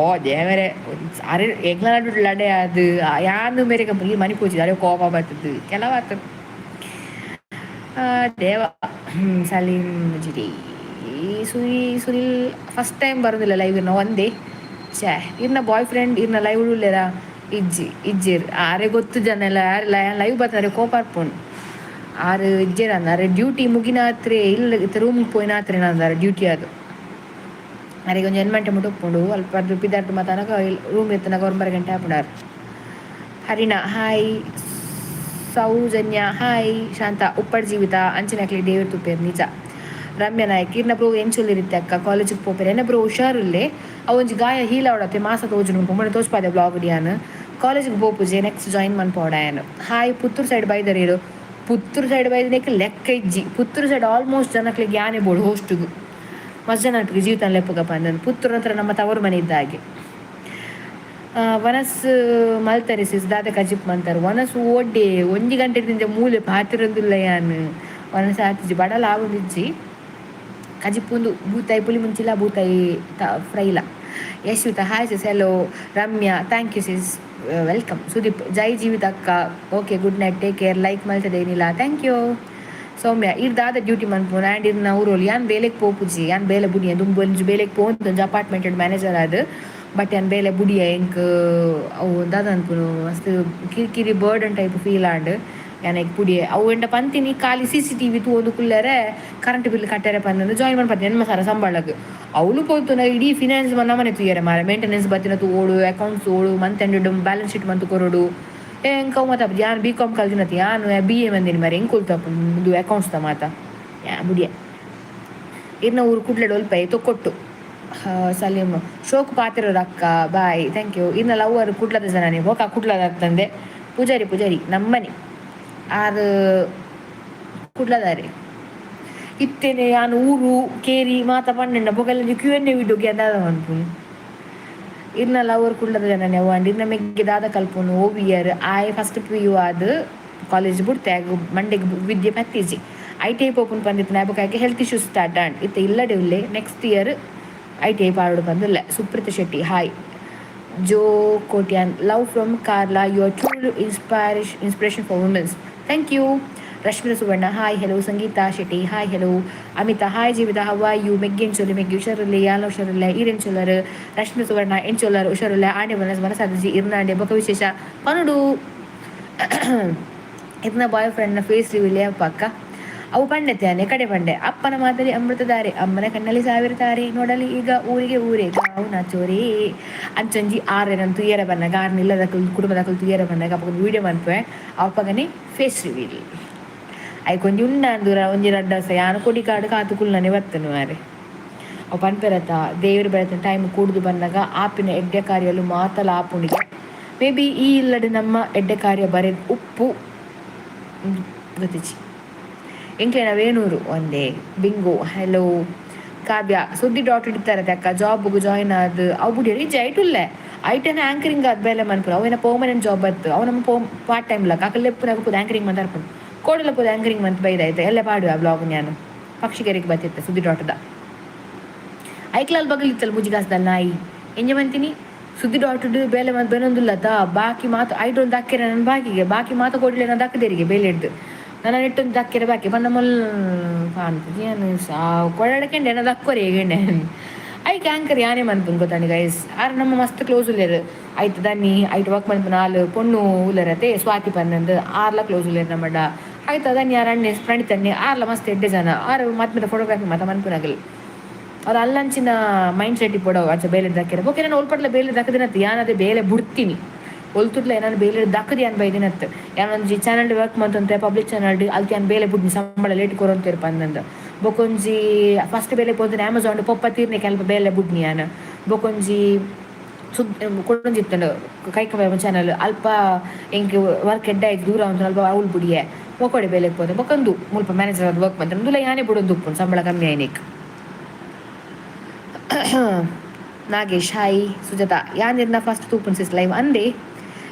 ಓ ದೇವರೇ, ಅರೆ ಎಂಗ್ಲ ನಡುಟ್ ಲಡೆ ಅದು. ಯಾನ್ ಮೇರೆ ಕಂಪನಿ ಮನಿ ಪೋಚಿ ಅರೆ ಕೋಪ ಬರ್ತದೆ ಕೆಲವಾತ. ದೇವ. ಸಲೀಂ ಜಿಡಿ, ಸುನಿ, ಸುನಿಲ್ ಫಸ್ಟ್ ಟೈಮ್ ಬರೋದಿಲ್ಲ ಲೈವ್ ಇರ್ನ ಒಂದೇ. ಛೇ, ಇರ್ನ ಬಾಯ್ ಫ್ರೆಂಡ್ ಇರ್ನ ಲೈವ್ ಉಲ್ಲೇರ? ಇಜ್ಜಿ, ಇಜ್ಜೇರ್. ಆರೆ ಗೊತ್ತು ಜನ ಎಲ್ಲ ಲೈವ್ ಬರ್ತಾರೆ, ಕೋಪ ಅರ್ಪುಂಡು. ಆರು ಇಜ್ಜೇರ್ ಅಂದ. ಅರೆ ಡ್ಯೂಟಿ ಮುಗಿನಾತ್ರೆ ಇಲ್ಲ, ರೂಮ್ ಪೋಯಿನಾತ್ರೆ ನಂದಾರೆ ಡ್ಯೂಟಿ ಅದು. ಅರೆಗೆ ಒಂಜಿ ಎನ್ಮಂಟೆ ಮುಟ್ಟ ಉಪ್ಪುಂಡು. ಅಲ್ಪ ಪಿದಾರ್ಟ್ ಮಾತಾನಕ ರೂಮ್ ಎತ್ತನಾಗ 9 ಗಂಟೆ ಆಪುಂಡಾರ್. ಹರಿಣ ಹಾಯ್. ಸೌಜನ್ಯ ಹಾಯ್. ಶಾಂತ, ಉಪ್ಪಡ್ ಜೀವಿತ ಅಂಚಿನಕ್ಲಿ ದೇವ್ರ ತುಪ್ಪೇರ್ ನಿಜ. ರಮ್ಯ ನಾಯಕ್, ಇರ್ನ ಬ್ರೋ ಎಂಚೊಲ್ಲಿರುತ್ತೆ ಅಕ್ಕ? ಕಾಲೇಜಿಗೆ ಪೋಪೆರ್ ಎನ್ನ ಬ್ರೋ? ಹುಷಾರುಲ್ಲೆ. ಅವು ಒಂಜಿ ಗಾಯ ಹೀಲ್ ಆವಡತ್ತೆ, ಮಾಸ ತೋಜುನು. ಪೊಮ್ಮನೆ ತೋಜ್ಪಾದೆ ಬ್ಲಾಗ್ ಡಿಯಾನ್. ಕಾಲೇಜಿಗೆ ಪೋಪುಜೆ, ನೆಕ್ಸ್ಟ್ ಜಾಯಿನ್ ಮನ್ಪೋಡಾಯನ್. ಹಾಯ್, ಪುತ್ತೂರು ಸೈಡ್ ಬೈದರೇರು? ಪುತ್ತೂರು ಸೈಡ್ ಬೈದನೇಕ ಲೆಕ್ಕ ಇಜ್ಜಿ. ಪುತ್ತೂರು ಸೈಡ್ ಆಲ್ಮೋಸ್ಟ್ ಜನಕ್ಲಿಗೆ ಯಾನೆ ಬೋಡು ಹೋಸ್ಟುಗು. ಮಸ್ತ್ ಜನ ಜೀವಿತ ಲೆಪ್ಪುಗಪ್ಪ ಅಂದನು. ಪುತ್ತೂರು ನಂತರ ನಮ್ಮ ತವರು ಮನೆ ಇದ್ದ ಹಾಗೆ. ವನಸ್ ಮಲ್ತರಿ ಸಿಸ್? ದಾದ ಕಜಿಪ್ ಮಂತರ್? ವನಸ್ ಓಡ್ಡೆ 1 ಗಂಟೆ ದಿಂಜ ಮೂಲೆ ಪಾತಿರಂದುಲ್ಲ ಯಾನ್. ವನಸ್ ಆತಿಜಿ, ಬಡಲ ಆವೊಂದಿಜ್ಜಿ. ಕಜಿಪುಂದು ಬೂತಾಯಿ ಪುಲಿ ಮುಂಚಿಲ, ಬೂತಾಯಿ ತ ಫ್ರೈಲ. ಯಶ್ವಿತ, hi sis, hello. Ramya, thank you sis. Welcome Sudeep. ಜೈ ಜೀವಿತ ಅಕ್ಕ, okay, good night, take care. Like ಮಲ್ತದೆ ಏನಿಲ್ಲ, thank you. Soumya, ಇರ್ದಾದ duty ಮನ್ಪುನ and ಇರ್ನ ಊರೋಲಿ. ಯಾನ್ ಬೇಲೆಗೆ ಪೋಪುಜಿ, ಯಾನ್ ಬೇಲೆ ಬುಡಿಯ. ದುಂಬು ಒಂಜಿ ಬೇಲೆಗೆ ಪೋಂದು ಒಂಜಿ ಅಪಾರ್ಟ್ಮೆಂಟ್ ಮ್ಯಾನೇಜರ್ ಆದ್, ಬಟ್ ಯಾನ್ ಬೇಲೆ ಬುಡಿಯ. ಎಂಕ್ ಅವು ದಾದ ಅನ್ಪುನು, ಮಸ್ತ್ ಕಿರಿಕಿರಿ, burden type feel and ಯಾನ್ ಐಕ್ ಬುಡಿಯೆ. ಅವು ಎಂಡ ಪಂತಿನಿ ಖಾಲಿ ಸಿಸಿಟಿವಿ ತೂವೊಂದು ಕುಲ್ಲೆರೆ, ಕರೆಂಟ್ ಬಿಲ್ ಕಟ್ಟೆರೆ ಪಂದ್ ಜಾಯಿನ್ ಮನ್ಪತ್ತೀನಿ 80,000 ಸಂಬಳಗ್. ಅವಳು ಪೋತುನ ಇಡೀ ಫಿನಾನ್ಸ್ ನಮನೆ ತೂಯೆರೆ ಮಾರೆ. ಮೇಂಟೆನೆನ್ಸ್ ಬತ್ತಿನ ತೂವೊಡು, accounts ತೂವೊಡು, month end balance sheet ಮಂತ್ ಕೊರೊಡು. ಎಂಕ್ ಅವು ಮಾತ, ಯಾನ್ ಬಿ ಕಾಮ್ ಕಲ್ತಿನತಿ, ಯಾನ್ ಬಿ ಎ ಮಂದಿನಿ ಮಾರೆ. ಎಂಕ್ ಒಲ್ತು ಇದು ಅಕೌಂಟ್ಸ್ ದ ಮಾತ? ಯಾ ಬುಡಿಯೆ. ಇರ್ನ ಊರು ಕುಡ್ಲಡ್ ಒಲ್ಪ? ತೊಕ್ಕೊಟ್ಟು. ಸಲೀಮ್, ಶೋಕ್ ಪಾತೆರೋರು ಅಕ್ಕ, bye, thank you. ಇರ್ನ ಲವ್ವರ್ ಕುಡ್ಲದ ಜನನಿ ಬೋಕ ಕುಡ್ಲದ ಅಂತಂದೆ. ಪೂಜಾರಿ, ಪೂಜಾರಿ ನಮ್ಮನೆ ಆರು ಕುಡ್ಲದಾರೆ. ಇತ್ತೇನೆ ಯಾನ್ ಊರು ಕೇರಿ ಮಾತ ಪಂಡೆಂಡ ಬೊಕಲ್ಲ Q N A ವಿಡಿಯೋಗೆ ದಾದ ಮನ್ಪುನು? ಇರ್ನ ಲವರ್ ಕುಡ್ಲದ ಜನನೆ ಅವು. ಇರ್ನ ಮೆಗ್ಗೆ ದಾದ ಕಲ್ಪುನು? ಓವಿಯರ್. ಆಯೆ ಫಸ್ಟ್ ಪಿಯು ಆದ್ ಕಾಲೇಜ್ ಬುಡ್ತೆ, ಆಗ ಮಂಡೆಗ್ ವಿದ್ಯೆ ಪತ್ತಿಜಿ. ಐಟಿಐ ಪೋಪುನ್ ಪಂದಿತ್ತು ಬೊಕ health issues start and ಇತ್ತೆ ಇಲ್ಲಡೆ ಉಲ್ಲೆ. Next year ITI ಪಾಡೋಡು ಪಂದುಲ್ಲೆ. Supreetha Shetty hi. Joe Kotian, love from Karla. You are true inspiration for womens, thank you. Rashmita Suvarna, hi hello. Sangeetha Shetty, hi hello. Amita, hi Jeevitha, how are you? ಮೆಗ್ಗೆ ಎಂಚೊಲ್ಲೆ? ಮೆಗ್ಗೆ ಹುಷಾರುಲ್ಲೆ, ಯಾಲ ಹುಷಾರುಲ್ಲೆ. ಈರ್ ಎಂಚೊಲ್ಲರು? ರಶ್ಮಿ ಸುವರ್ಣ ಎಂಚೊಲ್ಲರು? ಹುಷಾರುಲ್ಲೆ. ಆಂಡೆ ಮನಸ್ ಮನಸಾದಜಿ ಇರ್ನಾಂಡೆ. ಬೊಕ ವಿಶೇಷ ಪನುಡು. ಇರ್ನ boy ಫ್ರೆಂಡ್ನ face reveal ಪಕ್ಕ ಅವು ಪಂಡೆ ಕಡೆ ಪಂಡೆ. ಅಪ್ಪನ ಮಾತಲ್ಲಿ ಅಮೃತಧಾರೆ, ಅಮ್ಮನ ಕಣ್ಣಲ್ಲಿ ಸಾವಿರ ತಾರೆ, ನೋಡಲಿ ಈಗ ಊರಿಗೆ ಊರೇ ಗಾವು ನಾಚೋರೇ. ಅಂಚೊಂಜಿ ಆರೆ ನನ್ ತುಯ್ಯರ ಬನ್ನಾಗ, ಆರ್ ನಿಲ್ಲದಕಲ್ ಕುಟುಂಬದಕಲ್ ತುಯ್ಯರ ಬನ್ನಾಗ ಅಪ್ಪಗ ವೀಡಿಯೋ ಮನ್ಪುವೆ. ಅಪ್ಪಗನೆ ಫೇಸ್ ರಿವೀಲ್ ಐಕೊಂಜಿ ಉಂಡ ಅಂದೂರ ಒಂಜಿ ರಡ್ಡ ಯಾನು ಕೊಡಿ ಕಾಡು ಕಾತು ಕುಲ್ಲನೆ ಬತ್ತನು ಮಾರೆ. ಅವು ಪನ್ಪೆರತ, ದೇವರು ಬೆಳತಿನ ಟೈಮ್ ಕೂಡುದು ಬಂದಾಗ ಆಪಿನ ಎಡ್ಡೆ ಕಾರ್ಯಲು ಮಾತಲ ಆಪುಣಿಗೆ. ಮೇ ಬಿ ಈ ಇಲ್ಲಡೆ ನಮ್ಮ ಎಡ್ಡೆ ಕಾರ್ಯ ಬರೆ ಉಪ್ಪು ಗೊತ್ತಿಚ್ಚಿ. ಎಂಕ್ಲೆನ ವೇಣೂರು ಒಂದೇ. Bingo, hello. ಕಾವ್ಯ, ಸುದ್ದಿ ಡಾಟ್ ಇಡ್ತಾರೆ ಅಕ್ಕ, ಜಾಬ್ಗೆ ಜಾಯಿನ್ ಆದ್ ಅವು ಬುಡಿಯರು ಇಜ್ಜಿ. ಐಟ್ ಉಲ್ಲೆ, ಐಟನ ಆಂಕರಿಂಗ್ ಆದ್ ಬೇಲೆ ಮನ್ಪುರು. ಅವೇನ ಪರ್ಮನೆಂಟ್ ಜಾಬ್ ಬತ್ತು. ಅವು ನಮ್ಮ ಪಾರ್ಟ್ ಟೈಮ್ ಲಕ್ಕ ಅಕಲ್ ಲೆಪ್ಪುನಾಗ ಪೋದು ಆಂಕರಿಂಗ್ ಮಂತ್ ಅರ್ಪುಂಡು. ಕೋಡಲ ಪೋದು ಆಂಕರಿಂಗ್ ಮಂತ್ ಬೈದ ಆಯ್ತು ಎಲ್ಲ ಪಾಡುವ ಬ್ಲಾಗ್. ನಾನು ಪಕ್ಷಿಗೆರೆಗೆ ಬತ್ತಿತ್ತೆ ಸುದ್ದಿ ಡಾಟದ. ಐಕ್ಲಾಲ್ ಬಗಲಿತ್ತಲ್ಲ ಮುಜಿಗಾಸ್ದಲ್ ನಾಯಿ ಎಂಜ ಮಂತಿನಿ. ಸುದ್ದಿ ಡಾಟುಡ್ ಬೇಲೆ ಮಂತ್ ಬೆನೊಂದುಲ್ಲತ. ಬಾಕಿ ಮಾತು ಐಟ್ ಒಂದು ದಕ್ಕೆರೆ ನನ್ನ ಬಾಕಿಗೆ, ಬಾಕಿ ಮಾತು ಕೊಡ್ಲಿ. ನಾನು ದಕ್ಕದೇರಿಗೆ ಬೇಲೆ ಹಿಡ್ದು ನನ್ನ ನೆಟ್ಟೊಂದು ದಕ್ಕೆರೆ ಬಾಕಿ ಬಣ್ಣ ಮೊಲ್ ಏನು ಕೊಡಕೆಂಡೆ ಏನ ದಕ್ಕೋರಿ ಹೇಗೆಂಡೆ. ಐಕ್ ಆಂಕರ್ ಯಾನೇ ಮನ್ಪುನ್ ಗೊತ್ತಾಣಿ ಗೈಸ್. ಆರ್ ನಮ್ಮ ಮಸ್ತ್ ಕ್ಲೋಸ್ ಉಲ್ಲೇರು ಐತ್ ದನ್ನಿ ಐಟ್ ವರ್ಕ್ ಮನ್ಪು ನಾಲ್ ಪೊಣ್ಣು ಉಲ್ಲರತೆ, ಸ್ವಾತಿ ಪನ್ನಂದು. ಆರ್ಲ ಕ್ಲೋಸ್ ಉಲ್ಲೇರು ನಮ್ಮಡ. ಆಯ್ತು, ಅದನ್ನ ಯಾರು ಅಣ್ಣೆ ಪ್ರಣೀತ್ ಅಣ್ಣೆ ಆರ್ಲ ಮಸ್ತ್ ಎಡ್ಡೆ ಜನ. ಆರು ಮತ್ತೆ ಫೋಟೋಗ್ರಫಿ ಮಾತ ಮನ್ಪುನಗಲ್. ಅವ್ರು ಅಲ್ಲಂಚಿನ ಮೈಂಡ್ ಸೆಟ್ ಇಪ್ಪಡವು. ಅಂಚ ಬೇಲೆ ದಕ್ಕಿರ ಓಕೆ. ನಾನು ಒಲ್ಪಟ್ಲ ಬೇಲೆ ದಕ್ಕದಿನತ್ತು. ಯಾನದೇ ಬೇಲೆ ಬುಡ್ತೀನಿ ಒಲ್ತುಟ್ಲ ಏನಾದ್ರು ಬೇಲೆ ದಕ್ಕದಿ ಯಾನ್ ಬೈದಿನತ್ತು. ಯಾನೊಂಜಿ ಚಾನಲ್ ವರ್ಕ್ ಮಂತಂತೆ, ಪಬ್ಲಿಕ್ ಚಾನಲ್ ಅಲ್ತಿ ಯಾನ್ ಬೇಲೆ ಬುಡ್ನಿ, ಸಂಬಳ ಲೇಟ್ ಕೊರೊಂತೇರು ಪಂದಂದ. ಬೊಕೊಂಜಿ ಫಸ್ಟ್ ಬೇಲೆ ಪೋತನೆ ಅಮೆಝಾನ್ ಪೊಪ್ಪ ತೀರ್ನೆ ಕೆಲಪ ಬೇಲೆ ಬುಡ್ನಿ ಯಾನ್. ಬೊಕೊಂಜಿ ಸುದ್ ಕೊಡೊಂಜಿ ಇತ್ತಂಡು ಕೈಕ ಚಾನಲ್, ಅಲ್ಪ ಎಂಕ್ ವರ್ಕ್ ಎಡ್ಡೆ ಆಯ್ತು, ದೂರ ಉಂಟು ಅಲ್ಪ ಅವಳು ಬುಡಿಯೆ. ಮೊಕೊಡೆ ಬೇಲೆಗೆ ಪೋತೆ. ಬೊಕೊಂದು ಮುಲ್ಪ ಮ್ಯಾನೇಜರ್ ಅದು ವರ್ಕ್ ಮಂತ ದುಲ ಯಾನೇ ಬುಡೊಂದು ಉಪ್ಪುಂಡು ಸಂಬಳ ಕಮ್ಮಿ ಆಯ್ನಿಕ್. ನಾಗೇಶ್ ಹಾಯ್. ಸುಜಾತ, ಯಾನಿರ್ನ ಫಸ್ಟ್ ತೂಪುನ್ ಸಿಸ್ ಲೈವ್ ಅಂದೆ.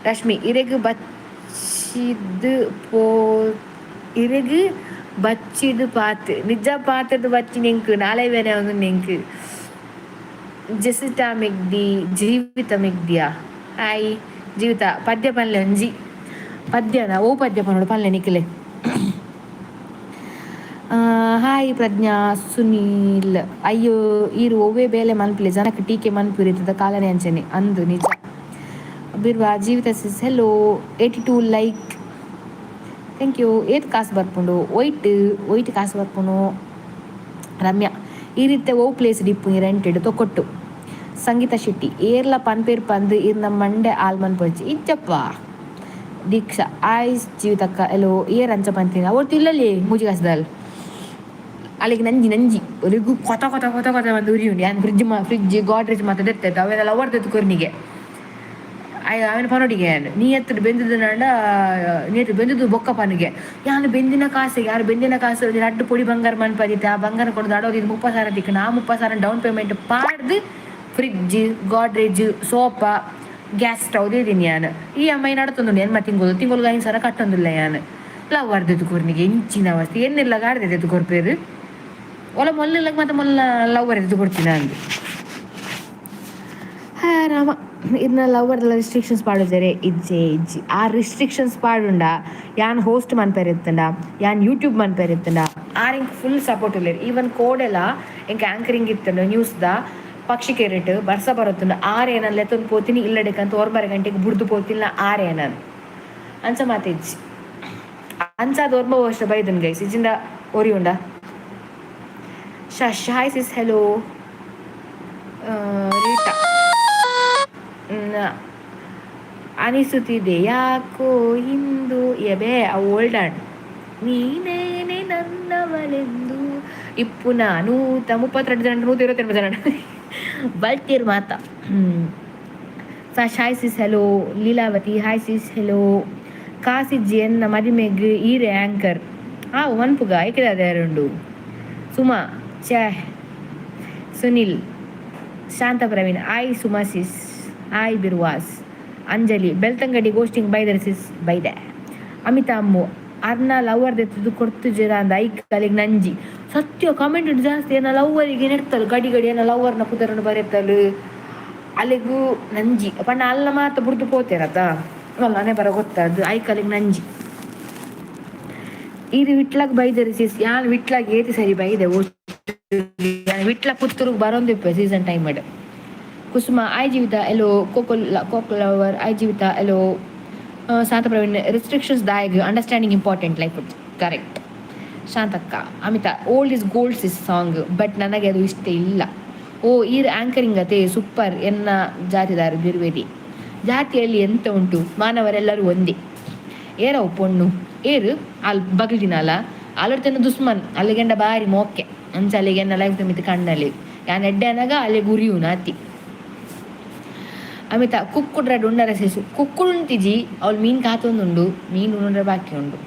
ರಶ್ಮಿ, ಇರೆಗ್ ಬಚ್ಚಿದ್ ಪೋ, ಇರೆಗ್ ಬಚ್ಚಿದ್ ಪಾತ್ ನಿಜ ಪಾತ್ರದ ಬಚ್ಚಿ ನೆಂಕ್ ನಾಳೆ ಬೇನೆ ಒಂದು ನೆಂಕ್. ಜೆಸಿಟಾ ಮೆಗ್ದಿ, ಜೀವಿತ ಮೆಗ್ದಿಯಾ, ಹಾಯ್ ಜೀವಿತ. ಪದ್ಯ ಪನ್ಲೆ ಒಂಜಿ ಪದ್ಯನ? ಓ ಪದ್ಯ ಪನ್ನೋಡು ಪನ್ಲೆ ನಿಕ್ಲೆ. ಹಾಯ್ ಪ್ರಜ್ಞಾ ಸುನೀಲ್. ಅಯ್ಯೋ, ಈರು ಒವ್ವೆ ಬೇಲೆ ಮನ್ಪುಲೆ, ಜನಕ್ಕೆ ಟೀಕೆ ಮನ್ಪುರಿತದ ಕಾಲನೆ ಅಂಚನೆ ಅಂದು ನಿಜ. ಬಿರ್ವಾ ಜೀವಿತ sis, hello. 82 like, thank you. ಏತ್ ಕಾಸು ಬರ್ಪುಂಡು? ವೈಟ್ ವೈಟ್ ಕಾಸು ಬರ್ಪುಂಡು. ರಮ್ಯಾ, ಈ ರೀತಿ ಓ ಪ್ಲೇಸ್ ಡಿಪ್ಪು ರೆಂಟೆಡ್? ತೊಕೊಟ್ಟು. ಸಂಗೀತ ಶೆಟ್ಟಿ, ಏರ್ಲ ಪನ್ಪೇರ್ ಪಂದು ಇರ್ನ ಮಂಡೆ ಆಲ್ಮನ್ ಪೊಚ್ಚಿ ಇಜ್ಜಪ್ಪ. ದೀಕ್ಷಾ ಆಯ್ಸ್ ಜೀವಿತಕ್ಕ, ಎಲ್ಲೋ ಏರ್ ಅಂಚ ಪಂತೀನಿ ಅವತ್ತು ತಿಲ್ಲಲ್ಲಿ ಮೂಜಿಗಾಸದಲ್ ಅಲ್ಲಿಗೆ ನಂಜಿ ನಂಜಿ ಒರಿಗು ಕೊತ ಕೊತ ಕೊತ ಕೊತ ಬಂದು ಉರಿಯುಂಡು. ಯಾನ್ ಫ್ರಿಜ್ ಮಾ ಫ್ರಿಜ್ ಗಾಡ್ರೇಜ್ ಮಾತ ದೆತ್ತೆ ಅವೆಲ್ಲ ಅವರ್ದೆತ್ತು ಕೊರ್ನಿಗೆ. ಅವನ ಪನೋಡಿಗೆ ನೀ ಎತ್ತಡು ಬೆಂದದ್ದು ನಾಂಡ, ನೀ ಎತ್ತು ಬೆಂದದ್ದು ಬೊಕ್ಕ ಪನಿಗೆ. ಯಾನು ಬೆಂದಿನ ಕಾಸು, ಯಾರು ಬೆಂದಿನ ಕಾಸು ರಡ್ಡು ಪೊಡಿ ಬಂಗಾರ ಮನ್ಪದಿತ್ತೆ. ಆ ಬಂಗಾರ ಕೊಡೋದು ಅಡೋದು ಇದು 30,000 ತಿಕ್ಕ. ನಾ 30,000 ಡೌನ್ ಪೇಮೆಂಟ್ ಪಾಡ್ದು fridge, Godrej, sofa, gas stove ಇದ್ದೀನಿ. ಯಾನು ಈ ಅಮ್ಮಾಯಿ ನಡತೊಂದುಂಡು ಎನ್ಮ ತಿಂಗಳು ತಿಂಗಳಿಗೆ 5,000 ಕಟ್ಟೊಂದಿಲ್ಲ. ಯಾನು ಲವ್ ಅರ್ಧದ್ದು ಕೊರ್ನಿಗೆ ಇಂಚಿನ ಅವಸ್ಥೆ ಎನ್ನೆಲ್ಲ ಗಾಡ್ದೆದ್ದು ಕೊರ್ಪೇರು ಒಲ ಮೊಲ್ಲ ಮತ್ತೆ ಮೊಲ್ಲ ಲವ್ ಅರ್ಧದ್ದು ಕೊಡ್ತೀನಿ ಅಂದು. ಹಾ ರಾಮ. ಇರ್ನ ಲವರ್ದಲ್ಲ ರಿಸ್ಟ್ರಿಕ್ಷನ್ಸ್ ಪಾಡುಜರೆ? ಇಜ್ಜೆ ಇಜ್ಜಿ. ಆ ರಿಸ್ಟ್ರಿಕ್ಷನ್ಸ್ ಪಾಡುಂಡ ಯಾನ್ ಹೋಸ್ಟ್ ಮನ್ಪೆರೆ ಇತ್ತಂಡ, ಯಾನ್ ಯೂಟ್ಯೂಬ್ ಮನ್ಪೆರೆ ಇತ್ತಂಡ, ಆರ್ ಎಂಕ್ ಫುಲ್ ಸಪೋರ್ಟ್ ಉಲ್ಲೆರ್. ಈವನ್ ಕೋಡೆಲ ಎಂಕ್ ಆಂಕರಿಂಗ್ ಇತ್ತಂಡ ನ್ಯೂಸ್ದ ಪಕ್ಷಿಕೆರೆಟ್ ಬರ್ಸ ಬರೊತ್ತುಂಡು. ಆರ್ ಏನನ್ ಲೆತ್ತೊಂದು ಪೋತೀನಿ ಇಲ್ಲಡೆಕಂತ ಒರ್ಂಬರೆ ಗಂಟೆಗೆ ಬುಡ್ದು ಪೋತಿಲ್ಲ ಆರ್ ಏನನ್. ಅಂಚ ಮಾತ ಇಜ್ಜಿ. ಅಂಚಾದ್ ಒರ್ಂಬ ವರ್ಷ ಬೈದನ್ ಗೈಸ್. ಇಜ್ಜಿಂಡ ಒರಿ ಉಂಡ. ಶಶ್, hi sis, hello. Rita, ಅನಿಸುತ್ತಿದೆ ಯಾಕೋ ಇಂದು ಎಬೆ ಅವು ಓಲ್ಡ್ ಆಂಡ್. ನೀನೇನೆ ನನ್ನವಳೆಂದು ಇಪ್ಪುನ 132 ಜನ, 129 ಜನ ಬಲ್ತೀರ್ ಮಾತ. ಸಶ್, hi sis, hello. Leelavathi, hi sis, hello. ಕಾಸಿಜ್ಜಿ ಎನ್ನ ಮದಿಮೆಗ್ ಈರೆ ಆಂಕರ್ ಆ ಮನ್ಪುಗ ಐಕೆ ಉಂಡು. ಸುಮಾ ಛೇ, ಸುನಿಲ್, ಶಾಂತ ಪ್ರವೀಣ್, ಆಯ್. ಸುಮಾ ಸಿಸ್, ಆಯ್. ಬಿರ್ವಾಸ್, ಅಂಜಲಿ, ಬೆಳ್ತಂಗಡಿ ಗೋಸ್ಟಿಂಗ್ ಬೈದರ್ ಸಿಸ್? ಬೈದೆ. ಅಮಿತಾ ಅಮ್ಮು, ಅರ್ನ ಲವರ್ ದೆತ್ತದು ಕೊಡ್ತುಜೆರ ಅಂದ ಐಕ್ ಅಲೆಗ್ ನಂಜಿ. ಸತ್ಯ, ಕಮೆಂಟ್ ಜಾಸ್ತಿ ಏನ ಲವ್ವರಿಗೆ ನೆಡ್ತಲು ಗಡಿ ಗಡಿ ಏನ ಲವ್ವರ್ನ ಪುದರನ್ನು ಬರೆತಲು. ಅಲೆಗು ನಂಜಿ ಪಂಡ ಅಲ್ಲ ಮಾತ ಬುಡ್ದು ಪೋತೇರತ ಅಲ್ಲನೆ ಬರ ಗೊತ್ತದು. ಐಕ್ ಅಲೆಗ್ ನಂಜಿ. ಇದು ವಿಟ್ಲಾಗ್ ಬೈದೆರ್ ಸಿಸ್? ಯಾನ್ ವಿಟ್ಲಾಗ್ ಏತಿ ಸರಿ ಬೈದೆ. ಯಾನ್ ವಿಟ್ಲ ಪುತ್ತೂರುಗ್ ಬರೊಂದಿಪ್ಪೆ season time. Kusuma, hi. Jeevitha, hello. Cocoa cocoa lover, hi. Jeevitha, hello. Shantha Praveen, restrictions ದಾಯಗ್? Understanding important life, correct. Shantakka, Amita, old is gold sis song, but ನನಗೆ ಅದು ಇಷ್ಟ ಇಲ್ಲ. ಓ, ಈರ್ ಆಂಕರಿಂಗ್ ಅತೆ? ಸೂಪರ್. ಎನ್ನ ಜಾತಿದಾರ ಬಿರ್ವೇದಿ. ಜಾತಿಯಲ್ಲಿ ಎಂತ ಉಂಟು? ಮಾನವರೆಲ್ಲರೂ ಒಂದೇ. ಏರವು ಪೊಣ್ಣು ಏರು ಅಲ್ ಬಗಲ್ದಿನಲ್ಲ ಅಲ್ಲರ್ತನ ದುಸ್ಮನ್. ಅಲ್ಲಿಗೆಂಡ ಬಾರಿ ಮೋಕೆ ಅಂಚ ಅಲ್ಲಿಗೆ ಎನ್ನ ಲೈಫ್ ಮಿತ್ ಕಣ್ಣಲ್ಲಿ ಯಾನ್ ಎಡ್ಡೆ ಅನಗ ಅಲ್ಲಿ ಗುರಿಯುನ ಅತಿ. ಅಮಿತಾ, ಕುಕ್ಕುಡ್ರ ಉಂಡರ ಸೇಸು? ಕುಕ್ಕುಡು ಉಂತಿಜಿ, ಅವಳು ಮೀನು ಕಾತೊಂದುಂಡು. ಮೀನು ಉಂಡ್ರೆ ಬಾಕಿ ಉಂಡು.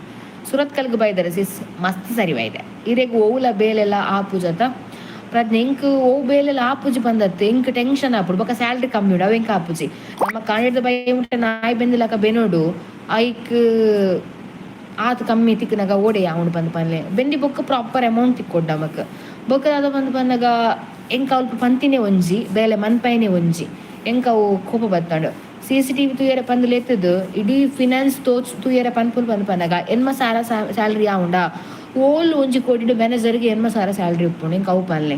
ಸುರತ್ಕಲ್ಗ್ ಬೈದಾರೆ ಸಿಸ್? ಮಸ್ತ್ ಸರಿ ಬೈದೆ. ಇರೆಗ್ ಓವುಲ ಬೇಲೆಲ್ಲ ಆಪುಜತ? ಪ್ರಜ್ಞೆ, ಎಂಕ್ ಓವು ಬೇಲೆಲ್ಲ ಆಪುಜಿ ಬಂದತ್ತು. ಎಂಕ್ ಟೆನ್ಷನ್ ಆಪುಡು. ಬೊಕ ಸ್ಯಾಲ್ರಿ ಕಮ್ಮಿ ಉಂಡು. ಅವು ಎಂಕ್ ಆಪುಜಿ. ನಮ್ಮ ಕಾಣಿದ ಬೈ ಉಂಟೆ ನಾಯಿ ಬೆಂದಿಲಕ ಬೆನೋಡು. ಐಕ್ ಆತ್ ಕಮ್ಮಿ ತಿಕ್ಕನಾಗ ಓಡೆ ಯಾವುಂಡು ಪಂದ್ ಪನ್ಲೆ. ಬೆಂದಿ ಬೊಕ್ಕ ಪ್ರಾಪರ್ ಅಮೌಂಟ್ ತಿಕ್ಕೊಡ್ಡ ನಮಕ್. ಬೊಕ್ಕ ದಾದ ಪಂದ್ ಪನ್ನಗ ಎಂಕ್ ಅಲ್ಪ ಪಂತಿನೇ ಒಂಜಿ ಬೇಲೆ ಮನ್ಪೈನೇ ಒಂಜಿ. ಎಂಕ್ ಅವು ಕೋಪ ಬತ್ತಂಡು. ಸಿಸಿಟಿವಿ ತೂಯರೆ ಪಂದ್ ಲೆತ್ತದು ಇಡೀ ಫಿನಾನ್ಸ್ ತೋಚ್ ತೂಯರೆ ಪನ್ಪುಲ್ ಪಂದ್ ಪನ್ನಗ 80,000 ಸ್ಯಾಲ್ರಿ ಆವುಂಡ? ಓಲ್ ಒಂಜಿ ಕೋಟಿಡ್ ಮ್ಯಾನೇಜರ್ಗೆ 80,000 ಸ್ಯಾಲ್ರಿ ಉಪ್ಪುಂಡು? ಎಂಕ್ ಅವು ಪನ್ಲೆ.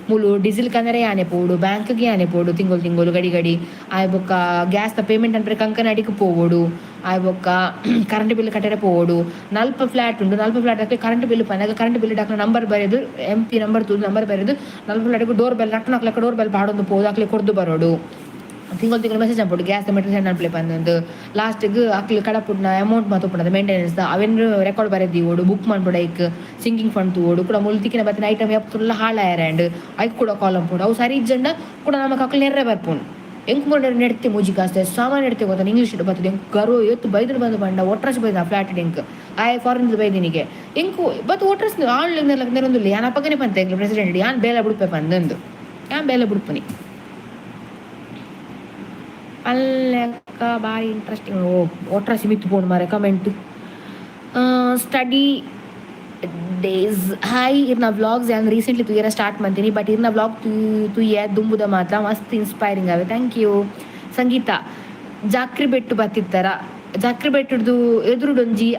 ಮೂಲು ಡೀಸೆಲ್ ಕಂದರೆ ಯಾನೆ ಪೋಡು, ಬ್ಯಾಂಕ್ಗೆ ಯಾನೆ ಪೋಡು, ತಿಂಗೊಳು ತಿಂಗೊಳು ಗಡಿ ಗಡಿ. ಆಯ್ ಬೊಕ್ಕ ಗ್ಯಾಸ್ ದ ಪೇಮೆಂಟ್ ಅನ್ಪರೆ ಕಂಕನಾಡಿಗೆ ಪೋವೋಡು. ಆಯ್ ಬೊಕ್ಕ ಕರೆಂಟ್ ಬಿಲ್ ಕಟ್ಟರೆ ಪೋವೋಡು. ನಲ್ಪ ಫ್ಲಾಟ್ ಉಂಡು. ನಲ್ಪ flat current bill ಪನ್ನಗ ಕರೆಂಟ್ ಬಿಲ್ ಡಾಕ್ಲ ನಂಬರ್ ಬರೆದು, M P number ತೂದು ನಂಬರ್ ಬರೆದು ನಲ್ಪ ಫ್ಲಾಟ್ಗೆ ಡೋರ್ ಬೆಲ್ ನಟ್ಟು ನಾಕ್ಲಕ್ಕ ಡೋರ್ ಬೆಲ್ ಪಾಡೊಂದು ಪೋದು ಅಕ್ಲೆ ಕೊರ್ದು ಬರೋಡು. ತಿಂಗಳು ತಿಂಗಳು ಮೆಸೇಜ್ ಅನ್ಪೋಡು, gas meter send ಅನ್ಪ್ಲೆ ಬಂದೊಂದು. ಲಾಸ್ಟ್ಗೆ ಅಕ್ಲು ಕಡಪುಡ್ನ ಅಮೌಂಟ್ ಮಾತ ಉಪ್ಪುಂಡು ಮೇಂಟೆನೆನ್ಸ್, ಅವೆನ್ ರೆಕಾರ್ಡ್ ಬರೆದಿ ಓಡು, ಬುಕ್ ಮನ್ಪೊಡು. ಐಕ್ ಸಿಂಕಿಂಗ್ ಫಂಡ್ ತೂವೋಡು. ಕೂಡ ಮುಲ್ ತಿಕ್ಕಿನ ಬತ್ತಿನ ಐಟಮ್ ಯಪ್ತುಲ್ಲ ಹಾಳಾಯರಂಡ್ ಐಕ್ ಕೂಡ ಕಾಲಂ ಪೋಡು. ಅವು ಸರಿ ಇಜ್ಜಂಡ ಕೂಡ ನಮಕ್ ಅಕ್ಲು ನೆರ್ರೆ ಬರ್ಪುಂಡು. ಎಂಕ್ ಮುರ ನೆಡ್ತೆ ಮೂಜಿ ಕಾಸ್ತೆ ಸಾಮಾನ್ ನೆಡ್ತೆ ಗೊತ್ತ. ಇಂಗ್ಲೀಷ್ ಬರ್ತದೆ. ಎಂಕ್ ಗರು ಎತ್ತು ಬೈದ್ರು ಬಂದು ಬಂಡ ಒಟ್ರಸ್ ಬೈದ ಫ್ಲಾಟ್. ಎಂಕ್ ಆಯ್ ಫಾರಿನ್ ಬೈದಿನಿಗೆ ಎಂಕು ಬತ್ ಒಟ್ರಸ್ ಆಳ್ ನೆರೊಂದುಲ್ಲ. ಯಾನ್ ಅಪಗನೆ ಪಂತೆ ಎಂಕ್ಲು ಪ್ರೆಸಿಡೆಂಟ್, ಯಾನ್ ಬೇಲೆ ಬುಡ್ಪೆ ಪಂದಂದು. ಯಾನ್ ಬೇಲೆ ಬುಡ್ಪುನಿ ಪಲ್ಲೆಕ್ಕ. ಬಾರಿ ಇಂಟ್ರೆಸ್ಟಿಂಗ್. ಓ, ಒಟ್ರಾಸಿ ಮಿತ್ತು ಪೋಣು ಮಾರೆ comment. Study days, hi. ಇರ್ನ ವ್ಲಾಗ್ಸ್ ಯಾನ್ ರೀಸೆಂಟ್ಲಿ ತುಯ್ಯರ ಸ್ಟಾರ್ಟ್ ಮಾಡ್ತೀನಿ, ಬಟ್ ಇರ್ನ ವ್ಲಾಗ್ ತುಯ್ಯ ದುಂಬುದ ಮಾತ್ರ ಮಸ್ತ್ ಇನ್ಸ್ಪೈರಿಂಗ್ ಆವೆ. Thank you. ಸಂಗೀತ, ಜಾಕ್ರಿ ಬೆಟ್ಟು ಬತ್ತಿತ್ತರ? ಜಾಕ್ರಿ ಬೆಟ್ಟುದು ಎದುರುಡೊಂಜಿ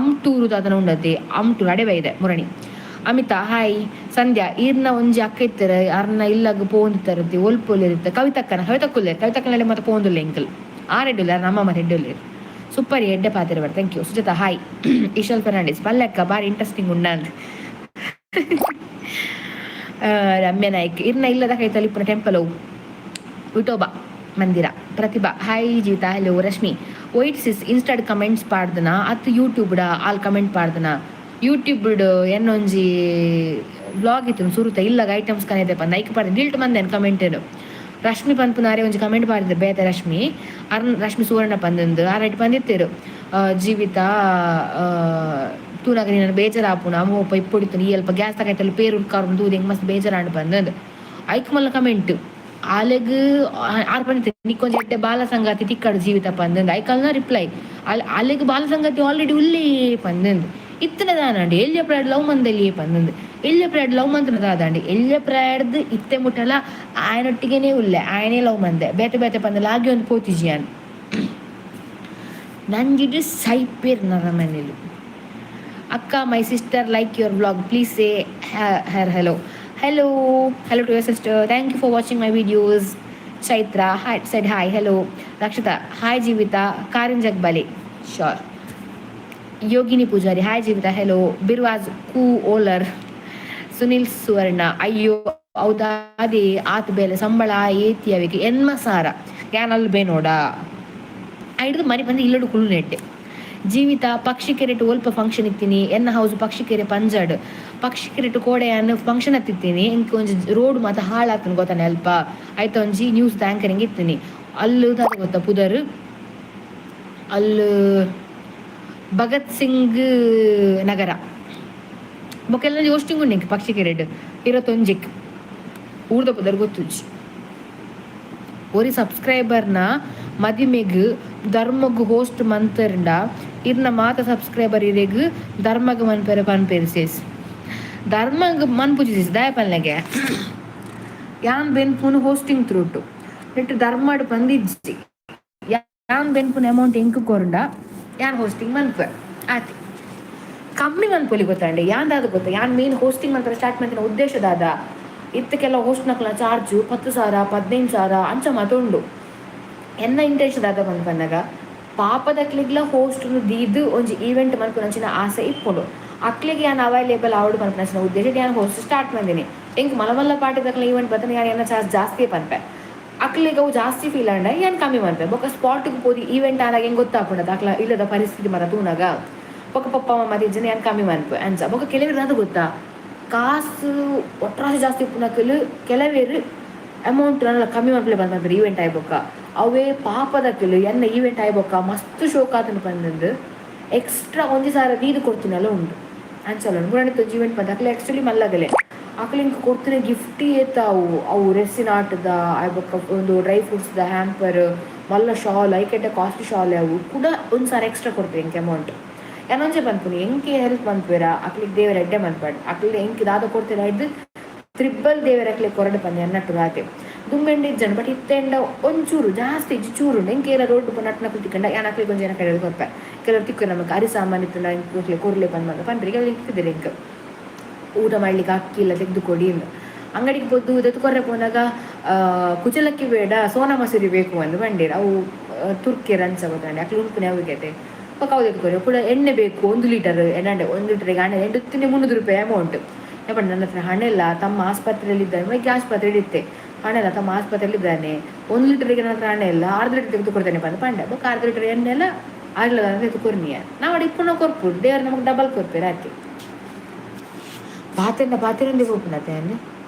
ಅಮ್ಟೂರು ದಾದನ ಉಂಡತೆ. ಅಮ್ಟೂರು ಅಡೆ ಬೈದೆ ಮುರಣಿ. ಅಮಿತಾ, ಹಾಯ್. ಸಂಧ್ಯಾ, ಈರ್ನ ಒಂಜಿ ಅಕ್ಕ ಇತ್ತರ, ಅರ್ನ ಇಲ್ಲಗ್ ಪೋಂದಿತ್ತರತಿ ಒಲ್ಪೊಲಿರುತ್ತೆ? ಕವಿತಕ್ಕನ? ಕವಿತಕ್ಕುಲ್ಲೆ, ಕವಿತಕ್ಕನಲ್ಲಿ ಮತ್ತೆ ಪೋಂದುಲ್ಲೆ ಎಂಕಲ್. ಆರ್ ಎಡ್ಡುಲ್ಲೆ, ನಮ್ಮ ಮತ್ತೆ ಎಡ್ಡುಲ್ಲೆ. ಸೂಪರ್, ಎಡ್ಡೆ ಪಾತಿರ ಬರ್. Thank you. Sujata, hi. Eshal Fernandes, ಪಲ್ಲೆಕ್ಕ ಬಾರಿ ಇಂಟ್ರೆಸ್ಟಿಂಗ್ ಉಂಡಂದ್. ರಮ್ಯ ನಾಯ್ಕ್, ಇರ್ನ ಇಲ್ಲದ ಕೈತಲ್ ಇಪ್ಪುನ ಟೆಂಪಲ್ ಅವು? ವಿಠೋಬಾ ಮಂದಿರ. Prathibha, hi. Jeevitha, hello. Rashmi, wait sis, ಇನ್ಸ್ಟಾಡ್ ಕಮೆಂಟ್ಸ್ ಪಾಡ್ದನ ಅತ್ತು ಯೂಟ್ಯೂಬ್ ಆಲ್ ಕಮೆಂಟ್ ಪಾಡ್ದನ? ಯೂಟ್ಯೂಬ್ ಎನ್ನೊಂಜಿ ವ್ಲಾಗ್ ಇತ್ತು ಸುರುತ ಇಲ್ಲಗ ಐಟಮ್ಸ್ ಕನೆದೆ ಪಂದ್ ಐಕ್ ಪಾಡ್ದೆ. ಡಿಲ್ಟ್ ಮಂದೇನು ಕಮೆಂಟ್. ರಶ್ಮಿ ಪನ್ಪುನಾರೆ ಒಂಜಿ ಕಮೆಂಟ್ ಪಾಡಿದೆ. ಬೇತೆ ರಶ್ಮಿ ಅರ್ನ್ ರಶ್ಮಿ ಸುವರ್ಣ ಪಂದಂದು ಆ ರೈಟ್ ಪಂದಿತ್ತೇರು. ಜೀವಿತ ತೂನಗ ನಿನ್ನ ಬೇಜಾರಾಪುಣ ಅಮ್ಮ ಇಪ್ಪೊಡಿತು ಈ ಅಲ್ಪ ಗ್ಯಾಸ್ ತಕೈತಲ್ಲ ಪೇರು ಉಡ್ಕಾರು ತೂದು ಹೆಂಗ್ ಮಸ್ತ್ ಬೇಜಾರಾಂಡ್ ಪಂದಂದು. ಐಕ್ ಮಲ್ಲ ಕಮೆಂಟ್ ಆಲೆಗ್ ಆರ್ ಪಂಡಿತ ನಿಕ್ಕೊಂಜಿ ಎಡ್ಡೆ ಬಾಲ ಸಂಗಾತಿ ತಿಕ್ಕಡು ಜೀವಿತ ಪಂದಂದು. ಐಕಲ್ನ ರಿಪ್ಲೈ ಅಲ್ ಆಲೆಗ್ ಬಾಲ ಸಂಗಾತಿ ಆಲ್ರೆಡಿ ಉಲ್ಲೇ ಪಂದಂದು. ಇತ್ತನೆ ದಾನಾಂಡ್ ಎಲ್ಯ ಪ್ರಾಯಡ್ ಲವ್ ಮಂದೆಲಿಯೇ ಪಂದಂದ್ ಎಲ್ಯ ಪ್ರಾಯಡ್ ಲವ್ ಮಂತ್ನ ದಾದಾಂಡ್ ಎಲ್ಯ ಪ್ರಾಯಡ್ದ್ ಇತ್ತೆ ಮುಟ್ಟಲ ಆಯನೊಟ್ಟಿಗೆನೇ ಉಲ್ಲೆ ಆಯನೇ ಲವ್ ಮಂದೆ ಬೇತೆ ಬೇತೆ ಪಂದ್ ಲಾಗ್ಯೊಂದು ಪೋತಿಜಿ ಯಾನ್. ನಂಜಿಡ್ ಸೈಪೆರ್ ನರಮನಿಲು. ಅಕ್ಕ, my sister like your vlog, please say her hello. Hello, hello to your sister. Thank you for watching my videos. Chaitra hi, said hi, hello. Rakshita hi. Jeevitha ಕಾರಿಂಜಗ್ ಬಲಿ, sure. Yogini Poojary hi. Jeevitha hello. ಬಿರ್ವಾಜ್ ಕು ಓಲರ್. ಸುನಿಲ್ ಸುವರ್ಣ ಅಯ್ಯೋ ಹೌದಾದಿ ಆತ್ ಬೇಲೆ ಸಂಬಳ ಏತಿ ಅವಿಗೆ 80,000 ಯಾನ್ ಬೇನೋಡ ಐಡ್ದು ಮನಿ ಬಂದು ಇಲ್ಲಡು ಕುಲ್ಲು ನೆಟ್ಟೆ. ಜೀವಿತ ಪಕ್ಷಿಕೆರೆಟ್ ಒಲ್ಪ ಫಂಕ್ಷನ್ ಇತ್ತೀನಿ? ಎನ್ನ ಹೌಸ್ ಪಕ್ಷಿಕೆರೆ ಪಂಜಾಡ್. ಪಕ್ಷಿಕೆರೆಟ್ ಕೋಡೆಯಾನ್ ಫಂಕ್ಷನ್ ಹತ್ತಿತ್ತೀನಿ. ಇಂಕ್ ಒಂಜಿ ರೋಡ್ ಮಾತ ಹಾಳಾತನ ಗೊತ್ತಾನೆ ಅಲ್ಪ ಆಯ್ತ ಒಂಜಿ ನ್ಯೂಸ್ ಆಂಕರಿಂಗ್ ಇತ್ತೀನಿ. ಅಲ್ಲು ದಾದ ಗೊತ್ತಾ ಪುದರ್? ಅಲ್ಲು ಭಗತ್ ಸಿಂಗ್ ನಗರ ಬೊಕೆಲ್ಲ ಹೋಸ್ಟಿಂಗ್ ಉಂಡು ಎಂಕ್ ಪಕ್ಷಿಕೆರೆಟ್ 21ಕ್. ಊರ್ದ ಪುದರ್ ಗೊತ್ತುಜ್ಜಿ. ಒರಿ ಸಬ್ಸ್ಕ್ರೈಬರ್ನ ಮದಿಮೆಗ್ ಧರ್ಮಗ್ ಹೋಸ್ಟ್ ಮಂತರ್ಂಡ ಇರ್ನ ಮಾತ ಸಬ್ಸ್ಕ್ರೈಬರ್ ಇರೆಗ್ ಧರ್ಮಗ್ ಮನ್ಪೆರೆ ಪನ್ಪೆರ್ ಸೇಸ್. ಧರ್ಮಗ್ ಮನ್ಪುಜಿ ಸಿಸ್. ದಾಯ ಪನ್ಲೆಗೆ, ಯಾನ್ ಬೆನ್ಪುನು ಹೋಸ್ಟಿಂಗ್ ತ್ರೂಟು ನೆಟ್ ಧರ್ಮಡ್ ಪಂದಿಜ್ಜಿ. ಯಾನ್ ಬೆನ್ಪುನ ಅಮೌಂಟ್ ಎಂಕ್ ಕೊರ್ಂಡ ಯಾನ್ ಹೋಸ್ಟಿಂಗ್ ಮನ್ಪುವೆ ಆತಿ. ಕಮ್ಮಿ ಮನ್ಪೊಲಿ ಗೊತ್ತಾಂಡೆ. ಯಾನ್ ದಾದ ಗೊತ್ತಾ, ಯಾನ್ ಮೇನ್ ಹೋಸ್ಟಿಂಗ್ ಮನ್ಪರೆ ಸ್ಟಾರ್ಟ್ ಮಂತಿನ ಉದ್ದೇಶ ದಾದ? ಇತ್ತೆ ಕೆಲವು ಹೋಸ್ಟ್ ನಕ್ಲ ಚಾರ್ಜ್ 10,000, 15,000 ಅಂಚ ಮಾತ ಉಂಡು. ಎನ್ನ ಇಂಟೆನ್ಷನ್ ದಾದ ಪಂದ್ ಪನ್ನಗ, ಪಾಪದಕ್ಲೆಗ್ಲ ಹೋಸ್ಟ್ ದೀದ್ ಒಂಜಿ ಈವೆಂಟ್ ಮನ್ಪುನಂಚಿನ ಆಸೆ ಇಪ್ಪುಂಡು. ಅಕ್ಲೆಗ್ ಯಾನ್ ಅವೈಲೇಬಲ್ ಆವಡ್ ಪನ್ಪುನಂಚಿನ ಉದ್ದೇಶ ಯಾನ್ ಹೋಸ್ಟ್ ಸ್ಟಾರ್ಟ್ ಮಂದಿನಿ. ಎಂಕ್ ಮಲ್ಲ ಮಲ್ಲ ಪಾರ್ಟಿದಕ್ಲ ಈವೆಂಟ್ ಬತ್ತನ ಯಾನ್ ಎನ್ನ ಚಾರ್ಜ್ ಜಾಸ್ತಿ ಪನ್ಪೆ. ಅಕ್ಲೆಗ್ ಅವು ಜಾಸ್ತಿ ಫೀಲ್ ಆಂಡ ಯಾನ್ ಕಮ್ಮಿ ಮನ್ಪೆ. ಬೊಕ್ಕ ಸ್ಪಾಟ್ಗೆ ಪೋದು ಈವೆಂಟ್ ಆನಾಗ ಹೆಂಗ್ ಗೊತ್ತಾಪುಂಡದ ಅಕ್ಲ ಇಲ್ಲದ ಪರಿಸ್ಥಿತಿ ಮಾತ ತೂನಾಗ ಬೊಕ್ಕ ಪಪ್ಪ ಮಮ್ಮ ಇಜ್ಜನ ಯಾನ್ ಕಮ್ಮಿ ಮನ್ಪೆ ಅಂಚ. ಬೊಕ್ಕ ಕೆಲವೆರ್ ದಾದ ಗೊತ್ತಾ, ಕಾಸು ಒಟ್ರಾಸಿ ಜಾಸ್ತಿ ಉಪ್ಪುನಕುಲು ಕೆಲವೆರ್ ಅಮೌಂಟ್ ನನಲ ಕಮ್ಮಿ ಮನ್ಪುಲೆ ಪನ್ಪೆರ್ ಈವೆಂಟ್ ಆಯ್ ಬೊಕ್ಕ. ಅವೇ ಪಾಪದಕುಲು ಎನ್ನ ಈವೆಂಟ್ ಆಯ್ ಬೊಕ್ಕ ಮಸ್ತ್ ಶೋಕ್ ಆತುಂಡು ಪಂದಂದು ಎಕ್ಸ್ಟ್ರಾ 1,000 ದೀದ್ ಕೊಡ್ತಿನಲ್ಲ ಉಂಡು. ಅಂಚಲ ಉಂಡು. ಮುರಣಿ ಒಂಜಿ ಈವೆಂಟ್ ಬಂದ ಅಕ್ಲೆ ಆಕ್ಚುಲಿ ಮಲ್ಲಗಲೆ ಅಕ್ಲೆ ಇಂಕ್ ಕೊಡ್ತಿನ ಗಿಫ್ಟ್ ಏತ ಅವು ಅವು ರೆಸಿನ್ ಆಟದ ಆಯ್ ಬೊಕ್ಕ ಒಂದು ಡ್ರೈ ಫ್ರೂಟ್ಸ್ದ ಹ್ಯಾಂಪರ್, ಮಲ್ಲ ಶಾಲ್, ಐಕೆಟ್ಟ ಕಾಸ್ಟ್ಲಿ ಶಾಲ್. ಅವು ಕೂಡ 1,000 ಎಕ್ಸ್ಟ್ರಾ ಕೊಡ್ತೀವಿ ಎಂಕ್ ಅಮೌಂಟ್. ಯಾನ್ ಒಂಜೆ ಪನ್ಪುನಿ, ಎಂಕೆ ಹೆಲ್ಪ್ ಮನ್ಪುವೆರ ಅಕ್ಲೆಗ್ ದೇವರ ಎಡ್ಡೆ ಮನ್ಪಡ್. ಅಕ್ಲೆ ಎಂಕ್ ದಾದ ಕೊಡ್ತೀರ ಹಿಡ್ದು ತ್ರಿಬ್ಬಲ್ ದೇವರ ಅಕ್ಲೆ ಕೊರಡು ಪಂದೆ ಅನ್ನಟ್ಟು ರಾತೆ. ದುಂಬೆಂಡ ಇಜ್ಜಂಡ್, ಬಟ್ ಇತ್ತೆಂಡ ಒಂಚೂರು ಜಾಸ್ತಿ ಇಜ್ಜಿ, ಚೂರು ಉಂಡು. ಎಂಕ್ ಏರ ರೋಡ್ ನಟ್ನಕುಲು ತಿಕ್ಕಂಡ ಯಾನ್ ಅಕ್ಲೆಗ್ ಒಂಜಿ ಏನ ಕಡೆಗೆ ಕೊರ್ಪೆ. ಕೆಲವರು ತಿಕ್ಕು ನಮಕ್ ಅರಿ ಸಾಮಾನು ಇತ್ತುಂಡ ಎಂಕ್ ಕೊರ್ಲೆ ಪಂದ್ ಪನ್ಪೆರ್. ಕೆಲವು ಇತ್ತಿದ್ದೀರ ಎಂಕ್ ಊಟ ಮಾಡ್ಲಿಕ್ಕೆ ಅಕ್ಕಿ ಇಲ್ಲ, ತೆಗೆದು ಕೊಡಿ ಅಂದ್. ಅಂಗಡಿಗೆ ಪೋದು ದೆತ್ತು ಕೊರ್ರೆ ಪೋನಾಗ ಕುಚಲಕ್ಕಿ ಬೇಡ, ಸೋನಾ ಮಸೂರಿ ಬೇಕು ಅಂದ್ ಪಂಡೇರ್. ಅವು ತುರ್ಕೆರ್ ಅಂಚ ಗೊತ್ತಂಡೆ ಅಕ್ಲು ಉನ್ಪುನೆ ಅವಿಗೆತೆ. ಬೊಕ್ಕ ಅವು ದೆತ್ತು ಕೊರಿ. ಕೂಡ ಎಣ್ಣೆ ಬೇಕು 1 ಲೀಟರ್ ಎಣ್ಣೆ. 1 ಲೀಟರ್ಗೆ ಹಣ ಎಂಟು 300 ರೂಪಾಯಿ ಅಮೌಂಟ್. ಯಪ್ಪ, ನನ್ನ ಹತ್ರ ಹಣ ಇಲ್ಲ, ತಮ್ಮ ಆಸ್ಪತ್ರೆಯಲ್ಲಿ ಇದ್ದಾನೆ. ಮೈಗೆ ಆಸ್ಪತ್ರೆಯಲ್ಲಿ ಇತ್ತೆ, ಹಣ ಇಲ್ಲ, ತಮ್ಮ ಆಸ್ಪತ್ರೆಯಲ್ಲಿ ಇದ್ದಾನೆ, 1 ಲೀಟರ್ಗೆ ನನ್ನ ಹತ್ರ ಹಣ ಇಲ್ಲ, ಅರ್ಧ ಲೀಟರ್ ತೆಗೆದು ಕೊಡ್ತೇನೆ ಪಂದ್ ಪಂಡೆ. ಬೊಕ್ಕ ಅರ್ಧ ಲೀಟರ್ ಎಣ್ಣೆ ಎಲ್ಲ ಆಗ್ಲದ ತೆಗೆದು ಕೊರ್ನಿಯ. ನಾವು ಅಡಿ ಪುನಃ ಕೊರ್ಪು. ದೇವರು ನಮಗೆ ಡಬಲ್ ಕೊರ್ಪೇರು ಆತಿ. ಪಾತೆರ್ನ ಪಾತೆರಂದೆ ಪೋಪುನತೆ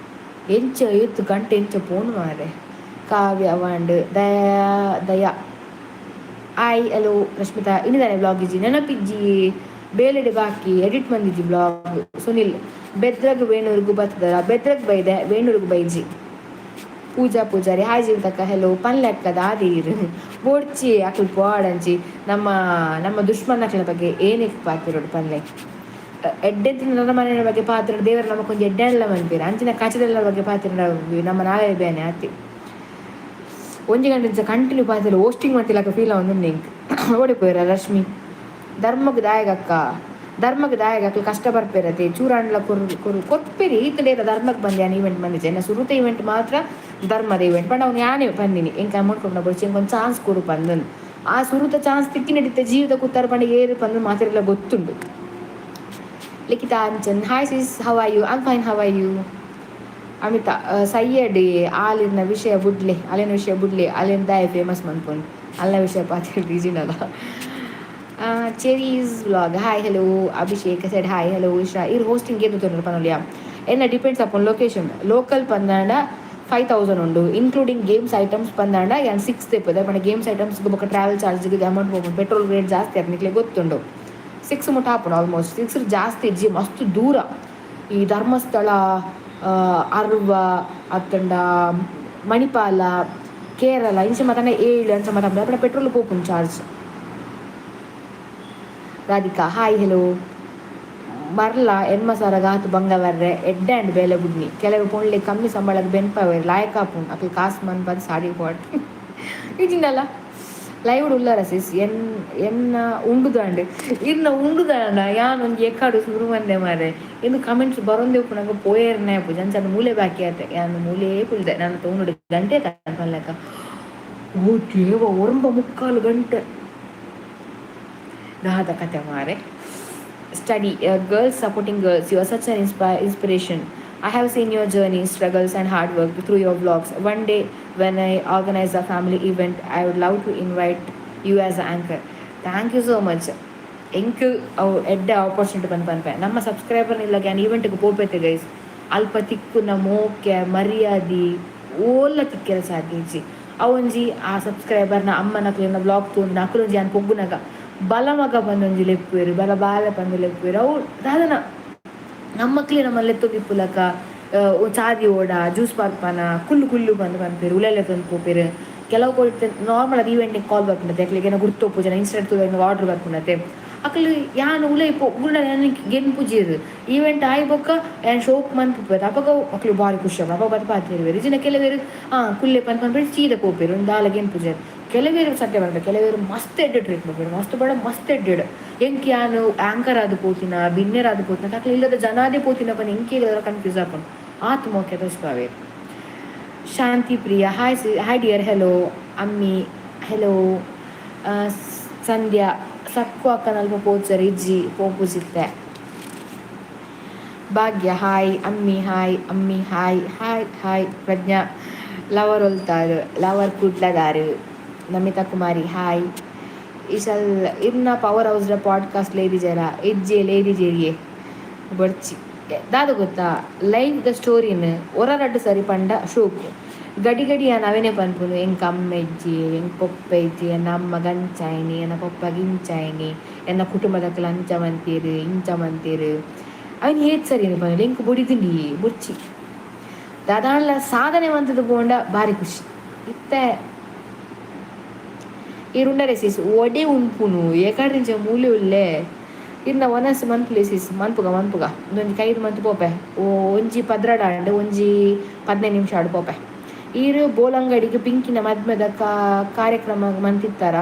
ಎಂಚ ಏತ್ ಗಂಟೆ ಎಂಚ ಪೋನು ಮಾರೆ. ಕಾವ್ಯ ಅವಾಂಡ್ ದಯಾ ದಯಾ ಆಯ್ ಹಲೋ. ರಶ್ಮಿತಾ ಇನ್ನಿದಾನೆ ಬ್ಲಾಗ್ ಇಜ್ಜಿ ನೆನಪಿಜ್ಜಿ, ಬೇಲೆಡೆ ಬಾಕಿ ಎಡಿಟ್ ಬಂದಿಜ್ಜಿ ಬ್ಲಾಗ್. ಸುನಿಲ್ ಬೆದ್ರಗ್ ವೇಣೂರ್ಗು ಬರ್ತದಲ್ಲ, ಬೆದ್ರಗ್ ಬೈದೆ, ವೇಣೂರ್ಗು ಬೈಜಿ. ಪೂಜಾ ಪೂಜಾರಿ ಹಾಯ್. ಜೀವಿತಕ್ಕ ಹೆಲೋ. ಪನ್ಲೆಕ್ಕದ ಆದೀರು ಬೋಡ್ಚಿ ಅಕ್ಲು ಪೋಡಂಚಿ. ನಮ್ಮ ನಮ್ಮ ದುಶ್ಮನಕ್ಲ ಬಗ್ಗೆ ಏನಕ್ಕೆ ಪಾತಿರೋಡು ಪನ್ಲೆ. ಎಡ್ಡೆ ನನ್ನ ಮನೆಯ ಬಗ್ಗೆ ಪಾತ್ರ ದೇವರ ನಮಗೊಂದು ಎಡ್ಡೆ ಎಲ್ಲ ಮನ್ಪೀರ. ಅಂಚಿನ ಕಚದೆಲ್ಲ ಬಗ್ಗೆ ಪಾತಿರ ನಮ್ಮ ನಾಳೆ ಬೇನೆ ಆತಿ. ಒಂಜಿ ಗಂಟೆ ಕಂಟಿನ್ಯೂ ಪಾತಿರ ಹೋಸ್ಟಿಂಗ್ ಮಾಡ್ತಿಲ್ಲಕ್ಕ ಫೀಲ್ ಒಂದು ನಿಂಕ್ ಓಡಿ ಪೋಯಿರ. ರಶ್ಮಿ ಧರ್ಮಕ್ಕೆ ದಾಯಗಕ್ಕ, ಧರ್ಮಕ್ಕೆ ದಾಯಗ ಅಕ್ಲು ಕಷ್ಟ ಬರ್ಪೇರತೆ ಚೂರಾಂಡ್ಲ ಕೊರು ಕೊರು ಕೊರ್ಪೇರಿ. ಈತಲೇ ಧರ್ಮಕ್ಕೆ ಬಂದೆ ಯಾನ್ ಈವೆಂಟ್ ಬಂದಿದ್ದೆ. ಎನ್ನ ಸುರುತ ಈವೆಂಟ್ ಮಾತ್ರ ಧರ್ಮದ ಈವೆಂಟ್ ಪಂಡ ಅವ್ನು ಯಾನೇ ಬಂದಿನಿ. ಎಂಕ್ ಅಮೌಂಟ್ ಕೊಡ್ನ ಬೊಡ್ಚಿ, ಎಂಕ್ ಒಂದು ಚಾನ್ಸ್ ಕೊಡು ಪಂದನ್. ಆ ಸುರುತ ಚಾನ್ಸ್ ತಿಕ್ಕಿ ನಡೀತೆ ಜೀವಿತ ಕೂತಾರ ಪಂಡ ಏರು ಪಂದ್ ಮಾತೆರೆಲ್ಲ ಗೊತ್ತುಂಡು. Likhitha Anchan hi sis, how are you? I'm fine, how are you? Amita ಸೈಯಡಿ ಆಲಿನ ವಿಷಯ ಬುಡ್ಲೆ, ಅಲಿನ ವಿಷಯ ಬುಡ್ಲೆ. ಅಲಿನ ದಾಯ ಫೇಮಸ್ ಮನ್ಪುನ್ ಅಲ್ಲ ವಿಷಯ ಪಾತ್ರ ಬೀಜಿನಲ್ಲ. Cherries vlog hi hello. Abhishek said hi hello. Isha ಇರ್ ಹೋಸ್ಟಿಂಗ್ ಏತು ತೊಂದರೆ ಪನೊಲಿಯಾ? ಎನ್ನ depends upon location. Local ಪಂದಾಂಡ 5000 ಉಂಡು. Including games items ಪಂದಾಂಡ ಯಾನ್ ಸಿಕ್ಸ್ ತೆಪ್ಪದೆ ಪಂಡ ಗೇಮ್ಸ್ ಐಟಮ್ಸ್ ಬೊಕ್ಕ ಟ್ರಾವೆಲ್ ಚಾರ್ಜ್ಗೆ ಅಮೌಂಟ್ ಹೋಗ್ಬೋದು. ಪೆಟ್ರೋಲ್ ರೇಟ್ ಜಾಸ್ತಿ ಆಯ್ತು ನಿಕ್ಲೆ ಗೊತ್ತುಂಡು. ಸಿಕ್ಸ್ ಮುಟ್ಟ ಹಾಪುಂಡು ಆಲ್ಮೋಸ್ಟ್. ಸಿಕ್ಸ್ ಜಾಸ್ತಿ ಇಜ್ಜಿ. ಮಸ್ತ್ ದೂರ ಈ ಧರ್ಮಸ್ಥಳ, ಅರ್ವ ಅತ್ತಂಡ ಮಣಿಪಾಲ, ಕೇರಳ ಇಂಚ ಮಾತಾಂಡ ಏಳು ಅಂಚ ಮಾತಾಡ ಪೆಟ್ರೋಲ್ ಪೋಪುಂಡು charge. Radhika hi hello. ಮರ್ಲ ಎಣ್ಮ ಸಾರ ಗಾತ್ ಬಂಗ ಬರ್ರೆ ಎಡ್ಡೆ ಆಂಡ್ ಬೇಲೆ ಬುಡ್ನಿ. ಕೆಲವು ಪೊಣ್ಲೆ ಕಮ್ಮಿ ಸಂಬಳಗ್ ಬೆನ್ಪಾವೆರ್ ಲಾಯಕ್ ಆಪುಂಡು ಅಕ್ಲ್ ಕಾಸ್ ಮನ್ಪದ್ ಸಾಡಿ ಪೋಡ್ ಇಜಿಂಡಲ ಲೈವ್ ಉಲ್ಲರ ಸಿಸ್ ಎನ್ ಎನ್ನ ಉಂಡುದಾಂಡ್ ಇರ್ನ ಉಂಡುದಾಂಡ ಯಾನ್ ಒಂಜಿ ಎಕ್ಕಾಡು ಸುರು ಮಂದೆ ಮಾರೆ. ಇಂದು ಕಮೆಂಟ್ಸ್ ಬರೊಂದೆ ಉಪ್ಪುನಗ ಪೋಯೆರ್ನೆ ಆಪುಜಿ ಅಂಚಾದ್ ಮೂಲೆ ಬಾಕಿ ಆತೆ. ಯಾನ್ ಮೂಲೆ ಕುಲ್ದೆ ನನ ತೋನುಡು ಗಂಟೆ ಪನ್ಲೆಕ. ಓ ದೇವ, 9:45 ಗಂಟೆ. ದಾದ ಕತೆ ಮಾರೆ. Study girls supporting girls. You are such an inspiration. I have seen your journey, struggles and hard work through your vlogs. One day when I organize a family event, I would love to invite you as an anchor. Thank you so much. ಎಂಕ್ ಅವು ಎಡ್ಡೆ opportunity ಬಂದು ಪನ್ಪೆ. ನಮ್ಮ subscriber ಇಲ್ಲ ಯಾನ್ ಈವೆಂಟ್ಗೆ ಪೋಪೆತೆ guys. ಅಲ್ಪ ತಿಕ್ಕುನ ಮೋಕೆ, ಮರ್ಯಾದಿ ಓಲ್ಲ ತಿಕ್ಕೆರೆ ಸಾಧ್ಯ ಇಜ್ಜಿ. ಅವೊಂಜಿ ಆ ಸಬ್ಸ್ಕ್ರೈಬರ್ನ ಅಮ್ಮನಕ್ಲೆನ ವ್ಲಾಗ್ ತೂಂದು ಅಕುಲೊಂಜಿ ಯಾನ್ ಪೊಗ್ಗುನಗ ಬಲ ಮಗ ಪಂದೊಂಜಿ ಲೆಪ್ಪುವೆರ್, ಬಲ ಬಾಲೆ ಪಂದ್ ಲೆಪ್ಪುವೆರ್. ಅವು ದಾದನ ನಮ್ಮಕ್ಲೆ ನಮ್ಮ ಲೆತ್ತೊಂದಿಪ್ಪುಲಕ ಚಾದಿ ಓಡ ಜ್ಯೂಸ್ ಪರ್ಪನ ಕುಲ್ಲು ಕುಲ್ಲು ಪಂದ್ ಪನ್ಪೆರ್, ಉಲೆಲೆ ತಂದು ಪೋಪೆರ್. ಕೆಲವು ಕೊಡ್ತೆ ನಾರ್ಮಲ್ ಅದು ಈವೆಂಟ್ ಕಾಲ್ ಬರ್ಪುಂಡತೆ, ಅಕ್ಲೆಗ್ ಏನ ಗುರ್ತೊಪ್ಪುಜನ ಇನ್ಸ್ಟಾಡ್ ತೂದು ಆರ್ಡರ್ ಬರ್ಪುಂಡತೆ. ಅಕ್ಲು ಯಾನ್ ಉಲೈ ಪೊಗ್ಗುಂಡ ಯಾನ್ ಗೆನ್ಪುಜೆರ್. ಈವೆಂಟ್ ಆಯಿ ಬೊಕ್ಕ ಯಾನ್ ಶೋಕ್ ಮನ್ಪುಪೆರ್. ಅಪಗ ಅಕ್ಲು ಬಾರಿ ಖುಷಿ ಆಪುಂಡು. ಅಪಗ ಬತ್ ಪಾತೆರುವೆರ್. ಇಜ್ಜಿಂಡ ಕೆಲವೆರ್ ಆ ಕುಲ್ಲೆ ಪನ್ ಪನ್ಪೆರ್, ಸೀದಾ ಪೋಪೆರ್, ಒಂದ್ ದಾಲ ಗೆನ್ಪುಜೆರ್. ಕೆಲವೆರ್ ಸತ್ಯ ಪನ್ಪೆ, ಕೆಲವೆರ್ ಮಸ್ತ್ ಎಡ್ಡೆ ಟ್ರೀಟ್ ಮನ್ಪುವೆರ್. ಮಸ್ತ್ ಬಡ ಮಸ್ತ್ ಎಡ್ಡೆಡ್. ಎಂಕ್ ಯಾನ್ ಆಂಕರ್ ಆದ್ ಪೋತಿನ, ಬಿನ್ನೆರ್ ಆದ್ ಪೋತಿನ, ಅಕ್ಲು ಇಲ್ಲದ ಜನಾದೇ ಪೋತಿನ ಪಂದ್ ಎಂಕೇ ಕನ್ಫ್ಯೂಸ್ ಆಪುಂಡು. ಆತ್ ಮೋಕೆ ತೋಜ್ಪಾವೆರ್. ಶಾಂತಿ ಪ್ರಿಯ hi, hi dear, hello. ಅಮ್ಮಿ ಹೆಲೋ. ಸಂಧ್ಯಾ ಸಕ್ಕು ಅಕ್ಕನಲ್ಪ ಪೋಚರ್ ಇಜ್ಜಿ ಪೋಪುಜಿತ್ತೆ. ಭಾಗ್ಯ ಹಾಯ್. ಅಮ್ಮಿ ಹಾಯ್. ಅಮ್ಮಿ hi hi hi. Prajna lover ಒಲ್ತಾರು? Lover ಕುಡ್ಲದಾರು. Namita ಕುಮಾರಿ hi. ಇಸಲ್ ಇರ್ನ power house podcast lady ಜರ ಇಜ್ಜೆ ಲೇಡಿ ಜೇರಿಯೆ ಬಡ್ಚಿ. ದಾದ ಗೊತ್ತಾ, ಲೈಫ್ ದ ಸ್ಟೋರಿನ್ ಒರ ರಡ್ಡ್ ಸರಿ ಪಂಡ ಶೋಕು. ಗಡಿ ಗಡಿ ಯಾನ್ ಅವೇನೆ ಪನ್ಪುನು. ಎಂಕ್ ಅಮ್ಮ ಇಜ್ಜಿ, ಎಂಕ್ ಪೊಪ್ಪ ಇಜ್ಜಿ, ಎನ್ನ ಅಮ್ಮ ಗಂಚಾಯಿನಿ, ಎನ್ನ ಪೊಪ್ಪ ಗಿಂಚಾಯಿನಿ, ಎನ್ನ ಕುಟುಂಬದಕುಲು ಅಂಚ ಮಂತೇರು, ಇಂಚ ಮಂತೇರು. ಅವೇನ್ ಏತ್ ಸರಿ ಪನೊಲಿ? ಎಂಕ್ ಬೊಡಿದಿಂಡಿ ಬೊರ್ಚಿ. ದಾದಾಂಡ್ಲ ಸಾಧನೆ ಮಂತುದು ಪೋಂಡ ಬಾರಿ ಖುಷಿ. ಇತ್ತೆ ಈರುಂಡರೆ ಸಿಸ್? ಒಡೆ ಉನ್ಪುನು? ಏಕಾಡ್ದಿಂಚ ಮೂಲೆ ಉಲ್ಲೆ. ಇರ್ನ ವನಸ್ ಮನ್ಪುಲೆ ಸಿಸ್. ಮನ್ಪುಗ ಮನ್ಪುಗ. ಒಂಜಿ ಕೈದು ಮಂತ್ ಪೋಪೆ. ಒಂಜಿ 12 ಆಂಡ್, ಒಂಜಿ 15 ನಿಮಿಷ ಆಡ್ ಪೋಪೆ. ಈರ್ ಬೋಲಂಗಡಿಗೆ ಪಿಂಕಿನ ಮದ್ಮೆದ ಕಾರ್ಯಕ್ರಮ ಮಂತಿತ್ತಾರ?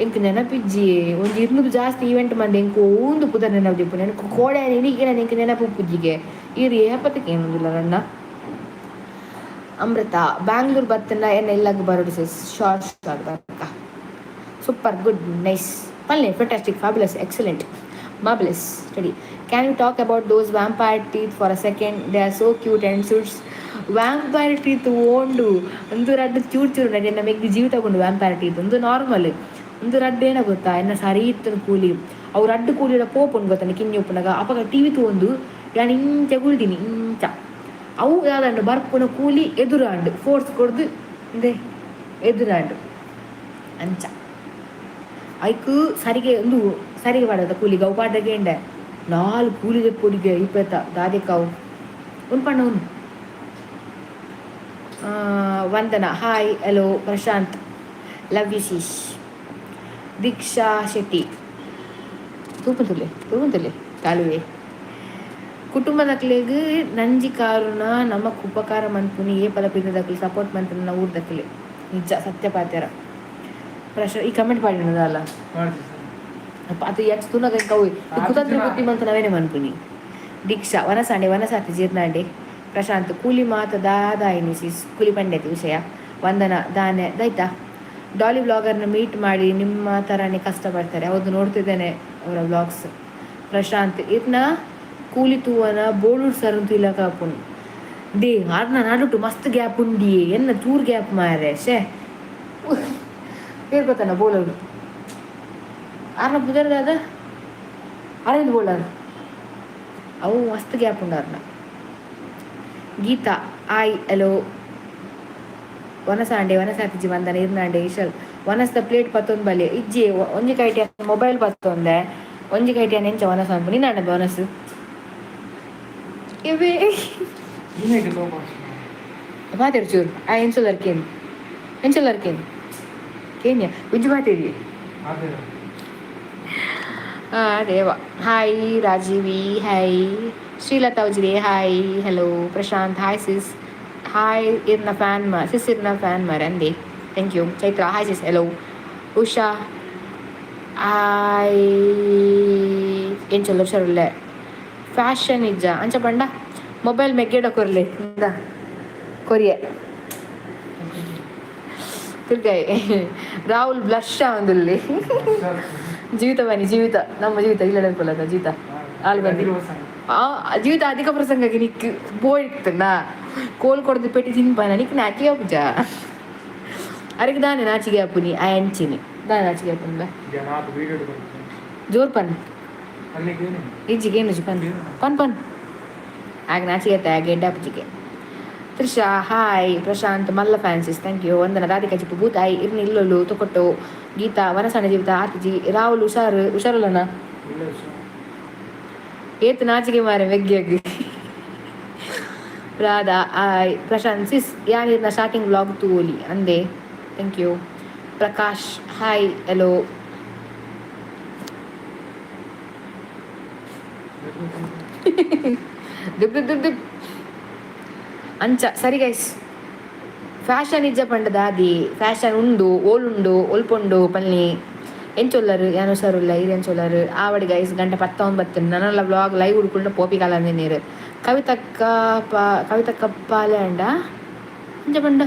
ಎಂಕ್ ನೆನಪಿಜ್ಜಿ. ಒಂಜಿ ಇರ್ನೂದು ಜಾಸ್ತಿ ಈವೆಂಟ್ ಮಂದೆ. ಎಂಕ್ ಓಂದು ಪುದರ್ ನೆನಪು ನೆನಪು ಕೋಡೆ ಇನಿಗೆ ಎಂಕ್ ನೆನಪು ಉಪ್ಪುಜ್ಜಿಗೆ. ಈರ್ ಏಪತ್ತಕ್ಕೆ ಏನೊಂದಿಲ್ಲ ನನ್ನ. ಅಮೃತ ಬ್ಯಾಂಗ್ಳೂರ್ ಬತ್ತನ ಎನ್ನ ಇಲ್ಲಗ್ ಬರೋಡು ಸಿಸ್. ಶೋರ್ ಶೋರ್ ಬರ್ಕ. Super, good, nice ಪಲ್ಲೆ, fantastic, fabulous, excellent, marvelous study. Can you talk about those vampire teeth for a second? They are so cute and suits. Vampire teeth ಓಂಡು. ಒಂದು ರಡ್ಡು ಚೂರು ಚೂರು ನಡಿ ಮೆಗ್ದಿ ಜೀವ ತಗೊಂಡು. ವ್ಯಾಂಪೈರ್ ಟೀತ್ ಒಂದು normal. ಒಂದು ರಡ್ಡು ಏನ ಗೊತ್ತಾ, ಎನ್ನ ಸರಿ ಇತ್ತು ಕೂಲಿ. ಅವ್ರು ರಡ್ಡು ಕೂಲಿಡ ಪೋಪುಂಡು ಗೊತ್ತಾನೆ ಕಿನ್ನಿ ಉಪ್ಪುನಾಗ. ಅಪಗ ಟಿವಿ ತೂವೊಂದು ಯಾನ್ ಇಂಚ ಕುಲ್ದಿನಿ ಇಂಚ. ಅವು ಯಾವ್ದಂಡು ಬರ್ಪುನ ಕೂಲಿ ಎದುರಾಂಡು ಫೋರ್ಸ್ ಕೊಡ್ದು ಇಂದೆ ಎದುರಾಂಡು ಅಂಚ. ಐಕ್ ಸರಿಗೆ ಒಂದು ಸರಿಗೆ ಪಾಡದ ಕೂಲಿ ಗೌ ಪಾಡ್ದಗೆ ಎಂಡೆ ನಾಲ್ ಕೂಲಿದೆ ಪೊಡಿಗೆ ಇಪ್ಪತ್ತ ದಾದೆ ಕಾವು ಉನ್ ಪಣ್ಣ ಉನ್. ವಂದನಾ hi, hello. Prashant love you sis. Deeksha Shetty ತೂಪಂತುಲೆ ತೂಪಂತುಲೆ ಕಾಲುವೆ. ಕುಟುಂಬದಕ್ಲೆಗ್ ನಂಜಿ ಕಾರುನ ನಮಕ್ ಉಪಕಾರ ಮನ್ಪುನಿ ಏಪಲ ಪಿದದಕ್ಲು, ಸಪೋರ್ಟ್ ಮನ್ಪುನ ಊರ್ದಕ್ಲೆ. ನಿಜ ಸತ್ಯ ಪಾತೆರ. ಪ್ರಶ ಈ ಕಮೆಂಟ್ ಪಾಡಿನದಲ್ಲ. ಅದು ಯಚ್ ತುನಗ ಕವು ಕುತಂತ್ರ ಬುದ್ಧಿ ಮಂತ ನಾವೇನೆ ಮನ್ಪುನಿ. ದೀಕ್ಷಾ ವನಸಾಂಡೆ ವನಸಾತಿ ಜೀರ್ಣಾಂಡೆ. ಪ್ರಶಾಂತ್ ಕೂಲಿ ಮಾತ ದಾದಾಯಿನಿ ಸಿಸ್? ಕೂಲಿ ಪಂಡೆತಿ ವಿಷಯ. ವಂದನ ದಾನೆ ದೈತಾ ಡಾಲಿ ವ್ಲಾಗರ್ನ ಮೀಟ್ ಮಾಡಿ. ನಿಮ್ಮ ಥರನೇ ಕಷ್ಟಪಡ್ತಾರೆ. ಹೌದು, ನೋಡ್ತಿದ್ದೇನೆ ಅವರ ವ್ಲಾಗ್ಸ್. ಪ್ರಶಾಂತ್ ಇರ್ನ ಕೂಲಿ ತೂವನ ಬೋಳೂರು ಸರ್ ಅಂತ ಇಲ್ಲ ಕಾಪುನು they ಆರ್ನ ನಡುಟು ಮಸ್ತ್ ಗ್ಯಾಪ್ ಉಂಡಿ. ಎನ್ನ ಚೂರ್ ಗ್ಯಾಪ್ ಮಾರೆ. ಶೇ പേര് ಗೊತ್ತಾನ? ಬೋಲರು ಆರ್ನ ಪುದರ್ ದಾದ? ಅರವಿಂದ್ ಬೋಳರ್. ಅವು ಮಸ್ತ್ ಗ್ಯಾಪ್ ಉಂಡು ಆರ್ನ. ಗೀತಾ ಆಯ್, ಹಲೋ. ವನಸಾಂಡೆ ವನಸಾತಿಜಿ ವಂದನ ಇರ್ನಾಂಡೆ. ಇಶಲ್ ವನಸ್ದ ಪ್ಲೇಟ್ ಪತ್ತೊಂದು ಬಲೆ. ಇಜ್ಜಿ, ಒಂಜಿ ಕೈಟಿ ಮೊಬೈಲ್ ಪತ್ತೊಂದೆ, ಒಂಜಿ ಕೈಟಿ ಎಂಚ ವನಸ ಅನ್ಪು ನಿನ್ನಾಂಡ ವನಸು ಇವೇ. ಮಾತಾಡು ಚೂರು. ಆ ಎಂಚೊಲ್ಲರ್ ಕೇನ್, ಎಂಚೊಲ್ಲರ್ ಕೇನ್ ಕೇನ್ಯ ಉಜ್ಜು ಮಾತಾಡಿ. ದೇವ. Hi Rajeevi, hi Srilatha Ujire, hi, hello Prashanth, hi sis, hi. ಇರ್ನ fan ಮ ಸಿಸ್, ಇರ್ನ fan ಮರಂದೆ. Thank you. Chaitra, hi sis, hello. Usha, hi. ಎಂಚ ಹುಷಾರುಲ್ಲೆ? ಫ್ಯಾಷನ್ ಇಜ್ಜ ಅಂಚ ಪಂಡ ಮೊಬೈಲ್ ಮೆಗ್ಗೆಡ ಕೊರ್ಲೆ. ಇಂದ, ಕೊರಿಯೆ ತಿರ್ಗಾಯಿ. ರಾಹುಲ್ ಬ್ಲಶ್ ಆವೊಂದುಲ್ಲೆ. ಜೀವಿತ ಬನ್ನಿ, ಜೀವಿತ, ನಮ್ಮ ಜೀವಿತ ಇಲ್ಲ ಪೊಲದ ಜೀವಿತ ಆಲ್ ಬನ್ನಿ. ಆ ಜೀವಿತ ಅಧಿಕ ಪ್ರಸಂಗಕ್ಕೆ ನಿಕ್ ಬೋಯ್ತನ ಕೋಲ್ ಕೊಡ್ದು ಪೆಟ್ಟಿ ತಿನ್ಪಾನ. ನಿಕ್ ನಾಚಿಗೆ ಆಪುಜ? ಅರೆಗ್ ದಾನೆ ನಾಚಿಗೆ ಆಪುನಿ? ಆ ಅಂಚಿನಿ ದಾನೆ ನಾಚಿಗೆ ಆಪುನಿ ಬಾ. ಜೋರ್ ಪನ್. ಇಜ್ಜಿಗೆ ಏನು ಪನ್ ಪನ್ ಪನ್. ಆಗ ನಾಚಿಗೆ ಆತ ಗೆಡ್ಡ ಪುಜಿಗೆ. ತ್ರಿಷಾ, ಹಾಯ್. ಪ್ರಶಾಂತ್, ಮಲ್ಲ ಫ್ಯಾನ್ಸಿಸ್, thank you. Vandana, Radhika ಚಿಪ್ಪು ಭೂತಾಯಿ ಇರ್ನ ಇಲ್ಲೊಲ್ಲು ತೊಕೊಟ್ಟು. ಗೀತಾ, ವನಸಣ್ಣ ಜೀವಿತ ಆತಿಜಿ. ರಾಹುಲ್ ಹುಷಾರು, ಹುಷಾರಲ್ಲನ? ಏತ್ ನಾಚಿಗೆ ಮಾರೆ ಮೆಗ್ಗಿಯಾಗಿ. ರಾಧಾ, ಆಯ್. ಪ್ರಶಾಂತ್, ಸಿಸ್ ಯಾನಿರ್ನ ಸ್ಟಾರ್ಟಿಂಗ್ ವ್ಲಾಗ್ ತೂಲಿ ಅಂದೆ. Thank you. Prakash, hi, hello. ದಿಪ್ ದಿಪ್ ದಿಪ್ ದಿಪ್. ಅಂಚ ಸರಿ ಗೈಸ್, ಫ್ಯಾಷನ್ ಇಜ್ಜ ಪಂಡ ದಾದಿ? ಫ್ಯಾಷನ್ ಉಂಡು, ಓಲುಂಡು, ಒಲ್ಪುಂಡು ಪನ್ನಿ. ಎಂಚೊಲ್ಲರು? ಯಾನ್ ಹುಷಾರುಲ್ಲ, ಇರ್ ಎಂಚೊಲ್ಲರು? ಆವಡ್ ಗೈಸ್, ಗಂಟೆ 19. ನನಲ ವ್ಲಾಗ್ ಲೈವ್ ಉಡ್ಕೊಂಡು ಪೋಪಿ ಕಾಲ ನೀರು. ಕವಿತಕ್ಕ ಪಾ, ಕವಿತಕ್ಕ ಪಾಲೆ ಅಂಡ. ಅಂಚ ಪಂಡ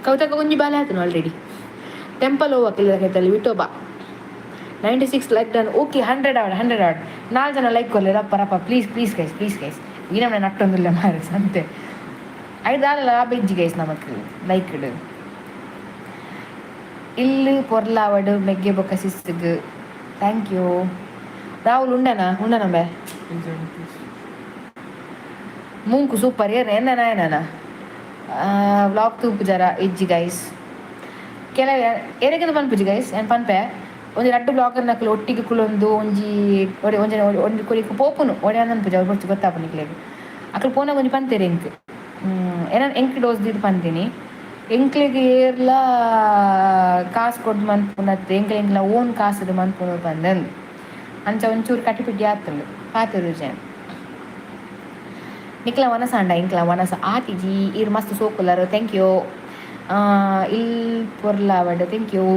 ಕವಿತಕ್ಕ ಒಂಜಿ ಬಾಲೆ ಆತನು ಆಲ್ರೆಡಿ. ಟೆಂಪಲ್ ಹೋಗಕ್ಕಿಲ್ಲ ಕೈತಲ್ಲಿ Vithoba. 96 like done. Okay, 100 ಆವಡ್, 100 ಆವಡ್. ನಾಲ್ಕು ಜನ like ಕೊರ್ಲೆ. ರಪ್ಪ ರಪ್ಪ, please please guys, please guys. ಈ ನಮ್ಮನೆ ನಟ್ಟೊಂದಿಲ್ಲ ಮಾರೆ ಸಂತೆ. ಐದಾಲ ಲಾಭ ಇಜ್ಜಿ ಗೈಸ್ ನಮಕ್ ಲೈಕ್ ಇಡು. ಇಲ್ಲಿ ಪೊರ್ಲಾವಡು ಮೆಗ್ಗೆ ಬೊಕ್ಕ ಸಿಸ್ಗ್. Thank you. Rahul ಉಂಡನಾ? ಉಂಡನಂಬೆ. ಮೂಂಕು ಸೂಪರ್. ಏನ ಎನ್ನ ನಾಯನ ವ್ಲಾಗ್ ತೂಪು ಜರ ಇಜ್ಜಿ ಗೈಸ್. ಕೆಲವು ಎರೆಗಿಂದ ಪನ್ಪುಜಿ ಗೈಸ್. ಏನು ಪನ್ಪೆ, ಒಂಜಿ ರಡ್ಡ್ ಬ್ಲಾಗರ್ ನಕುಲು ಒಟ್ಟಿಗೆ ಕುಲೊಂದು ಒಂಜಿ ಒಡೆ ಒಂಜಿ ಒಂಜಿ ಕೊರಿಕ್ ಪೋಪುನು ಒಡೆ ಅನ್ಪುಜಿ. ಅವ್ರು ಬೊರ್ಚಿ ಗೊತ್ತಾಪುನು ನಿಕ್ಲೆಗ್. ಅಕುಲು ಪೋನಾಗ ಒಂಜಿ ಪಂತೇರು ಎಂಕ್ ಏನ ಎಂಕ್ ಡೋಸ್ ದೀದ್ ಪಂತೀನಿ. ಎಂಕ್ಲೆಗ್ ಏರ್ಲಾ ಕಾಸು ಕೊಡ್ದು ಮನ್ಪುನತ್ತೆ, ಎಂಕ್ಲೆ ಎಂಕ್ಲ ಓನ್ ಕಾಸುಡು ಮನ್ಪುನು ಪಂದಂದು. ಅಂಚ ಒಂಚೂರು ಕಟಿಪಿಟಿ ಆತುಂಡು ಪಾತೆರುಜೆ. ನಿಕ್ಲ ವನಸ ಅಂಡ, ಎಂಕ್ಲ ವನಸ ಆತಿಜಿ. ಇರ್ ಮಸ್ತ್ ಸೋಕುಲ್ಲರು. Thank you. ಇಲ್ ಪೊರ್ಲಾವಡ್. Thank you.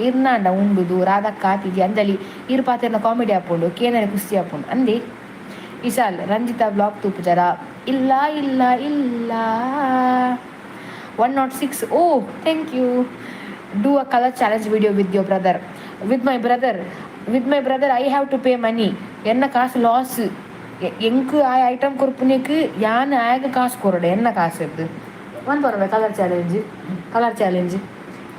ಇರ್ನಾಂಡ ಉಂಡುದು. ರಾಧಕ್ಕ ಆತಿಜಿ. ಅಂಜಲಿ, ಇರ್ ಪಾತೆರ್ನ ಕಾಮಿಡಿ ಆಪುಂಡು, ಕೇನರೆ ಖುಷಿ ಆಪುಂಡು ಅಂದಿ. ವಿಶಾಲ್, ರಂಜಿತಾ ಬ್ಲಾಗ್ ತೂಪುಜರ? ಇಲ್ಲ ಇಲ್ಲ ಇಲ್ಲ. 106. Oh, thank you. Do a colour challenge video with your brother. With my brother? With my brother I have to pay money. ಎನ್ನ ಕಾಸು ಲಾಸ್. ಎಂಕ್ ಆ ಐಟಮ್ ಕೊರ್ಪುನೆಕ್ ಯಾನ್ ಆಗ ಕಾಸು ಕೊರಡೆ. ಎನ್ನ ಕಾಸು ಇದ್ದು ಒಂದು ಬರಬೇಕು. Colour challenge, colour challenge.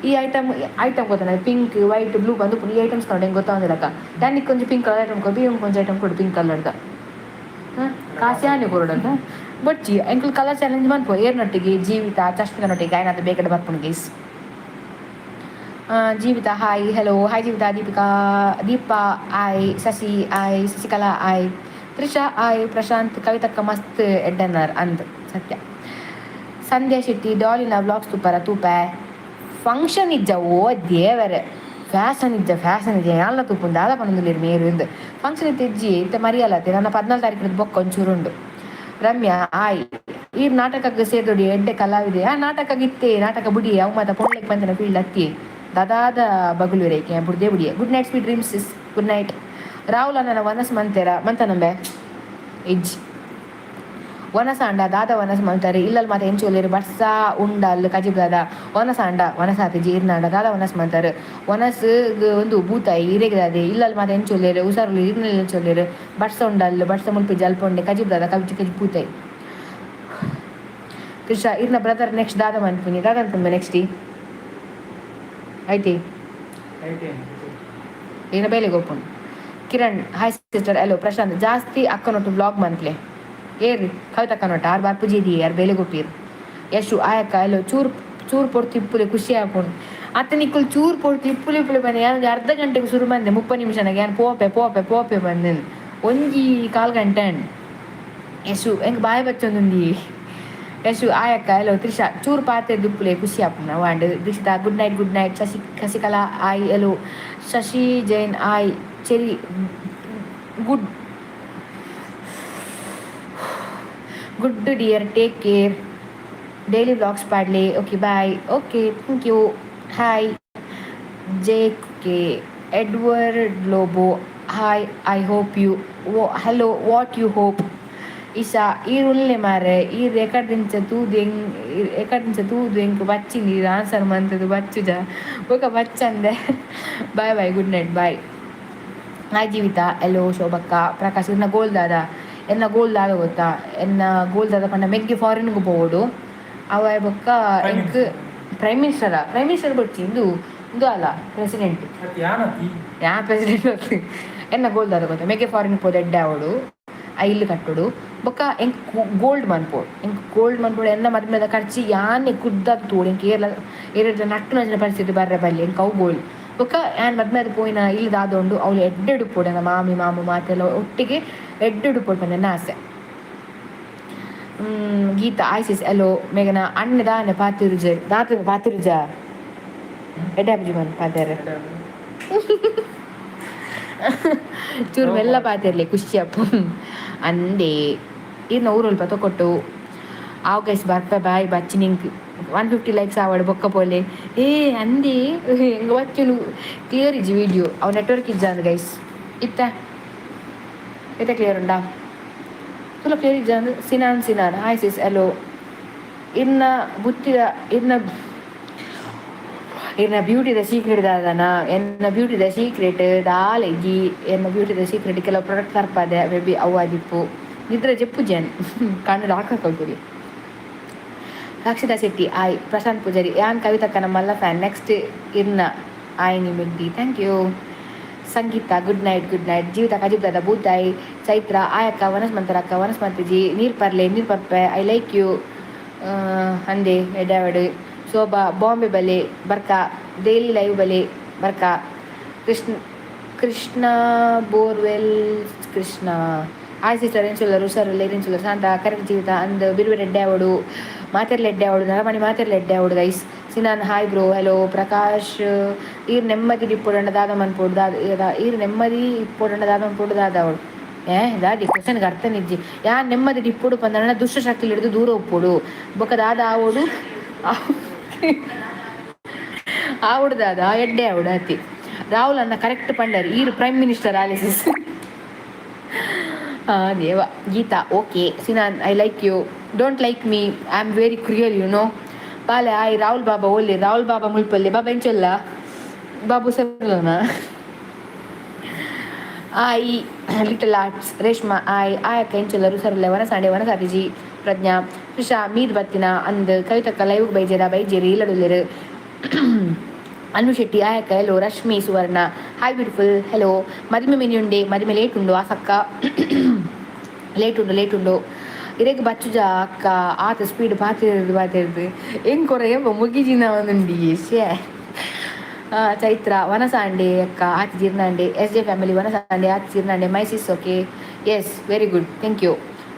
ಈ ಐಟಮ್ ಐಟಮ್ ಗೊತ್ತ? Pink, white, blue ಬಂದು ಈ ಐಟಮ್ಸ್ ನೋಡಿ ಹೆಂಗೆ ಗೊತ್ತಾಗೊಂದಿಲ್ಲಕ್ಕ. ದಾನಿಕ್ ಕೊಂಚ pink colour item ಕೊಡು, ಇವಂಗೆ ಕೊಂಚ ಐಟಮ್ ಕೊಡು ಪಿಂಕ್ ಕಲರ್ದ. ಹಾಂ, ಕಾಸು ಯಾನೆ ಕೊರಡಂತ ಬೊಡ್ಚಿ. ಎಂಕಲ್ ಕಲರ್ ಚಾಲೆಂಜ್ ಮನ್ಪು. ಏರ್ನೊಟ್ಟಿಗೆ? ಜೀವಿತ, ಚಷ್ಮಿಕನೊಟ್ಟಿಗೆ. ಆಯ್ನಾದ ಬೇಕಡೆ ಬರ್ಪುಂಡು guys. Jeevitha, hi, hello, hi Jeevitha. Deepika, Deepa hi. Shashi, hi. Shashikala, hi. Trisha, hi. Prashanth, ಕವಿತಕ್ಕ ಮಸ್ತ್ ಎಡ್ಡನ್ನರ್ ಅಂದ್ ಸತ್ಯ. ಸಂಧ್ಯಾ ಶೆಟ್ಟಿ, ಡಾಲಿನ ವ್ಲಾಗ್ಸ್ ತೂಪರ? ತೂಪೆ. ಫಂಕ್ಷನ್ ಇಜ್ಜ? ಓ ದೇವರೇ, ಫ್ಯಾಷನ್ ಇಜ್ಜ, ಫ್ಯಾಷನ್ ಇಜ್ಜ. ಯಾಲ್ಲ ತೂಪುಂಡು ದಾದ ಪನೊಂದುಲ್ಲೆರ್ ಮೇರು ಇಂದ್. ಫಂಕ್ಷನ್ ಇತ್ತೆ ಇಜ್ಜಿ, ಇತ್ತೆ ಮರಿಯಲ್ಲ. ನನ್ನ 14 ತಾರೀಕು ಬೊಕ್ಕ ಒಂಚೂರು ಉಂಡು. ರಮ್ಯಾ, ಆಯ್. ಈ ನಾಟಕಕ್ಕೆ ಸೇರ್ದೊಡಿ, ಎಡ್ಡೆ ಕಲಾವಿದೆ. ಆ ನಾಟಕ ಇತ್ತೆ ನಾಟಕ ಬುಡಿ. ಅವು ಮಾತ ಪೊಂಡ್ಲೆಗ್ ಪಂತಿನ ಫೀಲ್ಡ್ ಅತ್ತಿ. ದಾದಾದ ಬಗುಲು ರೇಖೆ ಬುಡ್ದೇ ಬುಡಿಯೆ. Good night, sweet dreams sis, good night. Rahul ನನ್ನ ವನಸ್ ಮಂತೇರ ಮಂತನಂಬೆ? ಇಜ್ಜಿ. ವನಸ ಅಂಡ ದಾದ ವನಸ್ ಮಲ್ತಾರೆ? ಇಲ್ಲಲ್ ಮಾತ ಎಂಚೊಲ್ಲೆರ್? ಬರ್ಸ ಉಂಡಲ್ ಕಜಿಬುದಾದ ವನಸ ಅಂಡ. ವನಸ ಆತಿಜಿ. ಇರ್ನಾಂಡ ದಾದ ವನಸ್ ಮಲ್ತಾರೆ? ವನಸ್ ಒಂದು ಬೂತಾಯಿ ಇರೆಗ್ದಾದೆ. ಇಲ್ಲಲ್ ಮಾತ ಎಂಚೊಲ್ಲೆರ್? ಹುಷಾರುಲ್ಲೆರ್. ಇರ್ನೆಲ್ ಎಂಚೊಲ್ಲೆರ್? ಬರ್ಸ ಉಂಡಲ್, ಬರ್ಸ ಮುಲ್ಪಿ ಜಲ್ಪೊಂಡೆ. ಕಜಿಬುದಾದ ಕಜಿ ಕಜಿ ಬೂತಾಯಿ. ತ್ರಿಷಾ, ಇರ್ನ ಬ್ರದರ್ ನೆಕ್ಸ್ಟ್ ದಾದ ಮನ್ಪುನಿ? ದಾದ ಅನ್ಪುನಿ ನೆಕ್ಸ್ಟ್? ಐತಿ ಏನ ಬೇಲೆಗೆ open. Kiran, hi sister, hello. Prashanth, ಜಾಸ್ತಿ ಅಕ್ಕನೊಟ್ಟು ಬ್ಲಾಗ್ ಮನ್ಪ್ಲೆ. ಏರ್ ಕವಿತಕ್ಕನೊಟ್ಟು? ಆರು ಬಾರ್ ಪೂಜೆ ಯಾರು ಬೇಲೆ ಗೊಪ್ಪೀರು. ಯಶು, ಆಯಕ್ಕ, ಹಲೋ. ಚೂರು ಚೂರು ಪೊರ್ತು ಇಪ್ಪುಲೆ, ಖುಷಿ ಆಪುಂಡು. ಅತ್ತ ನಿಕ್ಕುಲು ಚೂರು ಪೊರ್ತು ಇಪ್ಪುಲೆ ಇಪ್ಪುಲೆ ಬಂದೆ. ಯಾನ್ ಅರ್ಧ ಗಂಟೆಗೆ ಶುರು ಬಂದೆ. 30 ನಿಮಿಷನಾಗ ಯಾನ್ ಪೋಪೆ ಪೋಪೆ ಪೋಪೆ ಬಂದೆ. ಒಂಜಿ ಕಾಲ್ ಗಂಟೆ. ಯಶು, ಎಂಕ್ ಬಾಯಿ ಬಚ್ಚೊಂದುಂಡಿ. Yashu ಆಯಕ್ಕ hello. Trisha ಚೂರು ಪಾತೆ ದುಪ್ಪುಲೆ ಖುಷಿ ಆಪುನ wand. Dikshita good night, good night. Shashi Shashikala hi hello. Shashi Jain hi. Cherry good good dear, take care. Daily vlogs ಪಾಡ್ಲೆ. Okay bye. Okay, thank you. Hi Jake K Edward Lobo hi. I hope you hello, what you hope? Isha ಈರುಲ್ಲೆ ಮಾರೆ ಈರ್ ಎಕಡ್ದಿಂಚ ತೂದು ಎಂಗ್ ಎಕಡ್ದಿಂಚ ತೂದು ಎಂಕ್ ಬಚ್ಚಿನಿ answer ಮಂತದು ಬಚ್ಚುಜ ಬೊಕ ಬಚ್ಚಂದೆ. Bye bye, good night, bye. Hi Jeevitha hello. ಶೋಭಕ್ಕ Prakash ಎನ್ನ goal ದಾದ, ಎನ್ನ goal ದಾದ ಗೊತ್ತಾ? ಎನ್ನ ಗೋಲ್ ದಾದ ಪಂಡ ಮೆಗ್ಗೆ ಫಾರಿನ್ಗೆ ಪೋವೊಡು ಅವ ಬೊಕ್ಕ ಎಂಕ್ ಪ್ರೈಮ್ ಮಿನಿಸ್ಟರಾ? ಪ್ರೈಮ್ ಮಿನಿಸ್ಟರ್ ಬೊಡ್ಚಿ, ಇಂದು ಇಂದು ಅಲ್ಲ, ಪ್ರೆಸಿಡೆಂಟ್. ಯಾ ಪ್ರೆಸಿಡೆಂಟ್. ಎನ್ನ ಗೋಲ್ ದಾದ ಗೊತ್ತಾ? ಮೆಗ್ಗೆ ಫಾರಿನ್ ಪೋದು ಎಡ್ಡೆ ಆವೊಡು, ಆ ಇಲ್ಲು ಕಟ್ಟೊಡು, ಬೊಕ್ಕ ಎಂಕ್ ಗೋಲ್ಡ್ ಮನ್ಪೊಡು, ಎಂಕ್ ಗೋಲ್ಡ್ ಮನ್ಪೊಡು. ಎನ್ನ ಮದ್ಮೆದ ಖರ್ಚಿ ಯಾನೆ ಖುದ್ದಾದ್ ತೂವೊಡು. ಎಂಕ್ ಏರ್ಲ ಏರೆಡ್ಲ ನಟ್ಟುನಂಚಿನ ಪರಿಸ್ಥಿತಿ ಬರ್ರೆ ಬಲ್ಲಿ. ಎಂಕ್ ಅವು ಗೋಲ್ಡ್. ಬೊಕ್ಕ ಯಾನ್ ಮದ್ಮೆ ಆದ್ ಪೋಯಿನ ಇಲ್ಲ್ ದಾದ ಉಂಡು ಅವ್ಲು ಎಡ್ಡೆಡ್ ಉಪ್ಪೊಡು. ಎನ್ನ ಮಾಮಿ ಮಾಮು ಮಾತೆಲ್ಲ ಒಟ್ಟಿಗೆ ಎಡ್ಡೆಡ್ ಉಪ್ಪೊಡು ಪಂದ್ ಎನ್ನ ಆಸೆ. ಗೀತಾ ಐಸಿಸ್ ಎಲೋ. ಮೇಘನ ಅಣ್ಣೆ ದಾನೆ ಪಾತೆರುಜೆರ್ ದಾತ ಪಾತೆರುಜ ಎಡ್ಡೆ ಆಪುಜಿ ಮನ್ ಪಾತೆರೆ. ಚೂರು ಮೆಲ್ಲ ಪಾತೆರ್ಲೆ, ಖುಷಿ ಆಪುಂಡು ಅಂದೆ. ಈರ್ನ ಊರೊಲ್ಪ ತೊಕೊಟ್ಟು ಆವು ಗೈಸ್. ಬರ್ಪೆ ಬಾಯ್. ಬಚ್ಚಿನಿಂಕ್ 150 ಲೈಕ್ಸ್ ಆವಡ್ ಬೊಕ್ಕ ಪೋಲೆ. ಏ ಅಂದೆ ಎಂಕ್ ಬಚ್ಚುನು ಕ್ಲಿಯರ್ ಇಜ್ಜಿ ವಿಡಿಯೋ, ಅವು ನೆಟ್ವರ್ಕ್ ಇಜ್ಜಾಂದ್ ಗೈಸ್. ಇತ್ತೆ ಇತ್ತೆ ಕ್ಲಿಯರ್ ಉಂಡಾ? ತುಲ ಕ್ಲಿಯರ್ ಇಜ್ಜಾಂದ್. Sinan Sinan hi sis hello. ಇರ್ನ ಬುತ್ತಿದ ಇರ್ನ ಇರ್ನ ಬ್ಯೂಟಿದ ಸೀಕ್ರೆಟ್ ದಾದನ? ಎನ್ನ ಬ್ಯೂಟಿದ ಸೀಕ್ರೆಟ್ ದಾಲ ಇಜ್ಜಿ. ಎನ್ನ ಬ್ಯೂಟಿದ ಸೀಕ್ರೆಟ್ ಕೆಲವು ಪ್ರಾಡಕ್ಟ್ ತರ್ಪಾದೆ, ಮೇ ಬಿ ಅವು ಆದಿಪ್ಪು. ನಿದ್ರೆ ಜೆಪ್ಪುಜೆನ್, ಕಣ್ಣು ಡಾರ್ಕ್ ಹಾಕೊಳ್ತೀರಿ. ರಕ್ಷಿತಾ ಶೆಟ್ಟಿ ಆಯ್. ಪ್ರಶಾಂತ್ ಪೂಜಾರಿ ಯಾನ್ ಕವಿತಕ್ಕನ ಮಲ್ಲ ಫ್ಯಾನ್, ನೆಕ್ಸ್ಟ್ ಇರ್ನ ಆಯ್ನಿ ಮೆಗ್ದಿ. Thank you. Sangeetha good night, good night. Jeevitha ಕಜಿಬ್ದಾದ ಬೂತಾಯಿ. ಚೈತ್ರ ಆಯಕ್ಕ ವನಸ್ಮಂತರ ಅಕ್ಕ ವನಸ್ಮಂತಿಜಿ ನೀರು ಪರ್ಲೆ ನೀರು ಪರ್ಪೆ I like you ಅಂದೆ ಎಡ್ಯಾವಡು. ಶೋಭಾ ಬಾಂಬೆ ಬಲೆ ಬರ್ಕಾ, ಡೈಲಿ ಲೈವ್ ಬಲೆ ಬರ್ಕಾ. Krishna Krishna borewell Krishna hi sister ಎಂಚುಲ್ಲರ್? ಹುಷಾರುಲ್ಲೇರ್? ಎಂಚುಲ್ಲರ್? ಶಾಂತ ಕರೆಕ್ಟ್. ಜೀವಿತ ಅಂದ್ ಬಿರುವೆ ಎಡ್ಡೆ ಆವೊಡು, ಮಾತೆರ್ಲ ಎಡ್ಡೆ ಆವೊಡು, ನರಮಣಿ ಮಾತೆರ್ಲ ಎಡ್ಡೆ ಆವೊಡು guys. Sinan hi bro hello. Prakash ಈರ್ ನೆಮ್ಮದಿ ಇಪ್ಪೊಡಂಡ ದಾದ ಮನ್ಪೊಡು ದಾದ? ಈರ್ ನೆಮ್ಮದಿ ಇಪ್ಪೊಡಂಡ ದಾದ ಮನ್ಪೊಡು ದಾದ ಅವಳು? ಏ ದಾದಿ ಕ್ವಶನ್ಗೆ ಅರ್ಥ ನಿಜ್ಜಿ. ಯಾನ್ ನೆಮ್ಮದಿ ಇಪ್ಪೊಡು ಪಂಡ ದುಷ್ಟ ಶಕ್ತಿ ಹಿಡಿದು ದೂರ ಉಪ್ಪೊಡು. ಬೊಕ್ಕ ದಾದ ಆವೊಡು ಆವೊಡು ದಾದ ಎಡ್ಡೆ ಆವೊಡು ಅತಿ. ರಾಹುಲ್ ಅನ್ನ ಕರೆಕ್ಟ್ ಪಂಡರ್, ಈರ್ prime minister ಆಲಿಸಿಸ್ Deva. Geetha okay. Sinan I like you. Don't like me, I am very cruel, you know. ಬಾಲೆ ಆಯ್ ರಾಹುಲ್ ಬಾಬಾ ಓಲಿ ರಾಹುಲ್ ಬಾಬಾ ಮುಲ್ಪಲ್ಲಿ ಬಾಬಾ ಎಂಚೊಲ್ಲ ಬಾಬು ಸರಲನ. Hi little arts Reshma hi ಆಯಕ್ಕ ಎಂಚೊಲ್ಲರು ಸರಲೆ ವನಸಾಂಡೆ ವನಸಾತಿಜಿ. ಪ್ರಜ್ಞಾ ತ್ರಿಷಾ ಮೀದ್ ಬತ್ತಿನ ಅಂದ್. ಕವಿತಕ್ಕ ಲೈವ್ ಬೈಜೆರ ಬೈಜೆರಿ ಇಲ್ಲಡುಲ್ಲೆರು. ಅನು ಶೆಟ್ಟಿ ಆಯಕ್ಕ hello. Rashmi Suvarna hi beautiful hello. ಮದಿಮೆ ಮಿನಿ ಉಂಡೆ ಮದಿಮೆ ಲೇಟ್ ಉಂಡು ಆಸಕ್ಕ, ಲೇಟ್ ಉಂಡು ಲೇಟ್ ಉಂಡು. ಇರೆಗ್ ಬಚ್ಚುಜ ಅಕ್ಕ ಆತ ಸ್ಪೀಡ್ ಪಾತೆರ್ದು ಪಾತೆರ್ದು ಎಂಕೊರ ಎಂಬ ಮುಗಿಜಿನ ಒಂದುಂಡಿ ಶೇ. ಚೈತ್ರ ವನಸಾಂಡೆ ಅಕ್ಕ ಆತಿ ಜೀರ್ಣಾಂಡೆ. S J family ವನಸಾಂಡೆ ಆತಿ ಜೀರ್ಣಾಂಡೆ. My sis okay, yes, very good, thank you.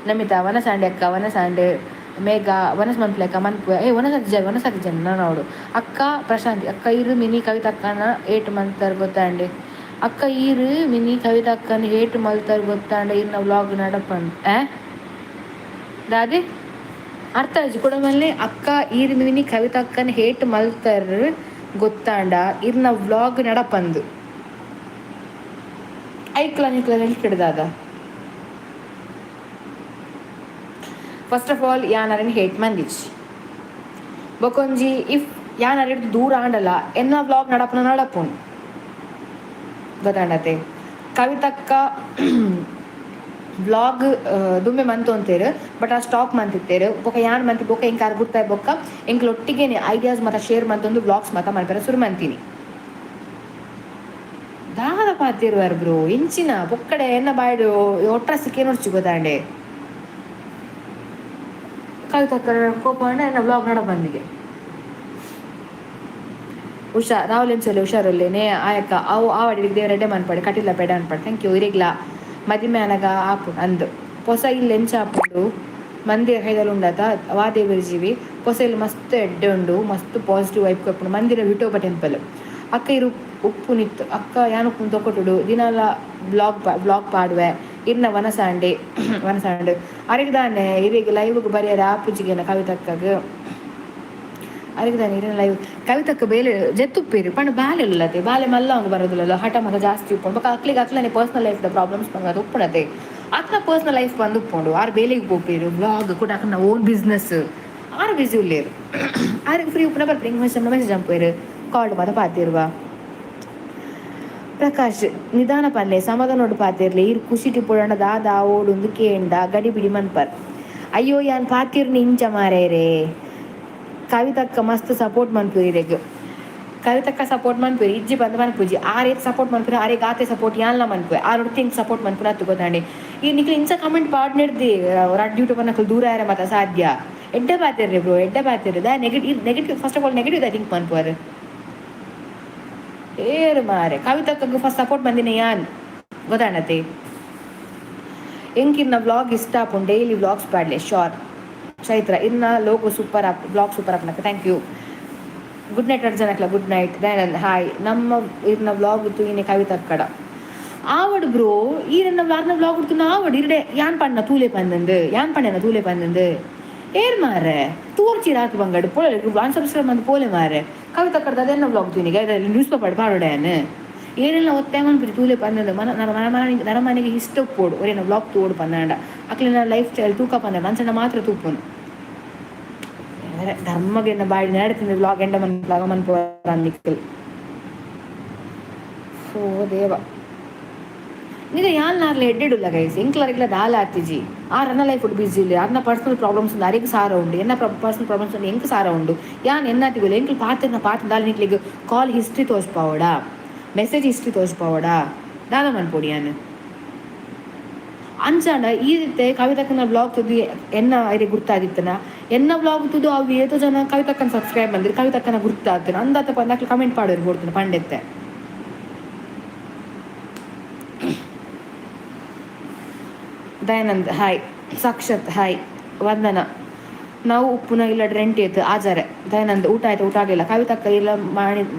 Namitha ವನಸಾಂಡೆ ಅಕ್ಕ ವನಸಾಂಡೆ. ಮೇಘ ವನಸ್ ಮನ್ಪುಲೆ ಅಕ್ಕ ಮನ್ಪು. ಏ ವನಸಾತಿ ಜ ವನಸಾತಿ ಜನ ನೋಡು ಅಕ್ಕ. ಪ್ರಶಾಂತಿ ಅಕ್ಕ ಇರು ಮಿನಿ ಕವಿತಾ ಅಕ್ಕನ ಏಟು ಮಂತರ್ ಗೊತ್ತಾಂಡೆ. ಅಕ್ಕ ಈರು ಮಿನಿ ಕವಿತಾ ಅಕ್ಕನ ಏಟು ಮಲ್ತರ್ ಗೊತ್ತಾಂಡೆ ಇರ್ನ ವ್ಲಾಗ್ ನಡಪಂಡ್. ಆ ದಾದೆ ಅರ್ಥ ಆಯ್ತು ಕೂಡ ಮೇಲೆ. ಅಕ್ಕ ಈರು ಮಿನಿ ಕವಿತಾ ಅಕ್ಕನ ಹೇಟ್ ಮಲ್ತರ್ ಗೊತ್ತಾಂಡ ಇರ್ನ ವ್ಲಾಗ್ ನಡಪಂದು. ಐಕ್ಲ ನಿಕ್ಲ ನೆಲ್ಕಿಡ್ದಾದ. First of all ಯಾನರೆನ್ hate ಮಂದಿಜ್ ಬೊಕೊಂಜಿ if ಯಾನ್ ದೂರ ಆಂಡಲ ಎನ್ನ ವ್ಲಾಗ್ ನಡಪುನ ನಡಪುಂಡು ಗೊತ್ತಾಂಡತೆ. ಕವಿತಕ್ಕ ವ್ಲಾಗ್ ದುಂಬೆ ಮಂತೊಂತೇರು, ಬಟ್ ಆ ಸ್ಟಾಪ್ ಮಂತಿತ್ತೇರು. ಬೊಕ ಯಾನ್ ಮಂತಿ ಬೊಕ ಎಂಕ್ ಆರ್ ಗುರ್ತಾಯ್ ಬೊಕ್ಕ ಎಂಕ್ಲ ಒಟ್ಟಿಗೆನೆ ಐಡಿಯಾಸ್ ಮಾತ ಶೇರ್ ಮಂತೊಂದು ವ್ಲಾಗ್ಸ್ ಮಾತ ಮನ್ಪೆರೆ ಸುರು ಮಂತೀನಿ. ದಾದ ಪಾತೆರುವರ್ ಬ್ರೋ ಇಂಚಿನ ಬೊಕ್ಕಡೆ ಎನ್ನ ಬಾಯ್ಡ್ ಒಟ್ರಾಸಿ ಕೇನೊಡ್ಚಿ ಗೊತ್ತಾಂಡೆ. ಕವಿತಕ್ಕ ಕೋಪ ಎನ್ನ ವ್ಲಾಗ್ ನಡಪಂದಿಗೆ. ಉಷಾ ರಾಹುಲ್ ಎಂಚೊಲ್ಲೆ? ಹುಷಾರುಲ್ಲೇನೆ ಆಯಕ್ಕ ಅವು ಆವಡಿಗೆ ದೇವರೆಡ್ಡೆ ಮನ್ಪಡೆ ಕಟಿಲ ಪೆಡ ಅನ್ಪಡೆ. Thank you. ಇರೆಗ್ಲ ಮದಿಮೆ ಆನಗ ಆಪುಂಡು ಅಂದ್. ಪೊಸ ಇಲ್ಲ್ ಎಂಚ ಆಪುಂಡು? ಮಂದಿರ ಕೈದಲ್ ಉಂಡತ ವಾದೇವರ ಜೀವಿ ಪೊಸೆಲ್ ಮಸ್ತ್ ಎಡ್ಡೆ ಉಂಡು, ಮಸ್ತ್ ಪಾಸಿಟಿವ್ ವೈಬ್ ಕೊರ್ಪುಂಡು ಮಂದಿರ ವಿಠೋಬ ಟೆಂಪಲ್. ಅಕ್ಕ ಇರು ಉಪ್ಪು ನಿತ್ತು ಅಕ್ಕ ಯಾನ್ ಉಪ್ಪುನು ತೊಕೊಟುಡು ದಿನಲ ಬ್ಲಾಗ್ ಬ್ಲಾಗ್ ಪಾಡುವೆ ಇರ್ನ ವನಸಾಂಡೆ ವನಸಾಂಡ್ ಅರೆಗ್ ದಾನೆ ಇರೆಗ್ ಲೈವ್ಗ್ ಬರಿಯರೆ ಆಪುಜಿಗೆನ ಕವಿತಕ್ಕಗ್. ಅರೆಗ್ ದಾನೆ ಇರೆನ ಲೈವ್ ಕವಿತಕ್ಕ ಬೇಲೆ ಜೆತ್ತುಪ್ಪೇರು ಪಂಡ ಬಾಲೆ ಉಲ್ಲತೆ ಬಾಲೆ ಮಲ್ಲ ಅವಂಗ ಬರೋದಿಲ್ಲ, ಹಠ ಮತ ಜಾಸ್ತಿ ಉಪ್ಪುಂಡು. ಬೊಕ ಅಕ್ಲೆಗ್ ಅಕ್ಲನೆ personal life the problems ಪಂದ್ ಉಪ್ಪುನತೆ, ಅಕ್ನ ಪರ್ಸನಲ್ ಲೈಫ್ ಬಂದು ಉಪ್ಪುಂಡು. ಆರ್ ಬೇಲೆಗ್ ಪೋಪೇರು, ಬ್ಲಾಗ್ ಕೂಡ ಅಕ್ನ ಓನ್ ಬಿಸ್ನೆಸ್, ಆರ್ ಬಿಸಿ ಉಲ್ಲೇರು. ಆರಿಗೆ ಫ್ರೀ ಉಪ್ಪುನ ಬರ್ಪೇರು, ಹಿಂಗೆ ಮೆಸೇಜ್ ಮೆಸೇಜ್ ಅಂಪೇರು, ಕಾಲ್ ಮಾತ ಪಾತಿರುವ. ಪ್ರಕಾಶ್ ನಿಧಾನ ಪನ್ಲೆ, ಸಮಾಧಾನೋಡು ಪಾತಿರ್ಲಿ. ಇರ್ ಖುಷಿಟಿ ಪುಡಂಡ ದಾದ ಓಡುಂದು ಕೇಂಡ ಗಡಿ ಬಿಡಿ ಮನ್ಪರ್. ಅಯ್ಯೋ ಯಾನ್ ಪಾತಿರ್ನಿ ಇಂಚ ಮಾರೇರೆ. ಕವಿತಕ್ಕ ಮಸ್ತ್ ಸಪೋರ್ಟ್ ಮನ್ಪುರಿ ಇರೆಗ್. ಕವಿತಕ್ಕ ಸಪೋರ್ಟ್ ಮನ್ಪುರಿ ಇಜ್ಜಿ ಬಂದ್ ಮನ್ಪುಜಿ. ಆರೇತ್ ಸಪೋರ್ಟ್ ಮನ್ಪುರಿ ಆರೆಗ್ ಆತೆ ಸಪೋರ್ಟ್ ಯಾನ್ಲ ಮನ್ಪುವೆ. ಆರ್ ಒರ್ತಿ ಸಪೋರ್ಟ್ ಮನ್ಪುನ ಅತ್ತು ಗೊತ್ತಾಂಡಿ. ಈ ನಿಕ್ಲು ಇಂಚ ಕಮೆಂಟ್ ಪಾಡ್ನೆರ್ದಿ ರಡ್ಡ್ ಯೂಟ್ಯೂಬರ್ ನಕುಲು ದೂರ ಆಯೆರೆ ಮಾತ ಸಾಧ್ಯ. ಎಡ್ಡೆ ಪಾತೆರ್ರೆ ಬ್ರೋ, ಎಡ್ಡೆ ಪಾತೆರ್ರೆ. ದಾಯೆ negative negative first of all negative ದಾಯೆ ಥಿಂಕ್ ಮನ್ಪುವರ್ ಏರು ಮಾರೆ. ಕವಿತಕ್ಕಗ್ ಫಸ್ಟ್ ಸಪೋರ್ಟ್ ಮಂದಿನ ಯಾನ್ ಗೊತ್ತಾಂಡತೆ. ಎಂಕಿರ್ನ ವ್ಲಾಗ್ ಇಷ್ಟ ಆಪುಂಡು, ಡೈಲಿ ವ್ಲಾಗ್ಸ್ ಪಾಡ್ಲೆ. ಶೋರ್ ಚೈತ್ರ. ಇರ್ನ logo super app vlog super ಆಪುನಕ. Thank you. Good night ಅರ್ಜನಕ್ಲ, good night. Dayanand hi. ನಮ್ಮ ಇರ್ನ ವ್ಲಾಗ್ ತೂಯಿನೆ ಕವಿತಕ್ಕಡ ಆವಡ್ ಬ್ರೋ. ಈರೆನ್ನ ವಾರ್ನ ವ್ಲಾಗ್ ಉಡ್ತುನ ಆವಡ್ ಇರ್ಡೆ ಯಾನ್ ಪಣ್ಣ ತೂಲೆ ಪಂದಂದು, ಯಾನ್ ಪಣ್ಣನ ತೂಲೆ ಪಂದಂದು. ಏರ್ ಮಾರೆ ತೂರ್ಚಿ ರಾತ್ ಬಂಗಡು ಪೋಲೆ ಅನ್ಸಬ್ಸ್ಕ್ರೈಬ್ ಮಂದು ಪೋಲೆ ಮಾರೆ. ಕವಿತಕ್ಕಡ್ದ ಅದೆನ್ನ ವ್ಲಾಗ್ ತೂಯಿನಿಗೆ ನ್ಯೂಸ್ ಪೇಪರ್ ಪಾಡೋಡೆ. ಏನೆಲ್ಲ ಒತ್ತಾಯ ಮನ್ಪುಜಿ ತೂಲೆ ಪಂದಂದು. ಮನ ಮನ ಮನ ನರಮನೆಗೆ ಇಷ್ಟ ಪೋಡು ಒರೇನ ವ್ಲಾಗ್ ತೋಡು ಪಂದಾಂಡ ಅಕ್ಲೆನ ಲೈಫ್ ಸ್ಟೈಲ್ ತೂಕ ಪಂದಾಂಡ ಅಂಚನ ಮಾತ್ರ ತೂಪುನು. ಧರ್ಮಗೆ ಬಾಡಿ ನಡತಿಂದ ವ್ಲಾಗ್ ಎಂಡ ಮನ್ ವ್ಲಾಗ್ ಮನ್ಪುವ ನಿಕ್ಕಲ್. ಸೊ ದೇವ ನಿಗ ಯಾನ್ ನಾರ್ಲ ಎಡ್ಡೆಡುಲ್ಲ ಗೈಸ್. ಎಂಕ್ಲರಿಗ್ಲ ದಾಲ ಆತಿಜಿ. ಆರ್ ಅನ್ನ ಲೈಫ್ ಬಿಸಿ ಇಲ್ಲ, ಅರ್ನ ಪರ್ಸನಲ್ ಪ್ರಾಬ್ಲಮ್ಸ್ ಉಂಡು, ಅರೆಗ್ ಸಾರ ಉಂಡು. ಎನ್ನ ಪರ್ಸನಲ್ ಪ್ರಾಬ್ಲಮ್ಸ್ ಉಂಡು, ಎಂಕ್ ಸಾರ ಉಂಡು. ಯಾನ್ ಎನ್ನಾತಿಗುಲ್ಲ ಎಂಕ್ಲು ಪಾತೆರ್ನ ಪಾತೆ ದಾಲ ನಿಕ್ಲಿಗ್ ಕಾಲ್ ಹಿಸ್ಟ್ರಿ ತೋಜ್ಪಾವಡ, ಮೆಸೇಜ್ ಹಿಸ್ಟ್ರಿ ತೋಜ್ಪಾವಡ, ದಾದ ಮನ್ಪೊಡಿ ಯಾನ್ ಅಂಚಾಂಡ. ಈ ರೀತಿ ಕವಿತಕ್ಕನ ಬ್ಲಾಗ್ ತುದು ಎನ್ನ ಐರೆ ಗುರ್ತಾದಿತ್ತನ. ಎನ್ನ ಬ್ಲಾಗ್ ತುದು ಅವು ಏತೋ ಜನ ಕವಿತಕ್ಕನ ಸಬ್ಸ್ಕ್ರೈಬ್ ಬಂದಿರಿ, ಕವಿತಕ್ಕನ ಗುರ್ತಾಗ್ತಾನೆ ಅಂದಾತ ಪಂದಾಕ್ಲು ಕಮೆಂಟ್ ಪಾಡೋರು ಕೊಡ್ತಾನೆ ಪಂಡೆತ್ತೆ. ದಯಾನಂದ್ ಹಾಯ್, ಸಾಕ್ಷತ್ ಹಾಯ್, ವಂದನ. ನಾವು ಉಪ್ಪುನ ಇಲ್ಲ ರೆಂಟ್ ಏತು ಆಜಾರೆ. ದಯಾನಂದ್ ಊಟ ಆಯ್ತು? ಊಟ ಆಗಲಿಲ್ಲ. ಕವಿತಕ್ಕ ಇಲ್ಲ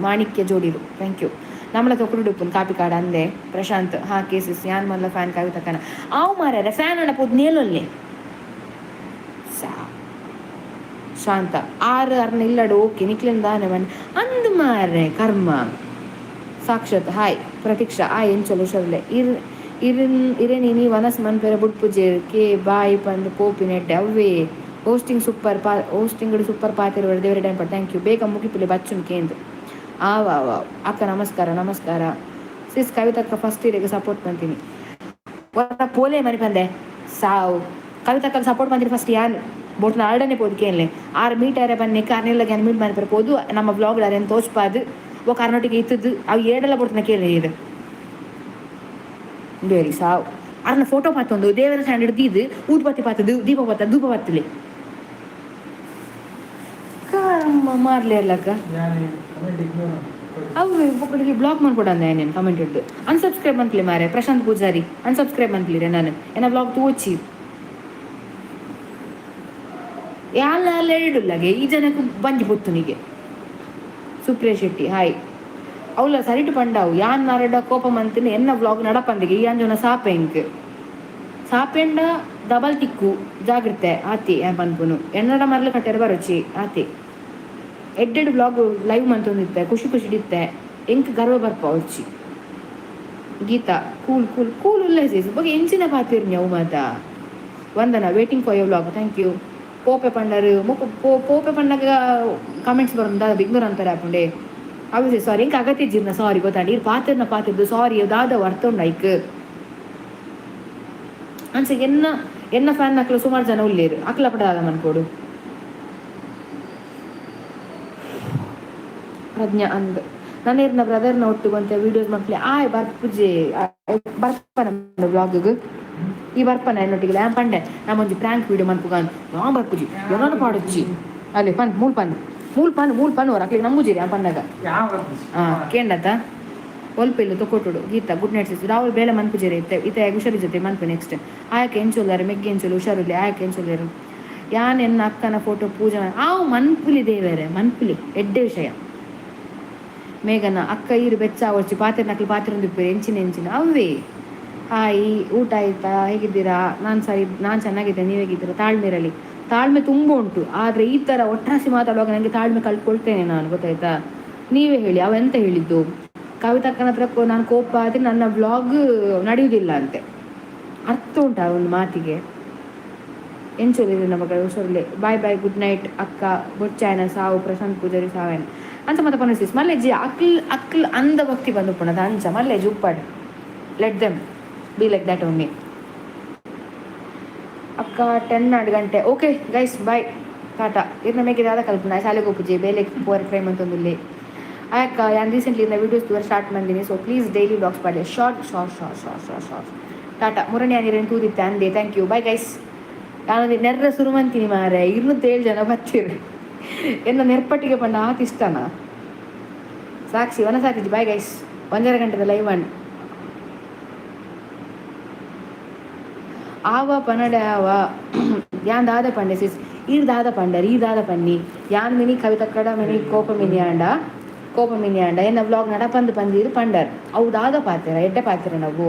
ಮಾಣಿಕ್ಯ ಜೋಡಿರು. Thank you. ನಮ್ಮಳ ತೊಕುಡು ಉಪ್ಪುನ್ ಕಾಪಿ ಕಾಡ ಅಂದೆ. ಪ್ರಶಾಂತ್ ಹಾ ಕೇಸಸ್. ಯಾನ್ ಮಲ್ಲ ಫ್ಯಾನ್ ಕವಿತಕ್ಕನ. ಆವು ಮಾರ್ಯಾರ ಫ್ಯಾನ್ ಅಣ್ಣ ಪೋದು ನೇಲೊಲ್ಲೆ ಸಾ ಶಾಂತ ಆರು ಅರ್ನ ಇಲ್ಲಡು. ಓಕೆ ನಿಕ್ಲೆನ್ ದಾನೆ ಮನ್ ಅಂದ್ ಮಾರ್ರೆ ಕರ್ಮ. ಸಾಕ್ಷತ್ ಹಾಯ್, ಪ್ರತೀಕ್ಷಾ ಆ ಎಂಚಲು ಹುಷಾರಿಲ್ಲ. ಇರ್ ಇರಿನ್ ಇರೆನಿನಿ ವನಸ್ ಮನ್ಪೆರೆ ಬುಡ್ಪುಜೆರ್ ಕೆ ಬಾಯ್ ಪಂದ್ ಪೋಪಿನ ಎಡ್ಡೆ ಅವ್ವೇ. ಹೋಸ್ಟಿಂಗ್ ಸೂಪರ್ ಪಾ ಹೋಸ್ಟಿಂಗ್ ಸೂಪರ್ ಪಾತೆರ ದೇವರ time. Thank you. ಬೇಗ ಮುಗಿಪುಲೆ ಬಚ್ಚುನ್ ಕೇಂದ್ರ. ಆವ್ ಆವ್ ಆವ್. ಅಕ್ಕ ನಮಸ್ಕಾರ. ನಮಸ್ಕಾರ ಸಿಸ್. ಕವಿತಕ್ಕ ಫಸ್ಟ್ ಇಯರ್ಗೆ ಸಪೋರ್ಟ್ ಮಾಡ್ತೀನಿ ಪೋಲೆ ಮನಿ ಪಂದೆ ಸಾವು. ಕವಿತಕ್ಕ ಸಪೋರ್ಟ್ ಮಾಡ್ತೀನಿ ಫಸ್ಟ್ ಯಾನ್ ಬೋಟ್ನ ಆರ್ಡನೆ ಪೋದು ಕೇನ್ಲೆ. ಆರು ಮೀಟ್ ಆರೆ ಬನ್ನಿ ಕಾರ್ನೆಲ್ಲ ಗ್ಯಾನ್ ಮೀಟ್ ಮಾಡಿ ಪೋದು ನಮ್ಮ ಬ್ಲಾಗ್ ಅರೇನು ತೋಚ್ಪಾದು ಓ ಕರ್ನಾಟಕ ಇತ್ತದ್ದು ಅವು ಏಡೆಲ್ಲ ಬೋಟ್ನ ಕೇಳಿ ಇದು ಬೇರಿ ಸಾವು. ಅರ್ನ ಫೋಟೋ ಪಾತೊಂದು ದೇವರ ಸ್ಟ್ಯಾಂಡರ್ಡ್ ದೀದು ಊದ್ಬತ್ತಿ ಪಾತದು ದೀಪ ಪಾತ ಧೂಪ ಬತ್ತಲೆ ಕರ್ಮ ಮಾರ್ಲಿ ಅಲ್ಲಕ್ಕ. ಅವು ಒಕ್ಕಡಿಗೆ ಬ್ಲಾಕ್ ಮಾಡ್ಕೊಡಂದೆ ನೀನು ಕಮೆಂಟ್ ಹಿಡ್ದು ಅನ್ಸಬ್ಸ್ಕ್ರೈಬ್ ಮನ್ಪ್ಲಿ ಮಾರೆ. ಪ್ರಶಾಂತ್ ಪೂಜಾರಿ ಅನ್ಸಬ್ಸ್ಕ್ರೈಬ್ ಮನ್ಪ್ಲಿರೆ. ನಾನು ಎನ್ನ ಬ್ಲಾಗ್ ತೋಚಿ ಯಾಲ ಎರಡುಲ್ಲಗೆ ಈ ಜನಕ್ಕೆ ಬಂಜಿ ಪುತ್ತುನಿಗೆ. ಸುಪ್ರಿಯಾ ಶೆಟ್ಟಿ ಹಾಯ್. ಅವಳ ಸರಿಟು ಪಂಡಾವು ಯಾನ್ ನಾರಡ ಕೋಪ ಮಂತಿನ ಎನ್ನ ವ್ಲಾಗ್ ನಡಪಂದಿಗೆ ಈ ಅಂಜನ ಸಾಪೆ ಇಂಕ್ ಸಾಪೆಂಡ ಡಬಲ್ ತಿಕ್ಕು ಜಾಗ್ರತೆ ಆತಿ. ಯಾನ್ ಪನ್ಪುನು ಎನ್ನಡ ಮರಲು ಕಟ್ಟೆರ ಬರೋಚಿ ಆತಿ. ಎಡ್ಡೆಡ್ ವ್ಲಾಗ್ ಲೈವ್ ಮಂತೊಂದಿತ್ತೆ, ಖುಷಿ ಖುಷಿಡಿತ್ತೆ, ಎಂಕ್ ಗರ್ವ ಬರ್ಪ వచ్చಿ. Gita cool cool cool ಉಲ್ಲೆ sis ಬೊಕ ಎಂಚಿನ ಪಾತಿರ್ನಿ ಅವು ಮಾತ. Vandana waiting for your vlog. Thank you. ಪೋಪೆ ಪಂಡರು ಮೊಕ ಪೋಪೆ ಪಂಡಗ ಕಮೆಂಟ್ಸ್ ಬರೋದು ಬಿಗ್ನೂರ್ ಅಂತಾರೆ ಆಪುಂಡೆ ಅವು. ಸಾರಿ ಎಂಕ್ ಅಗತ್ಯ ಜೀರ್ಣ ಸಾರಿ ಗೊತ್ತಾಂಡಿ. ಇರ್ ಪಾತಿರ್ನ ಪಾತಿರ್ದು ಸಾರಿ ದಾದ ಅರ್ಥ ಉಂಡು ಐಕ್ ಅಂಚ. ಎನ್ನ ಎನ್ನ ಫ್ಯಾನ್ ಅಕ್ಲು ಸುಮಾರು ಜನ ಉಲ್ಲೇರು, ಅಕ್ಲ ಪಡ ದಾದ ಮನ್ಕೋಡು. ಪ್ರಜ್ಞಾ ಅಂದ್ ನನ್ನ ಇರ್ನ ಬ್ರದರ್ನ ಒಟ್ಟುಗೊಂತೆ ವೀಡಿಯೋಸ್ ಮಕ್ಳಿ ಆಯ್ ಬರ್ಪುಜೆ ಬರ್ಪನ ಬ್ಲಾಗ್ ಈ ಬರ್ಪನ ಎನ್ನೊಟ್ಟಿಗೆ ಯಾನ್ ಪಂಡೆ ನಮ್ಮೊಂಜಿ ಪ್ರಾಂಕ್ ವೀಡಿಯೋ ಮನ್ಪುಗಾನ್ ಯಾನ್ ಬರ್ಪುಜಿ ಎನನ ಪಾಡುಚ್ಚಿ ಅಲ್ಲಿ ಪನ್ ಮೂಲ್ ಪನ್ ಮೂಲ್ ಪನ್ ಮೂಲ್ ಪನ್ ಅವರ್ ಅಕ್ಲಿಗೆ ನಂಬುಜಿರಿ ಯಾನ್ ಪಂಡಗ. ಹಾ ಕೇಂಡತ ಒಲ್ಪೆಲ್ಲು ತೊಕೊಟುಡು. Gita good night sis. Rahul ಬೇಳೆ ಮನ್ಪುಜೆರೆ ಇತ್ತೆ ಇತ್ತೆ ಹುಷಾರಿ ಜೊತೆ ಮನ್ಪು ನೆಕ್ಸ್ಟ್. ಆಯಕ್ಕೆ ಎಂಚೊಲ್ಲಾರೆ ಮೆಗ್ಗೆ ಎಂಚೊಲ್ಲು ಹುಷಾರಿಲ್ಲ. ಆಯಕ್ಕೆ ಎಂಚೊಲ್ಲೇರು. ಯಾನ್ ಎನ್ನ ಅಕ್ಕನ ಫೋಟೋ ಪೂಜೆ ಆವು ಮನ್ಪುಲಿ ದೇವರೇ, ಮನ್ಪುಲಿ ಎಡ್ಡೆ ವಿಷಯ. ಮೇಘನ ಅಕ್ಕ, ಈರು ಬೆಚ್ಚ ಆವೊರ್ಚಿ, ಪಾತೆರ್ನಕ್ಲು ಪಾತೆರೊಂದಿಪ್ಪೆರ್ ಎಂಚಿನ ಎಂಚಿನ ಅವ್ವೇ. ಹಾಯ್, ಊಟ ಆಯ್ತಾ? ಹೇಗಿದ್ದೀರಾ? ನಾನು ಸರಿ, ನಾನು ಚೆನ್ನಾಗಿದ್ದೇನೆ. ನೀವು ಹೇಗಿದ್ದೀರಾ? ತಾಳ್ಮೆ ಇರಲಿ. ತಾಳ್ಮೆ ತುಂಬ ಉಂಟು, ಆದರೆ ಈ ಥರ ಒಟ್ರಾಸಿ ಮಾತಾಡುವಾಗ ನನಗೆ ತಾಳ್ಮೆ ಕಳ್ಕೊಳ್ತೇನೆ ನಾನು, ಗೊತ್ತಾಯ್ತಾ? ನೀವೇ ಹೇಳಿ, ಅವ ಎಂತ ಹೇಳಿದ್ದು? ಕವಿತಕ್ಕನ ಹತ್ರ ನಾನು ಕೋಪ ಆದರೆ ನನ್ನ ವ್ಲಾಗ್ ನಡೆಯುವುದಿಲ್ಲ ಅಂತೆ. ಅರ್ಥ ಉಂಟಾ ಒಂದು ಮಾತಿಗೆ? ಎಂಚೊಲ್ಲೆರ್ ನಮಗ? ಹುಷಾರಿಲ್ಲೆ. ಬಾಯ್ ಬಾಯ್, ಗುಡ್ ನೈಟ್ ಅಕ್ಕ. ಬೊಚ್ಚಾಯನ ಸಾವು ಪ್ರಶಾಂತ್ ಪೂಜಾರಿ ಸಾವಯನ ಅಂಚ ಮತ್ತೆ ಪನಸಿಸ್ ಮಲ್ಲೆಜ್ಜಿ. ಅಕ್ಲ್ ಅಕ್ಲ್ ಅಂದ ಭಕ್ತಿ ಬಂದು ಪುಣದ ಅಂಚ ಮಲ್ಲೆಜ್ಜಿ ಉಪ್ಪಾಡು. Let them be like that only. ಅಕ್ಕ, 10 ಗಂಟೆ. Okay guys, bye, Tata. ಇರ್ನ ಮೇಕೆ ದಾದ ಕಲ್ಪನ ಶಾಲೆಗೆ ಹೋಪುಜಿ, ಬೇಲೆ ಪೋರೆ ಟ್ರೈ ಮಂತೊಂದುಲ್ಲೆ. ಅಕ್ಕ, ಯಾನ್ ರೀಸೆಂಟ್ಲಿ ಇನ್ನ ವೀಡಿಯೋಸ್ ತೂವರೆ ಸ್ಟಾರ್ಟ್ ಮಂದಿನಿ. So please daily vlogs ಪಾಡ್ಲೆ. Short short short short short short. Tata. ಮುರಣಿ ಆನಿರೇನು ತೂದಿತ್ತೆ ಅಂದೆ. Thank you, bye guys. ನಾನು ನೆರ್ರ ಸುರು ಮಂತೀನಿ ಮಾರೆ. 207 ಜನ ಬತ್ತೀರಿ. ಎನ್ನ ನೆರ್ಪಟ್ಟಿಗೆ ಪಂಡ ಆತ ಇಷ್ಟನಾ? ಸಾಕ್ಷಿ ವನ ಸಾಕಿಜಿ. Bye guys. 1.5 ಗಂಟೆದ ಲೈವ್ ಒನ್ ಆವ ಪನಡೆ ಆವ. ಯಾನ್ ದಾದ ಪಂಡೆ ಸಿಸ್? ಈರ್ ದಾದ ಪಂಡರ್? ಈ ದಾದ ಪನ್ನಿ? ಯಾನ್ ಮಿನಿ ಕವಿತಕ್ಕಡ ಮಿನಿ ಕೋಪ ಮಿನಿ ಆಂಡ, ಕೋಪ ಮಿನಿ ಆಂಡ ಎನ್ನ ವ್ಲಾಗ್ ನಡಪಂದು ಪಂದೀರು ಪಂಡರ್. ಅವು ದಾದ ಪಾತೆರ? ಎಡ್ಡೆ ಪಾತೆರ ನಾವು.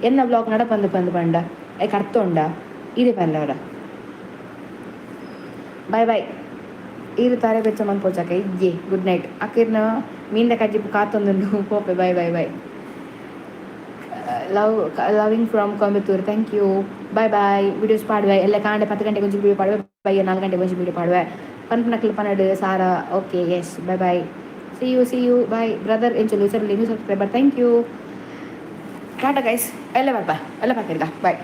ಎನ್ನ ವ್ಲಾಗ್ ನಡಪಂದು ಪಂದು ಪಂಡ ಐಕ್ ಅರ್ಥ ಉಂಡ? ಇದೇ ಪಲ್ಲವರ. Boy boy. ಈರು ತಾರೆ ಬೆಚ್ಚ ಮನ್ಪೊಚಕ ಇಜ್ಜೆ. ಗುಡ್ ನೈಟ್ ಅಕ್ಕಿರ್ನ. ಮೀನ್ದ ಕಜ್ಜಿಪು ಕಾತೊಂದುಂಡು, ಪೋಪೆ. Bye bye bye. Love, loving from Coimbatore. Thank you, bye bye. Videos ಪಾಡುವೆ. ಎಲ್ಲ ಕಾಂಡೆ 10 ಗಂಟೆಗೆ ಒಂಜಿ ವಿಡಿಯೋ ಪಾಡುವೆ, ಬಯ್ಯ 4 ಗಂಟೆಗೆ ಒಂಜಿ ವಿಡಿಯೋ ಪಾಡುವೆ. ಪನ್ಪನಕ್ಲು ಪನ್ನಡು ಸಾರ. Okay, yes, bye bye, see you, see you, bye brother. ಎಂಚಲು sir? New subscriber, thank you. Tata guys. ಎಲ್ಲ boy, ಎಲ್ಲ ಪಾಕಿರ್ಗ, boy.